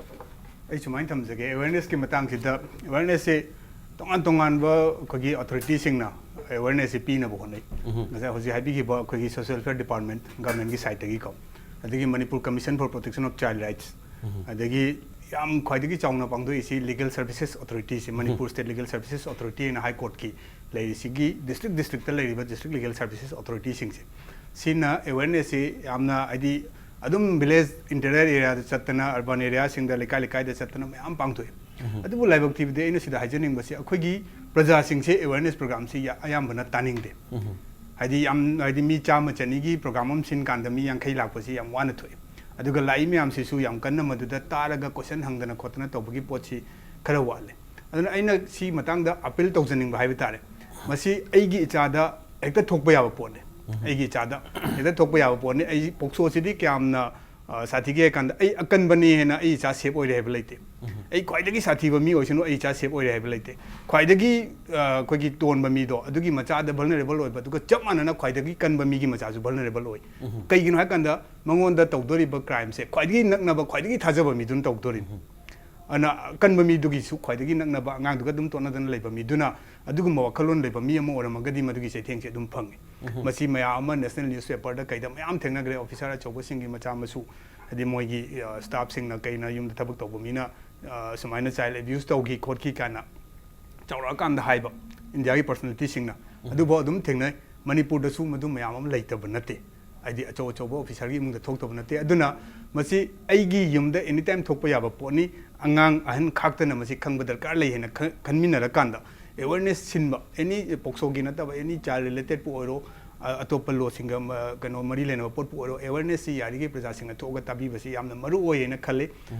ꯑꯩ ꯁꯨꯃꯥꯏꯅ ꯊꯝꯖꯒꯦ, ꯑꯦꯋꯦꯔꯅꯦꯁꯀꯤ ꯃꯇꯥꯡꯁꯤꯗ, ꯑꯦꯋꯦꯔꯅꯦꯁꯁꯦ ꯇꯣꯉꯥꯟ ꯇꯣꯉꯥꯟꯕ ꯑꯩꯈꯣꯏꯒꯤ ꯑꯣꯊꯣꯔꯤꯇꯤꯁꯤꯡꯅ ꯑꯦꯋꯦꯔꯅꯦꯁꯁꯦ ꯄꯤꯅꯕ ꯍꯣꯠꯅꯩ꯫ ꯉꯁꯥꯏ ꯍꯧꯖꯤꯛ ꯍꯥꯏꯕꯤꯈꯤꯕ ꯑꯩꯈꯣꯏꯒꯤ ꯁꯣꯁꯤꯌꯦꯜ ꯋꯦꯜꯐꯤꯌꯔ ꯗꯤꯄꯥꯔꯠꯃꯦꯟ, ꯒꯚꯔꯟꯃꯦꯟꯠꯀꯤ ꯁꯥꯏꯠꯇꯒꯤꯀꯣ, ꯑꯗꯒꯤ Manipur commission for protection of child rights, ꯑꯗꯒꯤ ꯌꯥꯝ ꯈ꯭ꯋꯥꯏꯗꯒꯤ ꯆꯥꯎꯅ ꯄꯥꯡꯊꯣꯛꯏꯁꯤ ꯂꯤꯒꯦꯜ ꯁꯔꯚꯤꯁꯦꯁ ꯑꯣꯊꯣꯔꯤꯇꯤꯁꯤ, Manipur state legal services authority ꯍꯥꯏꯅ ꯍꯥꯏ ꯀꯣꯔꯠꯀꯤ ꯂꯩꯔꯤꯁꯤꯒꯤ ꯗꯤꯁꯇ꯭ꯔꯤꯛ ꯗꯤꯁꯇ꯭ꯔꯤꯛꯇ ꯂꯩꯔꯤꯕ ꯗꯤꯁꯇ꯭ꯔꯤꯛ ꯂꯤꯒꯦꯜ ꯁꯔꯚꯤꯁꯦꯁ ꯑꯣꯊꯣꯔꯤꯇꯤꯁꯤꯡꯁꯦ, ꯁꯤꯅ ꯑꯦꯋꯦꯔꯅꯦꯁꯁꯤ ꯌꯥꯝꯅ, ꯍꯥꯏꯗꯤ, ꯑꯗꯨꯝ ꯚꯤꯂꯦꯖ, ꯏꯟꯇꯔꯤꯌꯔ ꯑꯦꯔꯤꯌꯥꯗ ꯆꯠꯇꯅ, ꯑꯔꯕꯟ ꯑꯦꯔꯤꯌꯥꯁꯤꯡꯗ, ꯂꯩꯀꯥꯏ ꯂꯩꯀꯥꯏꯗ ꯆꯠꯇꯅ ꯃꯌꯥꯝ ꯄꯥꯡꯊꯣꯛꯏ꯫ ꯑꯗꯨꯕꯨ ꯂꯥꯏꯕꯛ ꯊꯤꯕꯗꯤ, ꯑꯩꯅ ꯁꯤꯗ ꯍꯥꯏꯖꯅꯤꯡꯕꯁꯤ, ꯑꯩꯈꯣꯏꯒꯤ ꯄ꯭ꯔꯖꯥꯁꯤꯡꯁꯦ ꯑꯦꯋꯦꯔꯅꯦꯁ ꯄ꯭ꯔꯣꯒ꯭ꯔꯥꯝꯁꯤ ꯌꯥ-, ꯑꯌꯥꯝꯕꯅ ꯇꯥꯅꯤꯡꯗꯦ꯫ ꯍꯥꯏꯗꯤ ꯌꯥꯝ, ꯍꯥꯏꯗꯤ ꯃꯤ ꯆꯥꯝꯃ ꯆꯅꯤꯒꯤ ꯄ꯭ꯔꯣꯒ꯭ꯔꯥꯝ ꯑꯃ ꯁꯤꯟ ꯀꯥꯟꯗ ꯃꯤ ꯌꯥꯡꯈꯩ ꯂꯥꯛꯄꯁꯤ ꯌꯥꯝ ꯋꯥꯅ ꯊꯣꯛꯏ꯫ ꯑꯗꯨꯒ ꯂꯥꯛꯏ ꯃꯌꯥꯝꯁꯤꯁꯨ ꯌꯥꯝ ꯀꯟꯅ ꯃꯗꯨꯗ ꯇꯥꯔꯒ ꯀꯣꯏꯁꯟ ꯍꯪꯗꯅ ꯈꯣꯠꯇꯅ ꯇꯧꯕꯒꯤ ꯄꯣꯠꯁꯤ ꯈꯔ ꯋꯥꯠꯂꯦ꯫ ꯑꯗꯨꯅ ꯑꯩꯅ ꯁꯤ ꯃꯇꯥꯡꯗ ꯑꯄꯤꯜ ꯇꯧꯖꯅꯤꯡꯕ ꯍꯥꯏꯕ ꯇꯥꯔꯦ, ꯃꯁꯤ ꯑꯩꯒꯤ ꯏꯆꯥꯗ ꯍꯦꯛꯇ ꯊꯣꯛꯄ ꯌꯥꯕ ꯄꯣꯠꯅꯤ꯫ ꯑꯩꯒꯤ ꯏꯆꯥꯗ ꯍꯦꯛꯇ ꯊꯣꯛꯄ ꯌꯥꯕ ꯄꯣꯠꯅꯤ꯫ ꯑꯩ ꯄꯣꯛꯁꯣꯁꯤꯗꯤ ꯀꯌꯥꯝꯅ, ꯑ, ꯁꯥꯊꯤꯒꯦ ꯍꯥꯏ ꯀꯥꯟꯗ, ꯑꯩ ꯑꯀꯟꯕꯅꯤ ꯍꯥꯏꯅ ꯑꯩ ꯏꯆꯥ ꯁꯦꯞ ꯑꯣꯏꯔꯦ ꯍꯥꯏꯕ ꯂꯩꯇꯦ꯫ ꯑꯩ ꯈ꯭ꯋꯥꯏꯗꯒꯤ ꯁꯥꯊꯤꯕ ꯃꯤ ꯑꯣꯏꯁꯅꯨ, ꯑꯩ ꯏꯆꯥ ꯁꯦꯞ ꯑꯣꯏꯔꯦ ꯍꯥꯏꯕ ꯂꯩꯇꯦ꯫ ꯈ꯭ꯋꯥꯏꯗꯒꯤ, ꯑ, ꯑꯩꯈꯣꯏꯒꯤ ꯇꯣꯟꯕ ꯃꯤꯗꯣ, ꯑꯗꯨꯒꯤ ꯃꯆꯥꯗ ꯚꯜꯅꯔꯦꯕꯜ ꯑꯣꯏꯕ, ꯑꯗꯨꯒ ꯆꯞ ꯃꯥꯟꯅꯅ ꯈ꯭ꯋꯥꯏꯗꯒꯤ ꯀꯟꯕ ꯃꯤꯒꯤ ꯃꯆꯥꯁꯨ ꯚꯜꯅꯔꯦꯕꯜ ꯑꯣꯏ꯫ ꯀꯩꯒꯤꯅꯣ ꯍꯥꯏ ꯀꯥꯟꯗ, ꯃꯉꯣꯟꯗ ꯇꯧꯗꯣꯔꯤꯕ ꯀ꯭ꯔꯥꯏꯝꯁꯦ ꯈ꯭ꯋꯥꯏꯗꯒꯤ ꯅꯛꯅꯕ, ꯈ꯭ꯋꯥꯏꯗꯒꯤ ꯊꯥꯖꯕ ꯃꯤꯗꯨꯅ ꯇꯧꯗꯣꯔꯤꯅꯤ꯫ ꯑꯗꯨꯅ ꯑꯀꯟꯕ ꯃꯤꯗꯨꯒꯤꯁꯨ ꯈ꯭ꯋꯥꯏꯗꯒꯤ ꯅꯛꯅꯕ, ꯑꯉꯥꯡꯗꯨꯒ ꯑꯗꯨꯝ ꯇꯣꯠꯅꯗꯅ ꯂꯩꯕ ꯃꯤꯗꯨꯅ ꯑꯗꯨꯒꯨꯝꯕ ꯋꯥꯈꯜꯂꯣꯟ ꯂꯩꯕ ꯃꯤ ꯑꯃ ꯑꯣꯏꯔꯝꯃꯒꯗꯤ ꯃꯗꯨꯒꯤ ꯆꯩꯊꯦꯡꯁꯦ ꯑꯗꯨꯝ ꯐꯪꯉꯤ꯫ ꯃꯁꯤ ꯃꯌꯥꯝ ꯑꯃ ꯅꯦꯁꯅꯦꯜ ꯅ꯭ꯌꯨꯁꯄꯦꯄꯔꯗ ꯀꯩꯗ ꯃꯌꯥꯝ ꯊꯦꯡꯅꯈ꯭ꯔꯦ, ꯑꯣꯐꯤꯁꯥꯔ ꯑꯆꯧꯕꯁꯤꯡꯒꯤ ꯃꯆꯥ ꯃꯁꯨ, ꯍꯥꯏꯗꯤ ꯃꯣꯏꯒꯤ, ꯑ, ꯁ꯭ꯇꯥꯐꯁꯤꯡꯅ ꯀꯩꯅ ꯌꯨꯝꯗ ꯊꯕꯛ ꯇꯧꯕ ꯃꯤꯅ, ꯑ, ꯁꯨꯃꯥꯏꯅ ꯆꯥꯏꯜ ꯑꯦꯕ꯭ꯌꯨꯁ ꯇꯧꯈꯤ ꯈꯣꯠꯈꯤ ꯀꯥꯏꯅ ꯆꯥꯎꯔꯛꯑꯀꯥꯟꯗ ꯍꯥꯏꯕ ꯏꯟꯗꯤꯌꯥꯒꯤ ꯄꯔꯁꯅꯦꯂꯤꯇꯤꯁꯤꯡꯅ꯫ ꯑꯗꯨꯐꯥꯎ ꯑꯗꯨꯝ ꯊꯦꯡꯅꯩ꯫ ꯃꯅꯤꯄꯨꯔꯗꯁꯨ ꯃꯗꯨ ꯃꯌꯥꯝ ꯑꯃ ꯂꯩꯇꯕ ꯅꯠꯇꯦ꯫ ꯍꯥꯏꯗꯤ ꯑꯆꯧ ꯑꯆꯧꯕ ꯑꯣꯐꯤꯁꯥꯔꯒꯤ ꯏꯃꯨꯡꯗ ꯊꯣꯛꯇꯕ ꯅꯠꯇꯦ꯫ ꯑꯗꯨꯅ ꯃꯁꯤ ꯑꯩꯒꯤ ꯌꯨꯝꯗ ꯑꯦꯅꯤ ꯇꯥꯏꯝ ꯊꯣꯛꯄ ꯌꯥꯕ ꯄꯣꯠꯅꯤ꯫ ꯑꯉꯥꯡ ꯑꯍꯟ ꯈꯥꯛꯇꯅ ꯃꯁꯤ ꯈꯪꯕ ꯗꯔꯀꯥꯔ ꯂꯩ ꯍꯥꯏꯅ ꯈ-, ꯈꯟꯃꯤꯟꯅꯔꯀꯥꯟꯗ ꯑꯦꯋꯦꯔꯅꯦꯁ ꯁꯤꯟꯕ, ꯑꯦꯅꯤ ꯄꯣꯛꯁꯣꯒꯤ ꯅꯠꯇꯕ ꯑꯦꯅꯤ ꯆꯥꯏꯜ ꯔꯤꯂꯦꯇꯦꯠꯄꯨ ꯑꯣꯏꯔꯣ, ꯑ-, ꯑꯇꯣꯞꯄ ꯂꯣꯁꯤꯡꯒ ꯃ-, ꯀꯩꯅꯣ ꯃꯔꯤ ꯂꯩꯅꯕ ꯄꯣꯠꯄꯨ ꯑꯣꯏꯔꯣ, ꯑꯦꯋꯦꯔꯅꯦꯁꯁꯤ ꯌꯥꯔꯤꯈꯩ ꯄ꯭ꯔꯖꯥꯁꯤꯡꯅ ꯊꯣꯛꯑꯒ ꯇꯥꯕꯤꯕꯁꯤ ꯌꯥꯝꯅ ꯃꯔꯨ ꯑꯣꯏ ꯍꯥꯏꯅ ꯈꯜꯂꯤ꯫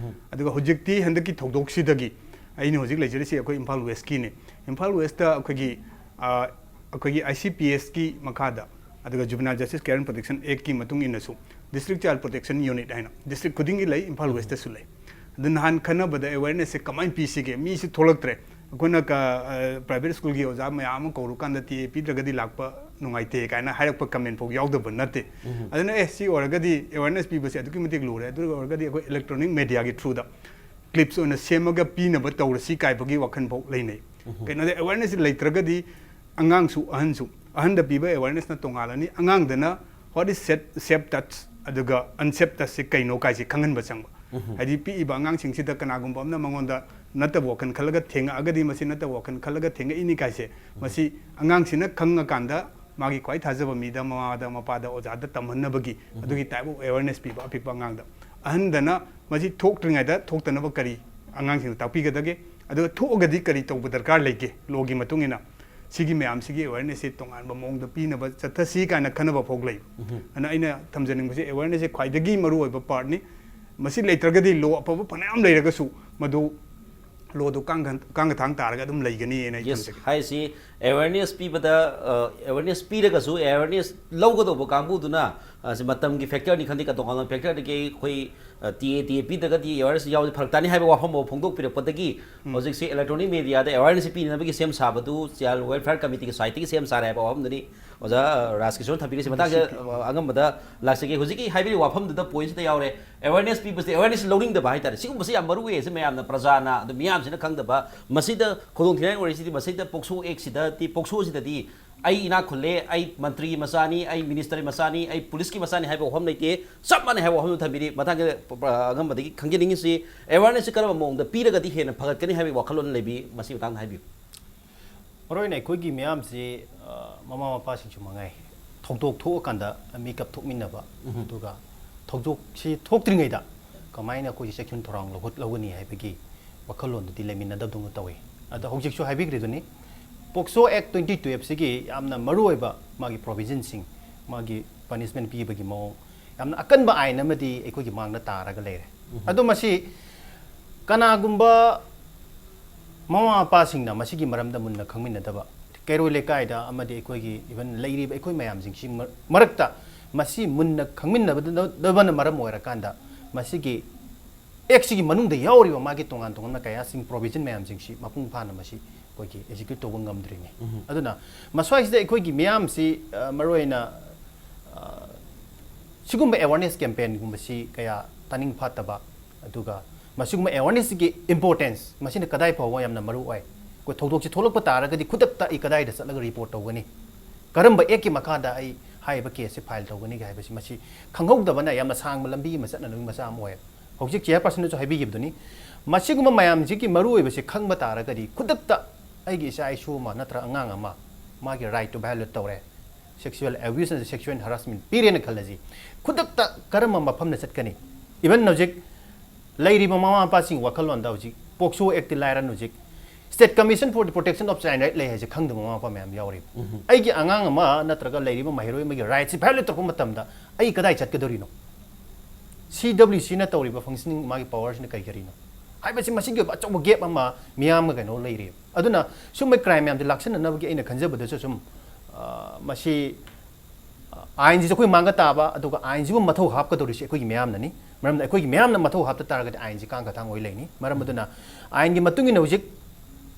ꯑꯗꯨꯒ ꯍꯧꯖꯤꯛꯇꯤ ꯍꯟꯗꯛꯀꯤ ꯊꯧꯗꯣꯛꯁꯤꯗꯒꯤ ꯑꯩꯅ ꯍꯧꯖꯤꯛ ꯂꯩꯖꯔꯤꯁꯤ ꯑꯩꯈꯣꯏ ꯏꯝꯐꯥꯜ ꯋꯦꯁꯀꯤꯅꯤ꯫ ꯏꯝꯐꯥꯜ ꯋꯦꯁꯇ ꯑꯩꯈꯣꯏꯒꯤ, ꯑ, ꯑꯩꯈꯣꯏꯒꯤ ꯑꯥꯏ ꯁꯤ ꯄꯤ ꯑꯦꯁꯀꯤ ꯃꯈꯥꯗ, ꯑꯗꯨꯒ ꯖꯨꯕꯤꯅꯥꯏꯜ ꯖꯁꯇꯤꯁ ꯀꯦꯌꯔ ꯑꯦꯟ ꯄ꯭ꯔꯣꯇꯦꯛꯁꯟ ꯑꯦꯛꯀꯤ ꯃꯇꯨꯡ ꯏꯟꯅꯁꯨ District Child Protection Unit ꯍꯥꯏꯅ district ꯈꯨꯗꯤꯡꯒꯤ ꯂꯩ, ꯏꯝꯐꯥꯜ West ꯇꯁꯨ ꯂꯩ꯫ ꯑꯗꯨ ꯅꯍꯥꯟ ꯈꯟꯅꯕꯗ awareness ꯁꯦ ꯀꯃꯥꯏꯅ ꯄꯤ ꯁꯤꯒꯦ? ꯃꯤꯁꯨ ꯊꯣꯛꯂꯛꯇ꯭ꯔꯦ꯫ ꯑꯩꯈꯣꯏꯅ ꯀ-, ꯑ, private school ꯒꯤ ꯑꯣꯖꯥ ꯃꯌꯥꯝ ꯑꯃ ꯀꯧꯔꯨꯀꯥꯟꯗ TA ꯄꯤꯗ꯭ꯔꯒꯗꯤ ꯂꯥꯛꯄ ꯅꯨꯡꯉꯥꯏꯇꯦ ꯀꯥꯏꯅ ꯍꯥꯏꯔꯛꯄ comment ꯐꯥꯎ ꯌꯥꯎꯗꯕ ꯅꯠꯇꯦ꯫ ꯑꯗꯨꯅ ꯑꯦ, ꯁꯤ ꯑꯣꯏꯔꯒꯗꯤ awareness ꯄꯤꯕꯁꯦ ꯑꯗꯨꯛꯀꯤ ꯃꯇꯤꯛ ꯂꯨꯔꯦ꯫ ꯑꯗꯨ ꯑꯣꯏꯔꯒꯗꯤ ꯑꯩꯈꯣꯏ electronic media ꯒꯤ through ꯗ clips ꯑꯣꯏꯅ ꯁꯦꯝꯃꯒ ꯄꯤꯅꯕ ꯇꯧꯔꯁꯤ ꯀꯥꯏꯕꯒꯤ ꯋꯥꯈꯜ ꯐꯥꯎ ꯂꯩꯅꯩ꯫ ꯀꯩꯅꯣꯗ awareness ꯁꯤ ꯂꯩꯇ꯭ꯔꯒꯗꯤ ꯑꯉꯥꯡꯁꯨ ꯑꯍꯟꯁꯨ, ꯑꯍꯟꯗ ꯄꯤꯕ awareness ꯅ ꯇꯣꯉꯥꯜꯂꯅꯤ, ꯑꯉꯥꯡꯗꯅ what is safe, safe touch ꯑꯗꯨꯒ unsafe touch ꯁꯦ ꯀꯩꯅꯣ ꯀꯥꯏꯁꯦ ꯈꯪꯍꯟꯕ ꯆꯪꯕ꯫ ꯍꯥꯏꯗꯤ ꯄꯤꯛꯏꯕ ꯑꯉꯥꯡꯁꯤꯡꯁꯤꯗ ꯀꯅꯥꯒꯨꯝꯕ ꯑꯃꯅ ꯃꯉꯣꯟꯗ ꯅꯠꯇꯕ ꯋꯥꯈꯜ ꯈꯜꯂꯒ ꯊꯦꯡꯉꯛꯑꯒꯗꯤ, ꯃꯁꯤ ꯅꯠꯇꯕ ꯋꯥꯈꯜ ꯈꯜꯂꯒ ꯊꯦꯡꯉꯛꯏꯅꯤ ꯀꯥꯏꯁꯦ, ꯃꯁꯤ ꯑꯉꯥꯡꯁꯤꯅ ꯈꯪꯉꯀꯥꯟꯗ ꯃꯥꯒꯤ ꯈ꯭ꯋꯥꯏ ꯊꯥꯖꯕ ꯃꯤꯗ, ꯃꯃꯥꯗ, ꯃꯄꯥꯗ, ꯑꯣꯖꯥꯗ ꯇꯝꯍꯟꯅꯕꯒꯤ ꯑꯗꯨꯒꯤ type of awareness ꯄꯤꯕ ꯑꯄꯤꯛꯄ ꯑꯉꯥꯡꯗ꯫ ꯑꯍꯟꯗꯅ ꯃꯁꯤ ꯊꯣꯛꯇ꯭ꯔꯤꯉꯩꯗ ꯊꯣꯛꯇꯅꯕ ꯀꯔꯤ ꯑꯉꯥꯡꯁꯤꯡꯗ ꯇꯥꯛꯄꯤꯒꯗꯒꯦ, ꯑꯗꯨꯒ ꯊꯣꯛꯑꯒꯗꯤ ꯀꯔꯤ ꯇꯧꯕ ꯗꯔꯀꯥꯔ ꯂꯩꯒꯦ law ꯒꯤ ꯃꯇꯨꯡ ꯏꯟꯅ, ꯁꯤꯒꯤ ꯃꯌꯥꯝꯁꯤꯒꯤ awareness ꯁꯦ ꯇꯣꯉꯥꯟꯕ ꯃꯑꯣꯡꯗ ꯄꯤꯅꯕ ꯆꯠꯊꯁꯤ ꯀꯥꯏꯅ ꯈꯟꯅꯕ ꯐꯥꯎ ꯂꯩ꯫ ꯑꯗꯨꯅ ꯑꯩꯅ ꯊꯝꯖꯅꯤꯡꯕꯁꯦ awareness ꯁꯦ ꯈ꯭ꯋꯥꯏꯗꯒꯤ ꯃꯔꯨꯑꯣꯏꯕ part ꯅꯤ꯫ ꯃꯁꯤ ꯂꯩꯇ꯭ꯔꯒꯗꯤ law ꯑꯐꯕ ꯐꯅꯌꯥꯝ ꯂꯩꯔꯒꯁꯨ ꯃꯗꯨ law ꯗꯨ ꯀꯥꯡꯒ-, ꯀꯥꯡꯒ ꯊꯥꯡ ꯇꯥꯔꯒ ꯑꯗꯨꯝ ꯂꯩꯒꯅꯤ ꯍꯥꯏꯅ ꯑꯩ ꯌꯦꯁ ꯊꯝꯖꯒꯦ꯫ ꯍꯥꯏꯁꯤ awareness ꯄꯤꯕꯗ, ꯑ, awareness ꯄꯤꯔꯒꯁꯨ awareness ꯂꯧꯒꯗꯧꯕ ꯀꯥꯡꯕꯨꯗꯨꯅ, ꯑ, ꯁꯤ ꯃꯇꯝꯒꯤ factor ꯅꯤ ꯈꯪꯗꯦ, ꯇꯣꯉꯥꯟꯕ factor ꯗꯒꯤ ꯑꯩꯈꯣꯏ, ꯑ, TA, TA ꯄꯤꯗ꯭ꯔꯒꯗꯤ awareness ꯌꯥꯎꯕꯁꯦ ꯐꯔꯛ ꯇꯥꯅꯤ ꯍꯥꯏꯕ ꯋꯥꯐꯝ ꯑꯃ ꯐꯣꯡꯗꯣꯛꯄꯤꯔꯛꯄꯗꯒꯤ ꯍꯧꯖꯤꯛꯁꯤ electronic media ꯗ awareness ꯄꯤꯅꯕꯒꯤ ꯁꯦꯝ ꯁꯥꯕꯗꯨ Child Welfare Committee ꯒꯤ side ꯇꯒꯤ ꯁꯦꯝ ꯁꯥꯔꯦ ꯍꯥꯏꯕ ꯋꯥꯐꯝꯗꯨꯅꯤ ꯑꯣꯖꯥ ꯔꯥꯖꯀꯤꯁꯣꯔ ꯊꯝꯕꯤꯔꯤꯁꯦ꯫ ꯃꯇꯥꯡꯁꯤꯗ, ꯑ, ꯑꯉꯝꯕꯗ ꯂꯥꯛꯆꯒꯦ꯫ ꯍꯧꯖꯤꯛꯀꯤ ꯍꯥꯏꯕꯤꯔꯤꯕ ꯋꯥꯐꯝꯗꯨꯗ point ꯁꯤꯗ ꯌꯥꯎꯔꯦ, awareness ꯄꯤꯕꯁꯦ, awareness ꯂꯧꯅꯤꯡꯗꯕ ꯍꯥꯏꯇꯥꯔꯦ꯫ ꯁꯤꯒꯨꯝꯕꯁꯦ ꯌꯥꯝ ꯃꯔꯨ ꯑꯣꯏꯌꯦ꯫ ꯁꯤ ꯃꯌꯥꯝꯅ, ꯄ꯭ꯔꯖꯥꯅ, ꯑꯗꯨ ꯃꯤꯌꯥꯝꯁꯤꯅ ꯈꯪꯗꯕ, ꯃꯁꯤꯗ ꯈꯨꯗꯣꯡꯊꯤꯅꯤꯡꯉꯥꯏ ꯑꯣꯏꯔꯤꯁꯤꯗꯤ, ꯃꯁꯤꯗ POCSO Act ꯁꯤꯗꯗꯤ, POCSO ꯁꯤꯗꯗꯤ ꯑꯩ ꯏꯅꯥꯛ ꯈꯨꯜꯂꯦ, ꯑꯩ ꯃꯟꯇ꯭ꯔꯤꯒꯤ ꯃꯆꯥꯅꯤ, ꯑꯩ minister ꯒꯤ ꯃꯆꯥꯅꯤ, ꯑꯩ police ꯀꯤ ꯃꯆꯥꯅꯤ ꯍꯥꯏꯕ ꯋꯥꯐꯝ ꯂꯩꯇꯦ꯫ ꯆꯞ ꯃꯥꯟꯅꯩ ꯍꯥꯏꯕ ꯋꯥꯐꯝꯗꯨ ꯊꯝꯕꯤꯔꯤ꯫ ꯃꯊꯪꯒꯤ, ꯑ, ꯑꯉꯝꯕꯗꯒꯤ ꯈꯪꯖꯅꯤꯡꯉꯤꯁꯤ, awareness ꯁꯤ ꯀꯔꯝꯕ ꯃꯑꯣꯡꯗ ꯄꯤꯔꯒꯗꯤ ꯍꯦꯟꯅ ꯐꯒꯠꯀꯅꯤ ꯍꯥꯏꯕꯒꯤ ꯋꯥꯈꯜꯂꯣꯟ ꯂꯩꯕꯤ? ꯃꯁꯤ ꯃꯇꯥꯡꯗ ꯍꯥꯏꯕꯤꯌꯨ꯫ ꯃꯔꯨꯑꯣꯏꯅ ꯑꯩꯈꯣꯏꯒꯤ ꯃꯤꯌꯥꯝꯁꯤ, ꯑ, ꯃꯃꯥ ꯃꯄꯥꯁꯤꯡꯁꯨ ꯃꯉꯥꯏ, ꯊꯧꯗꯣꯛ ꯊꯣꯛꯑꯀꯥꯟꯗ ꯃꯤꯀꯞ ꯊꯣꯛꯃꯤꯟꯅꯕ, ꯑꯗꯨꯒ ꯊꯧꯗꯣꯛꯁꯤ ꯊꯣꯛꯇ꯭ꯔꯤꯉꯩꯗ ꯀꯃꯥꯏꯅ ꯑꯩꯈꯣꯏꯁꯤ ꯆꯦꯛꯁꯤꯟ ꯊꯧꯔꯥꯡ ꯂꯧꯈꯠ-, ꯂꯧꯒꯅꯤ ꯍꯥꯏꯕꯒꯤ ꯋꯥꯈꯜꯂꯣꯟꯗꯨꯗꯤ ꯂꯩꯃꯤꯟꯅꯗꯕꯗꯧꯅ ꯇꯧꯏ꯫ ꯑꯗ ꯍꯧꯖꯤꯛꯁꯨ ꯍꯥꯏꯕꯤꯈ꯭ꯔꯤꯗꯨꯅꯤ, POCSO Act twenty twelve ꯁꯤꯒꯤ ꯌꯥꯝꯅ ꯃꯔꯨꯑꯣꯏꯕ ꯃꯥꯒꯤ provision ꯁꯤꯡ, ꯃꯥꯒꯤ punishment ꯄꯤꯕꯒꯤ ꯃꯑꯣꯡ, ꯌꯥꯝꯅ ꯑꯀꯟꯕ ꯑꯥꯏꯟ ꯑꯃꯗꯤ ꯑꯩꯈꯣꯏꯒꯤ ꯃꯥꯡꯗ ꯇꯥꯔꯒ ꯂꯩꯔꯦ꯫ ꯑꯗꯣ ꯃꯁꯤ ꯀꯅꯥꯒꯨꯝꯕ ꯃꯃꯥ ꯃꯄꯥꯁꯤꯡꯅ ꯃꯁꯤꯒꯤ ꯃꯔꯝꯗ ꯃꯨꯟꯅ ꯈꯪꯃꯤꯟꯅꯗꯕ, ꯀꯩꯔꯣꯏ ꯂꯩꯀꯥꯏꯗ ꯑꯃꯗꯤ ꯑꯩꯈꯣꯏꯒꯤ even ꯂꯩꯔꯤꯕ ꯑꯩꯈꯣꯏ ꯃꯌꯥꯝꯁꯤꯡꯁꯤ ꯃ-, ꯃꯔꯛꯇ ꯃꯁꯤ ꯃꯨꯟꯅ ꯈꯪꯃꯤꯟꯅꯗꯕꯅ ꯃꯔꯝ ꯑꯣꯏꯔꯀꯥꯟꯗ ꯃꯁꯤꯒꯤ ꯑꯦꯛꯁꯤꯒꯤ ꯃꯅꯨꯡꯗ ꯌꯥꯎꯔꯤꯕ ꯃꯥꯒꯤ ꯇꯣꯉꯥꯟ ꯇꯣꯉꯥꯟꯕ ꯀꯌꯥꯁꯤꯡ, ꯄ꯭ꯔꯣꯚꯤꯖꯟ ꯃꯌꯥꯝꯁꯤꯡꯁꯤ ꯃꯄꯨꯡ ꯐꯥꯅ ꯃꯁꯤ ꯑꯩꯈꯣꯏꯒꯤ ꯑꯦꯛꯖꯤꯀ꯭ꯌꯨꯠ ꯇꯧꯕ ꯉꯝꯗ꯭ꯔꯤꯅꯤ꯫ ꯑꯗꯨꯅ ꯃꯁ꯭ꯋꯥꯏꯁꯤꯗ ꯑꯩꯈꯣꯏꯒꯤ ꯃꯤꯌꯥꯝꯁꯤ, ꯑ, ꯃꯔꯨꯑꯣꯏꯅ, ꯑ, ꯁꯤꯒꯨꯝꯕ ꯑꯦꯋꯥꯔꯅꯦꯁ ꯀꯦꯝꯄꯦꯟꯒꯨꯝꯕꯁꯤ ꯀꯌꯥ ꯇꯥꯅꯤꯡ ꯐꯠꯇꯕ, ꯑꯗꯨꯒ ꯃꯁꯤꯒꯨꯝꯕ ꯑꯦꯋꯥꯔꯅꯦꯁꯁꯤꯒꯤ ꯏꯝꯄꯣꯔꯇꯦꯟꯁ ꯃꯁꯤꯅ ꯀꯗꯥꯏ ꯐꯥꯎꯕ ꯌꯥꯝꯅ ꯃꯔꯨ ꯑꯣꯏ? ꯑꯩꯈꯣꯏ ꯊꯧꯗꯣꯛꯁꯤ ꯊꯣꯛꯂꯛꯄ ꯇꯥꯔꯒꯗꯤ ꯈꯨꯗꯛꯇ ꯑꯩ ꯀꯗꯥꯏꯗ ꯆꯠꯂꯒ ꯔꯤꯄꯣꯔꯠ ꯇꯧꯒꯅꯤ? ꯀꯔꯝꯕ ꯑꯦꯛꯀꯤ ꯃꯈꯥꯗ ꯑꯩ ꯍꯥꯏꯔꯤꯕ ꯀꯦꯁꯁꯤ ꯐꯥꯏꯜ ꯇꯧꯒꯅꯤꯒ ꯍꯥꯏꯕꯁꯤ ꯃꯁꯤ ꯈꯪꯍꯧꯗꯕꯅ ꯌꯥꯝꯅ ꯁꯥꯡꯕ ꯂꯝꯕꯤ ꯑꯃ ꯆꯠꯅꯅꯕꯒꯤ ꯃꯆꯥꯛ ꯑꯃ ꯑꯣꯏ꯫ ꯍꯧꯖꯤꯛ ꯆꯤꯌꯔꯄꯔꯁꯟꯅꯁꯨ ꯍꯥꯏꯕꯤꯈꯤꯕꯗꯨꯅꯤ, ꯃꯁꯤꯒꯨꯝꯕ ꯃꯌꯥꯝꯁꯤꯒꯤ ꯃꯔꯨꯑꯣꯏꯕꯁꯤ ꯈꯪꯕ ꯇꯥꯔꯒꯗꯤ ꯈꯨꯗꯛꯇ ꯑꯩꯒꯤ ꯏꯆꯥ ꯏꯁꯨ ꯑꯃ ꯅꯠꯇ꯭ꯔꯒ ꯑꯉꯥꯡ ꯑꯃ ꯃꯥꯒꯤ ꯔꯥꯏꯠꯇꯨ ꯚꯥꯏꯑꯣꯂꯦꯠ ꯇꯧꯔꯦ, ꯁꯦꯛꯁꯨꯋꯦꯜ ꯑꯦꯕ꯭ꯌꯨꯁ ꯅꯠꯇ꯭ꯔꯒ ꯁꯦꯛꯁꯨꯋꯦꯜ ꯍꯔꯥꯁꯃꯦꯟ ꯄꯤꯔꯦꯅ ꯈꯜꯂꯁꯤ, ꯈꯨꯗꯛꯇ ꯀꯔꯝꯕ ꯃꯐꯝꯗ ꯆꯠꯀꯅꯤ? ꯏꯚꯟ ꯍꯧꯖꯤꯛ ꯂꯩꯔꯤꯕ ꯃꯃꯥ ꯃꯄꯥꯁꯤꯡ ꯋꯥꯈꯜꯂꯣꯟꯗ ꯍꯧꯖꯤꯛ ꯄꯣꯛꯁꯣ ꯑꯦꯛꯇꯤ ꯂꯥꯏꯔꯅ ꯍꯧꯖꯤꯛ State Commission for the Protection of Child Right ꯂꯩ ꯍꯥꯏꯁꯦ ꯈꯪꯗꯕ ꯃꯃꯥ ꯃꯄꯥ ꯃꯌꯥꯝ ꯌꯥꯎꯔꯤꯕ꯫ ꯑꯩꯒꯤ ꯑꯉꯥꯡ ꯑꯃ ꯅꯠꯇ꯭ꯔꯒ ꯂꯩꯔꯤꯕ ꯃꯍꯩꯔꯣꯏ ꯑꯃꯒꯤ ꯔꯥꯏꯠꯁꯤ ꯚꯥꯏꯑꯣꯂꯦꯠ ꯇꯧꯔꯛꯄ ꯃꯇꯝꯗ ꯑꯩ ꯀꯗꯥꯏ ꯆꯠꯀꯗꯧꯔꯤꯅꯣ? ꯁꯤ ꯗꯕ꯭ꯂꯤꯌꯨ ꯁꯤꯅ ꯇꯧꯔꯤꯕ ꯐꯪꯁꯅꯤꯡ ꯃꯥꯒꯤ ꯄꯋꯥꯔꯁꯤꯅ ꯀꯔꯤ ꯀꯔꯤꯅꯣ ꯍꯥꯏꯕꯁꯤ ꯃꯁꯤꯒꯤ ꯑꯣꯏꯕ ꯑꯆꯧꯕ ꯒꯦꯞ ꯑꯃ ꯃꯤꯌꯥꯝꯒ ꯀꯩꯅꯣ ꯂꯩꯔꯤꯕ꯫ ꯑꯗꯨꯅ ꯁꯨꯝꯕ ꯀ꯭ꯔꯥꯏꯝ ꯃꯌꯥꯝꯁꯦ ꯂꯥꯛꯁꯤꯟꯅꯅꯕꯒꯤ ꯑꯩꯅ ꯈꯟꯖꯕꯗꯁꯨ ꯁꯨꯝ, ꯑ, ꯃꯁꯤ, ꯑ, ꯑꯥꯏꯟꯁꯤꯁꯨ ꯑꯩꯈꯣꯏ ꯃꯥꯡꯒ ꯇꯥꯕ, ꯑꯗꯨꯒ ꯑꯥꯏꯟꯁꯤꯕꯨ ꯃꯊꯧ ꯍꯥꯞꯀꯗꯧꯔꯤꯁꯤ ꯑꯩꯈꯣꯏꯒꯤ ꯃꯤꯌꯥꯝꯅꯅꯤ꯫ ꯃꯔꯝꯗꯤ ꯑꯩꯈꯣꯏꯒꯤ ꯃꯤꯌꯥꯝꯅ ꯃꯊꯧ ꯍꯥꯞꯇ ꯇꯥꯔꯒꯗꯤ ꯑꯥꯏꯟꯁꯤ ꯀꯥꯡ ꯈꯇꯥꯡ ꯑꯣꯏ ꯂꯩꯅꯤ꯫ ꯃꯔꯝ ꯑꯗꯨꯅ ꯑꯥꯏꯟꯒꯤ ꯃꯇꯨꯡ ꯏꯟꯅ ꯍꯧꯖꯤꯛ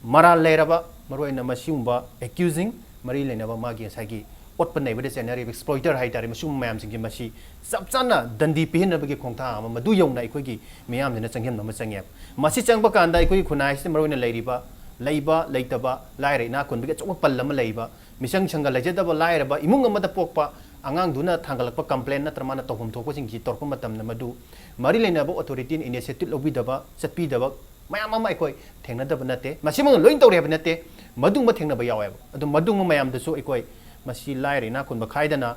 ꯃꯔꯥꯜ ꯂꯩꯔꯕ, ꯃꯔꯨꯑꯣꯏꯅ ꯃꯁꯤꯒꯨꯝꯕ ꯑꯦꯀ꯭ꯌꯨꯖꯤꯡ ꯃꯔꯤ ꯂꯩꯅꯕ ꯃꯥꯒꯤ ꯉꯁꯥꯏꯒꯤ ꯑꯣꯠꯄ ꯅꯩꯕꯗ ꯆꯦꯟꯅꯔꯤꯕ ꯑꯦꯛꯁꯄ꯭ꯂꯣꯏꯇꯔ ꯍꯥꯏꯇꯥꯔꯦ, ꯃꯁꯤꯒꯨꯝꯕ ꯃꯌꯥꯝꯁꯤꯡꯁꯤ ꯃꯁꯤ ꯆꯞ ꯆꯥꯅ ꯗꯟꯗꯤ ꯄꯤꯍꯟꯅꯕꯒꯤ ꯈꯣꯡꯊꯥꯡ ꯑꯃ ꯃꯗꯨ ꯌꯧꯅ ꯑꯩꯈꯣꯏꯒꯤ ꯃꯤꯌꯥꯝꯁꯤꯅ ꯆꯪꯁꯤꯟꯕ ꯑꯃ ꯆꯪꯉꯦꯕ꯫ ꯃꯁꯤ ꯆꯪꯕ ꯀꯥꯟꯗ ꯑꯩꯈꯣꯏꯒꯤ ꯈꯨꯟꯅꯥꯏꯁꯤꯗ ꯃꯔꯨꯑꯣꯏꯅ ꯂꯩꯔꯤꯕ, ꯂꯩꯕ, ꯂꯩꯇꯕ, ꯂꯥꯏꯔ ꯏꯅꯥꯛ ꯈꯨꯟꯕꯒꯤ ꯑꯆꯧꯕ ꯄꯜ ꯑꯃ ꯂꯩꯕ, ꯃꯤꯆꯪ ꯁꯪꯒ ꯂꯩꯖꯗꯕ ꯂꯥꯏꯔꯕ ꯏꯃꯨꯡ ꯑꯃꯗ ꯄꯣꯛꯄ ꯑꯉꯥꯡꯗꯨꯅ ꯊꯥꯡꯒꯠꯂꯛꯄ ꯀꯝꯄ꯭ꯂꯦꯟ ꯅꯠꯇ꯭ꯔ ꯃꯥꯅ ꯇꯧꯐꯝ ꯊꯣꯛꯄꯁꯤꯡꯁꯤ ꯇꯧꯔꯛꯄ ꯃꯇꯝꯗ ꯃꯗꯨ ꯃꯔꯤ ꯂꯩꯅꯕ ꯑꯣꯊꯣꯔꯤꯇꯤꯅ ꯏꯅꯤꯁꯤꯌꯦꯇꯤꯚ ꯂꯧꯕꯤꯗꯕ, ꯆꯠꯄꯤꯗꯕ ꯃꯌꯥꯝ ꯑꯃ ꯑꯩꯈꯣꯏ ꯊꯦꯡꯅꯗꯕ ꯅꯠꯇꯦ꯫ ꯃꯁꯤꯃꯛꯅ ꯂꯣꯏ ꯇꯧꯔꯦ ꯍꯥꯏꯕ ꯅꯠꯇꯦ, ꯃꯗꯨꯒꯨꯝꯕ ꯊꯦꯡꯅꯕ ꯌꯥꯎꯋꯦꯕ꯫ ꯑꯗꯨ ꯃꯗꯨꯒꯨꯝꯕ ꯃꯌꯥꯝꯗꯁꯨ ꯑꯩꯈꯣꯏ ꯃꯁꯤ ꯂꯥꯏꯔ ꯏꯅꯥꯛ ꯈꯨꯟꯕ ꯈꯥꯏꯗꯅ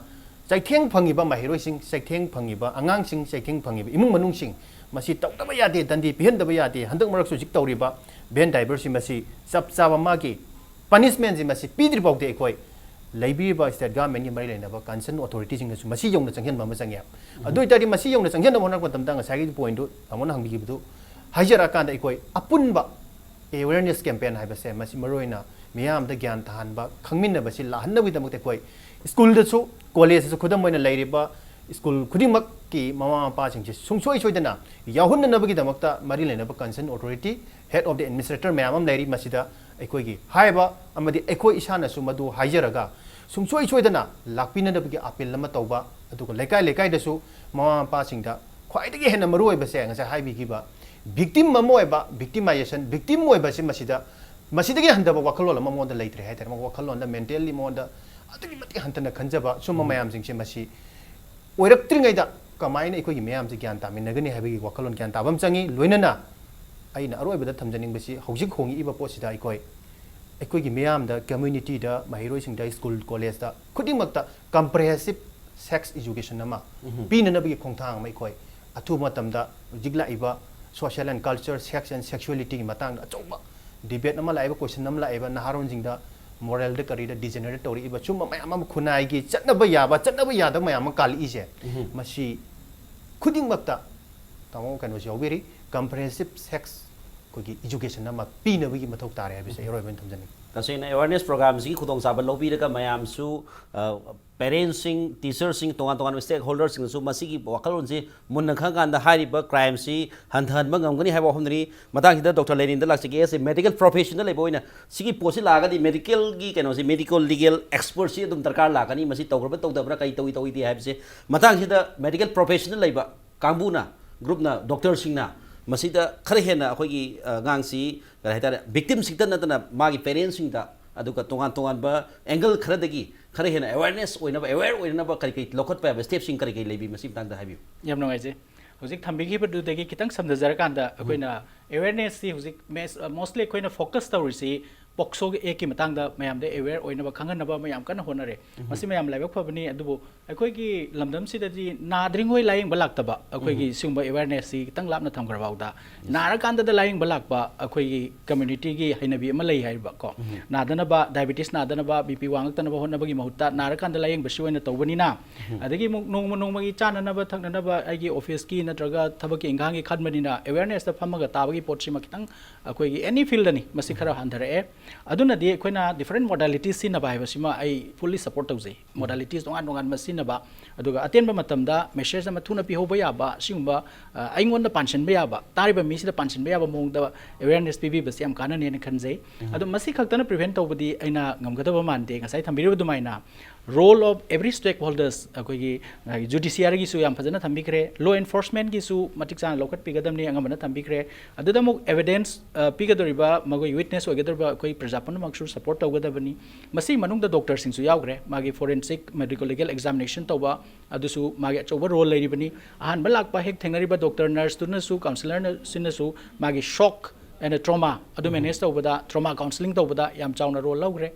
ꯆꯩꯊꯦꯡ ꯐꯪꯉꯤꯕ ꯃꯍꯩꯔꯣꯏꯁꯤꯡ, ꯆꯩꯊꯦꯡ ꯐꯪꯉꯤꯕ ꯑꯉꯥꯡꯁꯤꯡ, ꯆꯩꯊꯦꯡ ꯐꯪꯉꯤꯕ ꯏꯃꯨꯡ ꯃꯅꯨꯡꯁꯤꯡ ꯃꯁꯤ ꯇꯧꯗꯕ ꯌꯥꯗꯦ, ꯗꯟꯗꯤ ꯄꯤꯍꯟꯗꯕ ꯌꯥꯗꯦ꯫ ꯍꯟꯗꯛ ꯃꯔꯛꯁꯨ ꯍꯧꯖꯤꯛ ꯇꯧꯔꯤꯕ ꯚꯦꯟ ꯗ꯭ꯔꯥꯏꯚꯔꯁꯤ ꯃꯁꯤ ꯆꯞ ꯆꯥꯕ ꯃꯥꯒꯤ ꯄꯅꯤꯁꯃꯦꯟꯁꯤ ꯃꯁꯤ ꯄꯤꯗ꯭ꯔꯤ ꯐꯥꯎꯗꯤ ꯑꯩꯈꯣꯏ ꯂꯩꯕꯤꯔꯤꯕ ꯁ꯭ꯇꯦꯠ ꯒꯚꯔꯟꯃꯦꯟꯒꯤ ꯃꯔꯤ ꯂꯩꯅꯕ ꯀꯟꯁꯔꯟ ꯑꯣꯊꯣꯔꯤꯇꯤꯁꯤꯡꯅꯁꯨ ꯃꯁꯤ ꯌꯧꯅ ꯆꯪꯁꯤꯟꯕ ꯑꯃ ꯆꯪꯉꯦ꯫ ꯑꯗꯨ ꯑꯣꯏꯇꯥꯔꯗꯤ ꯃꯁꯤ ꯌꯧꯅ ꯆꯪꯁꯤꯟꯅꯕ ꯍꯣꯠꯅꯔꯛꯄ ꯃꯇꯝꯗ ꯉꯁꯥꯏꯒꯤ ꯄꯣꯏꯟꯠꯇꯨ ꯇꯥꯃꯣꯅ ꯍꯪꯕꯤꯈꯤꯕꯗꯨ ꯍꯥꯏꯖꯔꯛꯑꯀꯥꯟꯗ ꯑꯩꯈꯣꯏ ꯑꯄꯨꯟꯕ ꯑꯦꯋꯦꯔꯅꯦꯁ ꯀꯦꯝꯄꯦꯟ ꯍꯥꯏꯕꯁꯦ ꯃꯁꯤ ꯃꯔꯨꯑꯣꯏꯅ ꯃꯤꯌꯥꯝꯗ ꯒ꯭ꯌꯥꯟ ꯇꯥꯍꯟꯕ, ꯈꯪꯃꯤꯟꯅꯕꯁꯤ ꯂꯥꯛꯍꯟꯅꯕꯒꯤꯗꯃꯛꯇ ꯑꯩꯈꯣꯏ ꯁ꯭ꯀꯨꯜꯗꯁꯨ, ꯀꯣꯂꯦꯖꯇꯁꯨ, ꯈꯨꯗꯝ ꯑꯣꯏꯅ ꯂꯩꯔꯤꯕ ꯁ꯭ꯀꯨꯜ ꯈꯨꯗꯤꯡꯃꯛꯀꯤ ꯃꯃꯥ ꯃꯄꯥꯁꯤꯡꯁꯦ ꯁꯨꯡꯁꯣꯏ ꯁꯣꯏꯗꯅ ꯌꯥꯎꯍꯟꯅꯅꯕꯒꯤꯗꯃꯛꯇ ꯃꯔꯤ ꯂꯩꯅꯕ concerned authority, head of the administrator ꯃꯌꯥꯝ ꯑꯃ ꯂꯩꯔꯤ꯫ ꯃꯁꯤꯗ ꯑꯩꯈꯣꯏꯒꯤ ꯍꯥꯏꯕ ꯑꯃꯗꯤ ꯑꯩꯈꯣꯏ ꯏꯁꯥꯅꯁꯨ ꯃꯗꯨ ꯍꯥꯏꯖꯔꯒ ꯁꯨꯡꯁꯣꯏ ꯁꯣꯏꯗꯅ ꯂꯥꯛꯄꯤꯅꯅꯕꯒꯤ ꯑꯥꯄꯤꯜ ꯑꯃ ꯇꯧꯕ, ꯑꯗꯨꯒ ꯂꯩꯀꯥꯏ ꯂꯩꯀꯥꯏꯗꯁꯨ ꯃꯃꯥ ꯃꯄꯥꯁꯤꯡꯗ ꯈ꯭ꯋꯥꯏꯗꯒꯤ ꯍꯦꯟꯅ ꯃꯔꯨ ꯑꯣꯏꯕꯁꯦ ꯉꯁꯥꯏ ꯍꯥꯏꯕꯤꯈꯤꯕ victim ꯑꯃ ꯑꯣꯏꯕ, victimization, victim ꯑꯣꯏꯕꯁꯤ ꯃꯁꯤꯗ, ꯃꯁꯤꯗꯒꯤ ꯍꯟꯊꯕ ꯋꯥꯈꯜꯂꯣꯟ ꯑꯃ ꯃꯉꯣꯟꯗ ꯂꯩꯇ꯭ꯔꯦ ꯍꯥꯏꯇꯥꯔꯦ꯫ ꯃꯉꯣꯟꯗ ꯋꯥꯈꯜꯂꯣꯟꯗ mentally ꯃꯉꯣꯟꯗ ꯑꯗꯨꯛꯀꯤ ꯃꯇꯤꯛ ꯍꯟꯊꯅ ꯈꯟꯖꯕ ꯁꯨꯝꯕ ꯎꯝ꯫ ꯃꯌꯥꯝꯁꯤꯡꯁꯦ ꯃꯁꯤ ꯑꯣꯏꯔꯛꯇ꯭ꯔꯤꯉꯩꯗ ꯀꯃꯥꯏꯅ ꯑꯩꯈꯣꯏꯒꯤ ꯃꯤꯌꯥꯝꯁꯦ ꯒ꯭ꯌꯥꯟ ꯇꯥꯃꯤꯟꯅꯒꯅꯤ ꯍꯥꯏꯕꯒꯤ ꯋꯥꯈꯜꯂꯣꯟ ꯒ꯭ꯌꯥꯟ ꯇꯥꯕ ꯑꯃ ꯆꯪꯉꯤ꯫ ꯂꯣꯏꯅꯅ ꯑꯩꯅ ꯑꯔꯣꯏꯕꯗ ꯊꯝꯖꯅꯤꯡꯕꯁꯤ ꯍꯧꯖꯤꯛ ꯍꯣꯡꯉꯛꯏꯕ ꯄꯣꯠꯁꯤꯗ ꯑꯩꯈꯣꯏ, ꯑꯩꯈꯣꯏꯒꯤ ꯃꯤꯌꯥꯝꯗ, communityꯗ, ꯃꯍꯩꯔꯣꯏꯁꯤꯡꯗ, ꯁ꯭ꯀꯨꯜ ꯀꯣꯂꯦꯖꯇ ꯈꯨꯗꯤꯡꯃꯛꯇ comprehensive sex education ꯑꯃ ꯎꯝ꯫ ꯄꯤꯅꯅꯕꯒꯤ ꯈꯣꯡꯊꯥꯡ ꯑꯃ ꯑꯩꯈꯣꯏ ꯑꯊꯨꯕ ꯃꯇꯝꯗ ꯍꯧꯖꯤꯛ ꯂꯥꯛꯏꯕ social and culture, sex and sexualityꯒꯤ ꯃꯇꯥꯡꯗ ꯑꯆꯧꯕ debate ꯑꯃ ꯂꯥꯛꯏꯕ, question ꯑꯃ ꯂꯥꯛꯏꯕ, ꯅꯍꯥꯔꯣꯟꯁꯤꯡꯗ moralꯗ ꯀꯔꯤꯗ degenerate ꯇꯧꯔꯛꯏꯕ ꯁꯨꯝꯕ ꯃꯌꯥꯝ ꯑꯃ, ꯈꯨꯟꯅꯥꯏꯒꯤ ꯆꯠꯅꯕ ꯌꯥꯕ, ꯆꯠꯅꯕ ꯌꯥꯗꯕ ꯃꯌꯥꯝ ꯑꯃ ꯀꯥꯜꯂꯛꯏꯁꯦ, ꯎꯝ꯫ ꯃꯁꯤ ꯈꯨꯗꯤꯡꯃꯛꯇ ꯇꯥꯃꯣ ꯀꯩꯅꯣꯁꯨ ꯌꯥꯎꯕꯤꯔꯤ, comprehensive sex ꯑꯩꯈꯣꯏꯒꯤ education ꯑꯃ ꯄꯤꯅꯕꯒꯤ ꯃꯊꯧ ꯇꯥꯔꯦ ꯍꯥꯏꯕꯁꯦ ꯑꯩ ꯑꯔꯣꯏꯕ ꯑꯣꯏꯅ ꯊꯝꯖꯅꯤꯡꯉꯤ꯫ ꯇꯁꯦꯡꯅ awareness programꯁꯤꯒꯤ ꯈꯨꯗꯣꯡꯆꯥꯕ ꯂꯧꯕꯤꯔꯒ ꯃꯌꯥꯝꯁꯨ, ꯑ, parentsꯁꯤꯡ, teacherꯁꯤꯡ, ꯇꯣꯉꯥꯟ ꯇꯣꯉꯥꯟꯕ stakeholderꯁꯤꯡꯅꯁꯨ ꯃꯁꯤꯒꯤ ꯋꯥꯈꯜꯂꯣꯟꯁꯤ ꯃꯨꯟꯅ ꯈꯪꯉꯀꯥꯟꯗ ꯍꯥꯏꯔꯤꯕ crimeꯁꯤ ꯍꯟꯊꯍꯟꯕ ꯉꯝꯒꯅꯤ ꯍꯥꯏꯕ ꯋꯥꯐꯝꯗꯨꯅꯤ꯫ ꯃꯇꯥꯡꯁꯤꯗ Doctor ꯂꯦꯅꯤꯟꯗ ꯂꯥꯛꯆꯒꯦ꯫ As a medical professionꯗ ꯂꯩꯕ ꯑꯣꯏꯅ ꯁꯤꯒꯤ ꯄꯣꯠꯁꯤ ꯂꯥꯛꯑꯒꯗꯤ medicalꯒꯤ ꯀꯩꯅꯣꯁꯤ, medical legal expertꯁꯤ ꯑꯗꯨꯝ ꯗꯔꯀꯥꯔ ꯂꯥꯛꯀꯅꯤ꯫ ꯃꯁꯤ ꯇꯧꯈ꯭ꯔꯕ ꯇꯧꯗꯕ꯭ꯔꯥ, ꯀꯔꯤ ꯇꯧꯏ ꯇꯧꯏꯗꯦ ꯍꯥꯏꯕꯁꯦ ꯃꯇꯥꯡꯁꯤꯗ medical professionꯗ ꯂꯩꯕ ꯀꯥꯡꯕꯨꯅ, groupꯅ, doctorꯁꯤꯡꯅ ꯃꯁꯤꯗ ꯈꯔ ꯍꯦꯟꯅ ꯑꯩꯈꯣꯏꯒꯤ, ꯑ, ꯑꯉꯥꯡꯁꯤ, ꯀꯔꯤ ꯍꯥꯏꯇꯥꯔꯦ, victimꯁꯤꯡꯇ ꯅꯠꯇꯅ ꯃꯥꯒꯤ parentsꯁꯤꯡꯗ, ꯑꯗꯨꯒ ꯇꯣꯉꯥꯟ ꯇꯣꯉꯥꯟꯕ angle ꯈꯔꯗꯒꯤ ꯈꯔ ꯍꯦꯟꯅ awareness ꯑꯣꯏꯅꯕ, aware ꯑꯣꯏꯅꯅꯕ ꯀꯔꯤ ꯀꯔꯤ ꯂꯧꯈꯠꯄ ꯌꯥꯕ stepꯁꯤꯡ ꯀꯔꯤ ꯀꯔꯤ ꯂꯩꯕꯤ, ꯃꯁꯤ ꯃꯇꯥꯡꯗ ꯍꯥꯏꯕꯤꯌꯨ꯫ ꯌꯥꯝ ꯅꯨꯡꯉꯥꯏꯖꯩ꯫ ꯍꯧꯖꯤꯛ ꯊꯝꯕꯤꯈꯤꯕꯗꯨꯗꯒꯤ ꯈꯤꯇꯪ ꯁꯝꯊꯖꯔꯀꯥꯟꯗ, ꯎꯝ꯫ ꯑꯩꯈꯣꯏꯅ awarenessꯁꯤ ꯍꯧꯖꯤꯛ mes-, mostly ꯑꯩꯈꯣꯏꯅ focus ꯇꯧꯔꯤꯁꯤ POCSO Actꯀꯤ ꯃꯇꯥꯡꯗ ꯃꯌꯥꯝꯗ aware ꯑꯣꯏꯅꯕ, ꯈꯪꯍꯟꯅꯕ ꯃꯌꯥꯝ ꯀꯟꯅ ꯍꯣꯠꯅꯔꯦ꯫ ꯎꯝ꯫ ꯃꯁꯤ ꯃꯌꯥꯝ ꯂꯥꯏꯕꯛ ꯐꯕꯅꯤ꯫ ꯑꯗꯨꯕꯨ ꯑꯩꯈꯣꯏꯒꯤ ꯂꯝꯗꯝꯁꯤꯗꯗꯤ ꯅꯥꯗ꯭ꯔꯤꯉꯩ ꯂꯥꯌꯦꯡꯕ ꯂꯥꯛꯇꯕ, ꯑꯩꯈꯣꯏꯒꯤ ꯎꯝ꯫ ꯁꯤꯒꯨꯝꯕ awarenessꯁꯤ ꯈꯤꯇꯪ ꯂꯥꯞꯅ ꯊꯝꯈ꯭ꯔꯐꯥꯎꯗ, ꯅꯥꯔꯀꯥꯟꯗꯗ ꯂꯥꯌꯦꯡꯕ ꯂꯥꯛꯄ ꯑꯩꯈꯣꯏꯒꯤ communityꯒꯤ ꯍꯩꯅꯕꯤ ꯑꯃ ꯂꯩ ꯍꯥꯏꯔꯤꯕꯀꯣ꯫ ꯎꯝ꯫ ꯅꯥꯗꯅꯕ, diabetes ꯅꯥꯗꯅꯕ, BP ꯋꯥꯡꯉꯛꯇꯅꯕ ꯍꯣꯠꯅꯕꯒꯤ ꯃꯍꯨꯠꯇ ꯅꯥꯔꯀꯥꯟꯗ ꯂꯥꯌꯦꯡꯕꯁꯤ ꯑꯣꯏꯅ ꯇꯧꯕꯅꯤꯅ, ꯎꯝ꯫ ꯑꯗꯒꯤ ꯑꯃꯨꯛ ꯅꯣꯡꯃ ꯅꯣꯡꯃꯒꯤ ꯆꯥꯅꯅꯕ ꯊꯛꯅꯅꯕ ꯑꯩꯒꯤ officeꯀꯤ ꯅꯠꯇ꯭ꯔꯒ ꯊꯕꯛꯀꯤ ꯏꯪꯈꯥꯡꯒꯤ ꯈꯟꯕꯅꯤꯅ awarenessꯇ ꯐꯝꯃꯒ ꯇꯥꯕꯒꯤ ꯄꯣꯠꯁꯤꯃ ꯈꯤꯇꯪ ꯑꯩꯈꯣꯏꯒꯤ any fieldꯗꯅꯤ, ꯃꯁꯤ ꯈꯔ ꯍꯟꯊꯔꯛꯑꯦ꯫ ꯑꯗꯨꯅꯗꯤ ꯑꯩꯈꯣꯏꯅ different modalities ꯁꯤꯖꯤꯟꯅꯕ ꯍꯥꯏꯕꯁꯤꯃ ꯑꯩ fully support ꯇꯧꯖꯩ꯫ Modalities ꯇꯣꯉꯥꯟ ꯇꯣꯉꯥꯟꯕ ꯁꯤꯖꯤꯟꯅꯕ, ꯑꯗꯨꯒ ꯑꯇꯦꯟꯕ ꯃꯇꯝꯗ message ꯑꯃ ꯊꯨꯅ ꯄꯤꯍꯧꯕ ꯌꯥꯕ, ꯁꯤꯒꯨꯝꯕ, ꯑ, ꯑꯩꯉꯣꯟꯗ ꯄꯥꯟꯁꯤꯟꯕ ꯌꯥꯕ, ꯇꯥꯔꯤꯕ ꯃꯤꯁꯤꯗ ꯄꯥꯟꯁꯤꯟꯕ ꯌꯥꯕ ꯃꯑꯣꯡꯗ awareness ꯄꯤꯕꯤꯕꯁꯤ ꯌꯥꯝ ꯀꯥꯟꯅꯅꯦꯅ ꯈꯟꯖꯩ꯫ ꯑꯗꯣ ꯃꯁꯤ ꯈꯛꯇꯅ prevent ꯇꯧꯕꯗꯤ ꯑꯩꯅ ꯉꯝꯒꯗꯕ ꯃꯥꯟꯗꯦ꯫ ꯉꯁꯥꯏ ꯊꯝꯕꯤꯔꯤꯕ ꯑꯗꯨꯃꯥꯏꯅ role of every stakeholders, ꯑꯩꯈꯣꯏꯒꯤ, ꯑ, judiciary ꯒꯤꯁꯨ ꯌꯥꯝ ꯐꯖꯅ ꯊꯝꯕꯤꯈ꯭ꯔꯦ, law enforcement ꯒꯤꯁꯨ ꯃꯇꯤꯛ ꯆꯥꯅ ꯂꯧꯈꯠꯄꯤꯒꯗꯕꯅꯤ, ꯑꯉꯝꯕꯅ ꯊꯝꯕꯤꯈ꯭ꯔꯦ꯫ ꯑꯗꯨꯗ ꯑꯃꯨꯛ evidence, ꯑ, ꯄꯤꯒꯗꯧꯔꯤꯕ, ꯃꯈꯣꯏ witness ꯑꯣꯏꯒꯗꯧꯔꯤꯕ ꯑꯩꯈꯣꯏ ꯄ꯭ꯔꯖꯥ ꯄꯨꯝꯅꯃꯛꯁꯨ support ꯇꯧꯒꯗꯕꯅꯤ꯫ ꯃꯁꯤ ꯃꯅꯨꯡꯗ doctor ꯁꯤꯡꯁꯨ ꯌꯥꯎꯈ꯭ꯔꯦ, ꯃꯥꯒꯤ forensic medico legal examination ꯇꯧꯕ, ꯑꯗꯨꯁꯨ ꯃꯥꯒꯤ ꯑꯆꯧꯕ role ꯂꯩꯔꯤꯕꯅꯤ꯫ ꯑꯍꯥꯟꯕ ꯂꯥꯛꯄ ꯍꯦꯛ ꯊꯦꯡꯅꯔꯤꯕ doctor, nurse ꯇꯨꯅꯁꯨ, counsellor ꯁꯤꯅꯁꯨ ꯃꯥꯒꯤ shock and trauma ꯑꯗꯨ manage ꯇꯧꯕꯗ, trauma counselling ꯇꯧꯕꯗ ꯌꯥꯝ ꯆꯥꯎꯅ role ꯂꯧꯈ꯭ꯔꯦ꯫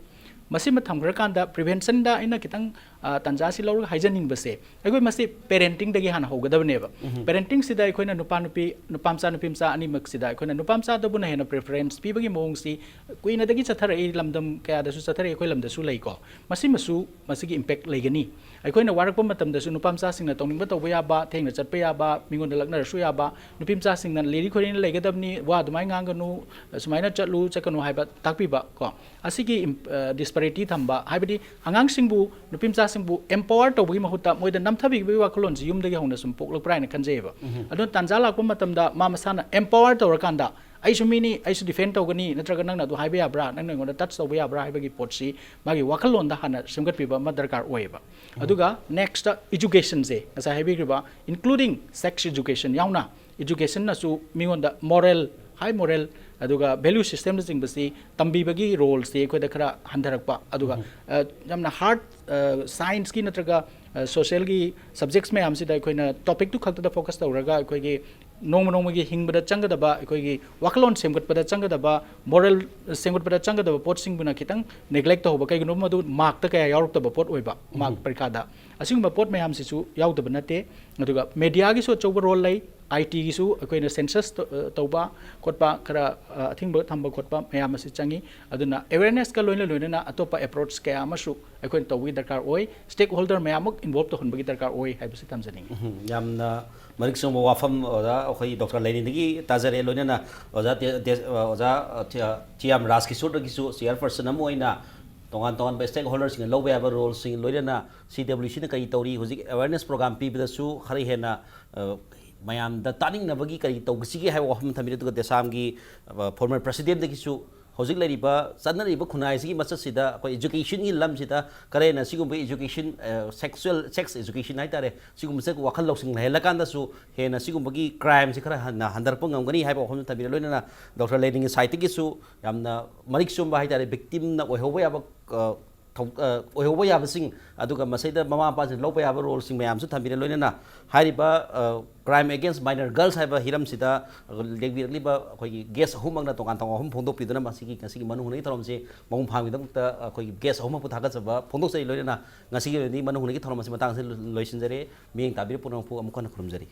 ꯃꯁꯤꯃ ꯊꯝꯈ꯭ꯔꯀꯥꯟꯗ prevention ꯗ ꯑꯩꯅ ꯈꯤꯇꯪ, ꯑ, ꯇꯥꯟꯖꯥꯁꯤ ꯂꯧꯔꯒ ꯍꯥꯏꯖꯅꯤꯡꯕꯁꯦ, ꯑꯩꯈꯣꯏ ꯃꯁꯤ parenting ꯗꯒꯤ ꯍꯥꯟꯅ ꯍꯧꯒꯗꯕꯅꯦꯕ꯫ Parenting ꯁꯤꯗ ꯑꯩꯈꯣꯏꯅ ꯅꯨꯄꯥ ꯅꯨꯄꯤ, ꯅꯨꯄꯥ ꯃꯆꯥ ꯅꯨꯄꯤ ꯃꯆꯥ ꯑꯅꯤꯃꯛꯁꯤꯗ ꯑꯩꯈꯣꯏꯅ ꯅꯨꯄꯥ ꯃꯆꯥꯗꯕꯨꯅ ꯍꯦꯟꯅ preference ꯄꯤꯕꯒꯤ ꯃꯑꯣꯡꯁꯤ ꯀꯨꯏꯅꯗꯒꯤ ꯆꯠꯊꯔꯛꯏ, ꯂꯝꯗꯝ ꯀꯌꯥꯗꯁꯨ ꯆꯠꯊꯔꯛꯏ, ꯑꯩꯈꯣꯏ ꯂꯝꯗꯁꯨ ꯂꯩꯀꯣ꯫ ꯃꯁꯤꯃꯁꯨ ꯃꯁꯤꯒꯤ impact ꯂꯩꯒꯅꯤ꯫ ꯑꯩꯈꯣꯏꯅ ꯋꯥꯔꯛꯄ ꯃꯇꯝꯗꯁꯨ ꯅꯨꯄꯥ ꯃꯆꯥꯁꯤꯡꯅ ꯇꯧꯅꯤꯡꯕ ꯇꯧꯕ ꯌꯥꯕ, ꯊꯦꯡꯅ ꯆꯠꯄ ꯌꯥꯕ, ꯃꯤꯉꯣꯟꯗ ꯂꯛꯅꯔꯁꯨ ꯌꯥꯕ, ꯅꯨꯄꯤ ꯃꯆꯥꯁꯤꯡꯅ ꯂꯤꯔꯤ ꯈꯣꯏꯔꯤꯅ ꯂꯩꯒꯗꯕꯅꯤ, ꯋꯥ ꯑꯗꯨꯃꯥꯏꯅ ꯉꯥꯡꯒꯅꯨ, ꯁꯨꯃꯥꯏꯅ ꯆꯠꯂꯨ ꯆꯠꯀꯅꯨ ꯍꯥꯏꯕ ꯇꯥꯛꯄꯤꯕ ꯀꯣ꯫ ꯑꯁꯤꯒꯤ ꯏꯝ-, ꯑ, disparity ꯊꯝꯕ, ꯍꯥꯏꯕꯗꯤ ꯑꯉꯥꯡꯁꯤꯡꯕꯨ, ꯅꯨꯄꯤ ꯃꯆꯥꯁꯤꯡꯕꯨ empower ꯇꯧꯕꯒꯤ ꯃꯍꯨꯠꯇ ꯃꯣꯏꯗ ꯅꯝꯊꯕꯤꯕꯒꯤ ꯋꯥꯈꯜꯂꯣꯟꯁꯤ ꯌꯨꯝꯗꯒꯤ ꯍꯧꯅ ꯁꯨꯝ ꯄꯣꯛꯂꯛꯄ꯭ꯔꯥ ꯍꯥꯏꯅ ꯈꯟꯖꯩꯌꯦꯕ꯫ ꯑꯗꯨꯅ ꯇꯥꯟꯖꯥ ꯂꯥꯛꯄ ꯃꯇꯝꯗ ꯃꯥ ꯃꯁꯥꯅ empower ꯇꯧꯔꯀꯥꯟꯗ, "ꯑꯩꯁꯨ ꯃꯤꯅꯤ, ꯑꯩꯁꯨ defend ꯇꯧꯒꯅꯤ, ꯅꯠꯇ꯭ꯔꯒ ꯅꯪꯅ ꯑꯗꯨ ꯍꯥꯏꯕ ꯌꯥꯕ꯭ꯔꯥ, ꯅꯪꯅ ꯑꯩꯉꯣꯟꯗ touch ꯇꯧꯕ ꯌꯥꯕ꯭ꯔꯥ?" ꯍꯥꯏꯕꯒꯤ ꯄꯣꯠꯁꯤ ꯃꯥꯒꯤ ꯋꯥꯈꯜꯂꯣꯟꯗ ꯍꯥꯟꯅ ꯁꯦꯝꯒꯠꯄꯤꯕ ꯑꯃ ꯗꯔꯀꯥꯔ ꯑꯣꯏꯌꯦꯕ꯫ ꯑꯗꯨꯒ next education ꯁꯦ, ꯉꯁꯥꯏ ꯍꯥꯏꯕꯤꯈ꯭ꯔꯤꯕ including sex education ꯌꯥꯎꯅ, education ꯅꯁꯨ ꯃꯤꯉꯣꯟꯗ moral, high moral, ꯑꯗꯨꯒ value system ꯅꯆꯤꯡꯕꯁꯤ ꯇꯝꯕꯤꯕꯒꯤ role ꯁꯤ ꯑꯩꯈꯣꯏꯗ ꯈꯔ ꯍꯟꯊꯔꯛꯄ, ꯑꯗꯨꯒ, ꯑ, ꯌꯥꯝꯅ hard, ꯑ, science ꯀꯤ ꯅꯠꯇ꯭ꯔꯒ, ꯑ, social ꯒꯤ subjects ꯃꯌꯥꯝꯁꯤꯗ ꯑꯩꯈꯣꯏꯅ topic ꯇꯨ ꯈꯛꯇꯗ focus ꯇꯧꯔꯒ ꯑꯩꯈꯣꯏꯒꯤ ꯅꯣꯡꯃ ꯅꯣꯡꯃꯒꯤ ꯍꯤꯡꯕꯗ ꯆꯪꯒꯗꯕ, ꯑꯩꯈꯣꯏꯒꯤ ꯋꯥꯈꯜꯂꯣꯟ ꯁꯦꯝꯒꯠꯄꯗ ꯆꯪꯒꯗꯕ, moral ꯁꯦꯝꯒꯠꯄꯗ ꯆꯪꯒꯗꯕ ꯄꯣꯠꯁꯤꯡꯕꯨꯅ ꯈꯤꯇꯪ neglect ꯇꯧꯍꯧꯕ꯫ ꯀꯩꯒꯤꯅꯣ? ꯃꯗꯨ mark ꯇ ꯀꯌꯥ ꯌꯥꯎꯔꯛꯇꯕ ꯄꯣꯠ ꯑꯣꯏꯕ, mark ꯄꯔꯤꯈꯥꯗ꯫ ꯑꯁꯤꯒꯨꯝꯕ ꯄꯣꯠ ꯃꯌꯥꯝꯁꯤꯁꯨ ꯌꯥꯎꯗꯕ ꯅꯠꯇꯦ꯫ ꯑꯗꯨꯒ media ꯒꯤꯁꯨ ꯑꯆꯧꯕ role ꯂꯩ, ꯑꯥꯏ ꯇꯤꯒꯤꯁꯨ ꯑꯩꯈꯣꯏꯅ ꯁꯦꯟꯁꯁ ꯇꯧꯕ ꯈꯣꯠꯄ ꯈꯔ ꯑ, ꯑꯊꯤꯡꯕ ꯊꯝꯕ ꯈꯣꯠꯄ ꯃꯌꯥꯝ ꯑꯁꯤ ꯆꯪꯉꯤ꯫ ꯑꯗꯨꯅ ꯑꯦꯋꯦꯔꯅꯦꯁꯀ ꯂꯣꯏꯅ ꯂꯣꯏꯅꯅ ꯑꯇꯣꯞꯄ ꯑꯦꯄ꯭ꯔꯣꯆ ꯀꯌꯥ ꯑꯃꯁꯨ ꯑꯩꯈꯣꯏꯅ ꯇꯧꯕꯒꯤ ꯗꯔꯀꯥꯔ ꯑꯣꯏ꯫ ꯁ꯭ꯇꯦꯛ ꯍꯣꯜꯗꯔ ꯃꯌꯥꯝꯃꯛ ꯏꯟꯚꯣꯜꯕ ꯇꯧꯍꯟꯕꯒꯤ ꯗꯔꯀꯥꯔ ꯑꯣꯏ ꯍꯥꯏꯕꯁꯤ ꯊꯝꯖꯅꯤꯡꯉꯤ꯫ ꯎꯝ, ꯌꯥꯝꯅ ꯃꯔꯤꯛ ꯆꯨꯝꯕ ꯋꯥꯐꯝ ꯑꯣꯖꯥ ꯑꯩꯈꯣꯏ ꯗꯣꯛꯇꯔ ꯂꯩꯅꯤꯗꯒꯤ ꯇꯥꯖꯔꯦ꯫ ꯂꯣꯏꯅꯅ ꯑꯣꯖꯥ ꯇꯦ- ꯇꯦ- ꯑꯣꯖꯥ ꯊꯤ- ꯊꯤꯌꯥꯝ ꯔꯥꯖ ꯀꯤꯁꯣꯔꯗꯒꯤꯁꯨ ꯆꯤꯌꯔ ꯄꯔꯁꯟ ꯑꯃ ꯑꯣꯏꯅ ꯇꯣꯉꯥꯟ ꯇꯣꯉꯥꯟꯕ ꯁ꯭ꯇꯦꯛ ꯍꯣꯜꯗꯔꯁꯤꯡꯅ ꯂꯧꯕ ꯌꯥꯕ ꯔꯣꯜꯁꯤꯡ, ꯂꯣꯏꯅꯅ ꯁꯤ ꯗꯕ꯭ꯂꯤꯌꯨ ꯁꯤꯅ ꯀꯔꯤ ꯇꯧꯔꯤ, ꯍꯧꯖꯤꯛ ꯑꯦꯋꯦꯔꯅꯦꯁ ꯄ꯭ꯔꯣꯒ꯭ꯔꯥꯝ ꯄꯤꯕꯗꯁꯨ ꯈꯔ ꯍꯦꯟꯅ ꯑ, ꯃꯌꯥꯝꯗ ꯇꯥꯅꯤꯡꯅꯕꯒꯤ ꯀꯔꯤ ꯇꯧꯒꯁꯤꯒꯦ ꯍꯥꯏꯕ ꯋꯥꯐꯝ ꯊꯝꯕꯤꯔꯦ꯫ ꯑꯗꯨꯒ ꯗꯦꯁꯥꯝꯒꯤ ꯐꯣꯔꯃꯔ ꯄ꯭ꯔꯁꯤꯗꯦꯟꯗꯒꯤꯁꯨ ꯍꯧꯖꯤꯛ ꯂꯩꯔꯤꯕ ꯆꯠꯅꯔꯤꯕ ꯈꯨꯟꯅꯥꯏꯁꯤꯒꯤ ꯃꯆꯠꯁꯤꯗ ꯑꯩꯈꯣꯏ ꯏꯖꯨꯀꯦꯁꯟꯒꯤ ꯂꯝꯁꯤꯗ ꯈꯔ ꯍꯦꯟꯅ ꯁꯤꯒꯨꯝꯕ ꯏꯖꯨꯀꯦꯁꯟ, ꯁꯦꯛꯁꯨꯋꯦꯜ ꯁꯦꯛꯁ ꯏꯖꯨꯀꯦꯁꯟ ꯍꯥꯏꯇꯥꯔꯦ, ꯁꯤꯒꯨꯝꯕꯁꯦ ꯋꯥꯈꯜ ꯂꯧꯁꯤꯡ ꯂꯩꯍꯜꯂꯀꯥꯟꯗꯁꯨ ꯍꯦꯟꯅ ꯁꯤꯒꯨꯝꯕꯒꯤ ꯀ꯭ꯔꯥꯏꯝꯁꯤ ꯈꯔ ꯍꯟꯅ ꯍꯟꯊꯔꯛꯄ ꯉꯝꯒꯅꯤ ꯍꯥꯏꯕ ꯋꯥꯐꯝ ꯊꯝꯕꯤꯔꯦ꯫ ꯂꯣꯏꯅꯅ ꯗꯣꯛꯇꯔ ꯂꯩꯅꯤꯡꯒꯤ ꯁꯥꯏꯠꯇꯒꯤꯁꯨ ꯌꯥꯝꯅ ꯃꯔꯤꯛ ꯆꯨꯝꯕ ꯍꯥꯏꯇꯥꯔꯦ, ꯚꯤꯛꯇꯤꯝꯅ ꯑꯣꯏꯍꯧꯕ ꯌꯥꯕ ꯑ, ꯊꯧ- ꯑ, ꯑꯣꯏꯍꯧꯕ ꯌꯥꯕꯁꯤꯡ, ꯑꯗꯨꯒ ꯃꯁꯤꯗ ꯃꯃꯥ ꯃꯄꯥꯁꯤꯡ ꯂꯧꯕ ꯌꯥꯕ ꯔꯣꯜꯁꯤꯡ ꯃꯌꯥꯝꯁꯨ ꯊꯝꯕꯤꯔꯦ꯫ ꯂꯣꯏꯅꯅ ꯍꯥꯏꯔꯤꯕ ꯀ꯭ꯔꯥꯏꯝ ꯑꯦꯒꯦꯟꯁ ꯃꯥꯏꯅꯔ ꯒꯔꯜꯁ ꯍꯥꯏꯕ ꯍꯤꯔꯝꯁꯤꯗ ꯂꯦꯡꯕꯤꯔꯛꯂꯤꯕ ꯑꯩꯈꯣꯏꯒꯤ ꯒꯦꯁ ꯑꯍꯨꯝꯃꯛꯅ ꯇꯣꯉꯥꯟ ꯇꯣꯉꯥꯟ ꯋꯥꯐꯝ ꯐꯣꯡꯗꯣꯛꯄꯤꯗꯨꯅ ꯃꯁꯤꯒꯤ ꯉꯁꯤꯒꯤ ꯃꯅꯨꯡ ꯍꯨꯠꯅꯒꯤ ꯊꯧꯔꯝꯁꯤ ꯃꯄꯨꯡ ꯐꯥꯍꯟꯕꯒꯤꯗꯃꯛꯇ ꯑꯩꯈꯣꯏꯒꯤ ꯒꯦꯁ ꯑꯍꯨꯝꯃꯛꯄꯨ ꯊꯥꯒꯠꯆꯕ ꯐꯣꯡꯗꯣꯛꯆꯔꯤ꯫ ꯂꯣꯏꯅꯅ ꯉꯁꯤꯒꯤ ꯑꯣꯏꯅꯗꯤ ꯃꯅꯨꯡ ꯍꯨꯠꯅꯒꯤ ꯊꯧꯔꯝ ꯑꯁꯤ ꯃꯇꯥꯡ ꯑꯁꯤꯗ ꯂꯣꯏꯁꯤꯟꯖꯔꯦ꯫ ꯃꯤꯠꯌꯦꯡ ꯇꯥꯕꯤꯔꯤꯕ ꯄꯨꯝꯅꯃꯛꯄꯨ ꯑꯃꯨꯛ ꯍꯟꯅ ꯈꯨꯔꯨꯝꯖꯔꯤ꯫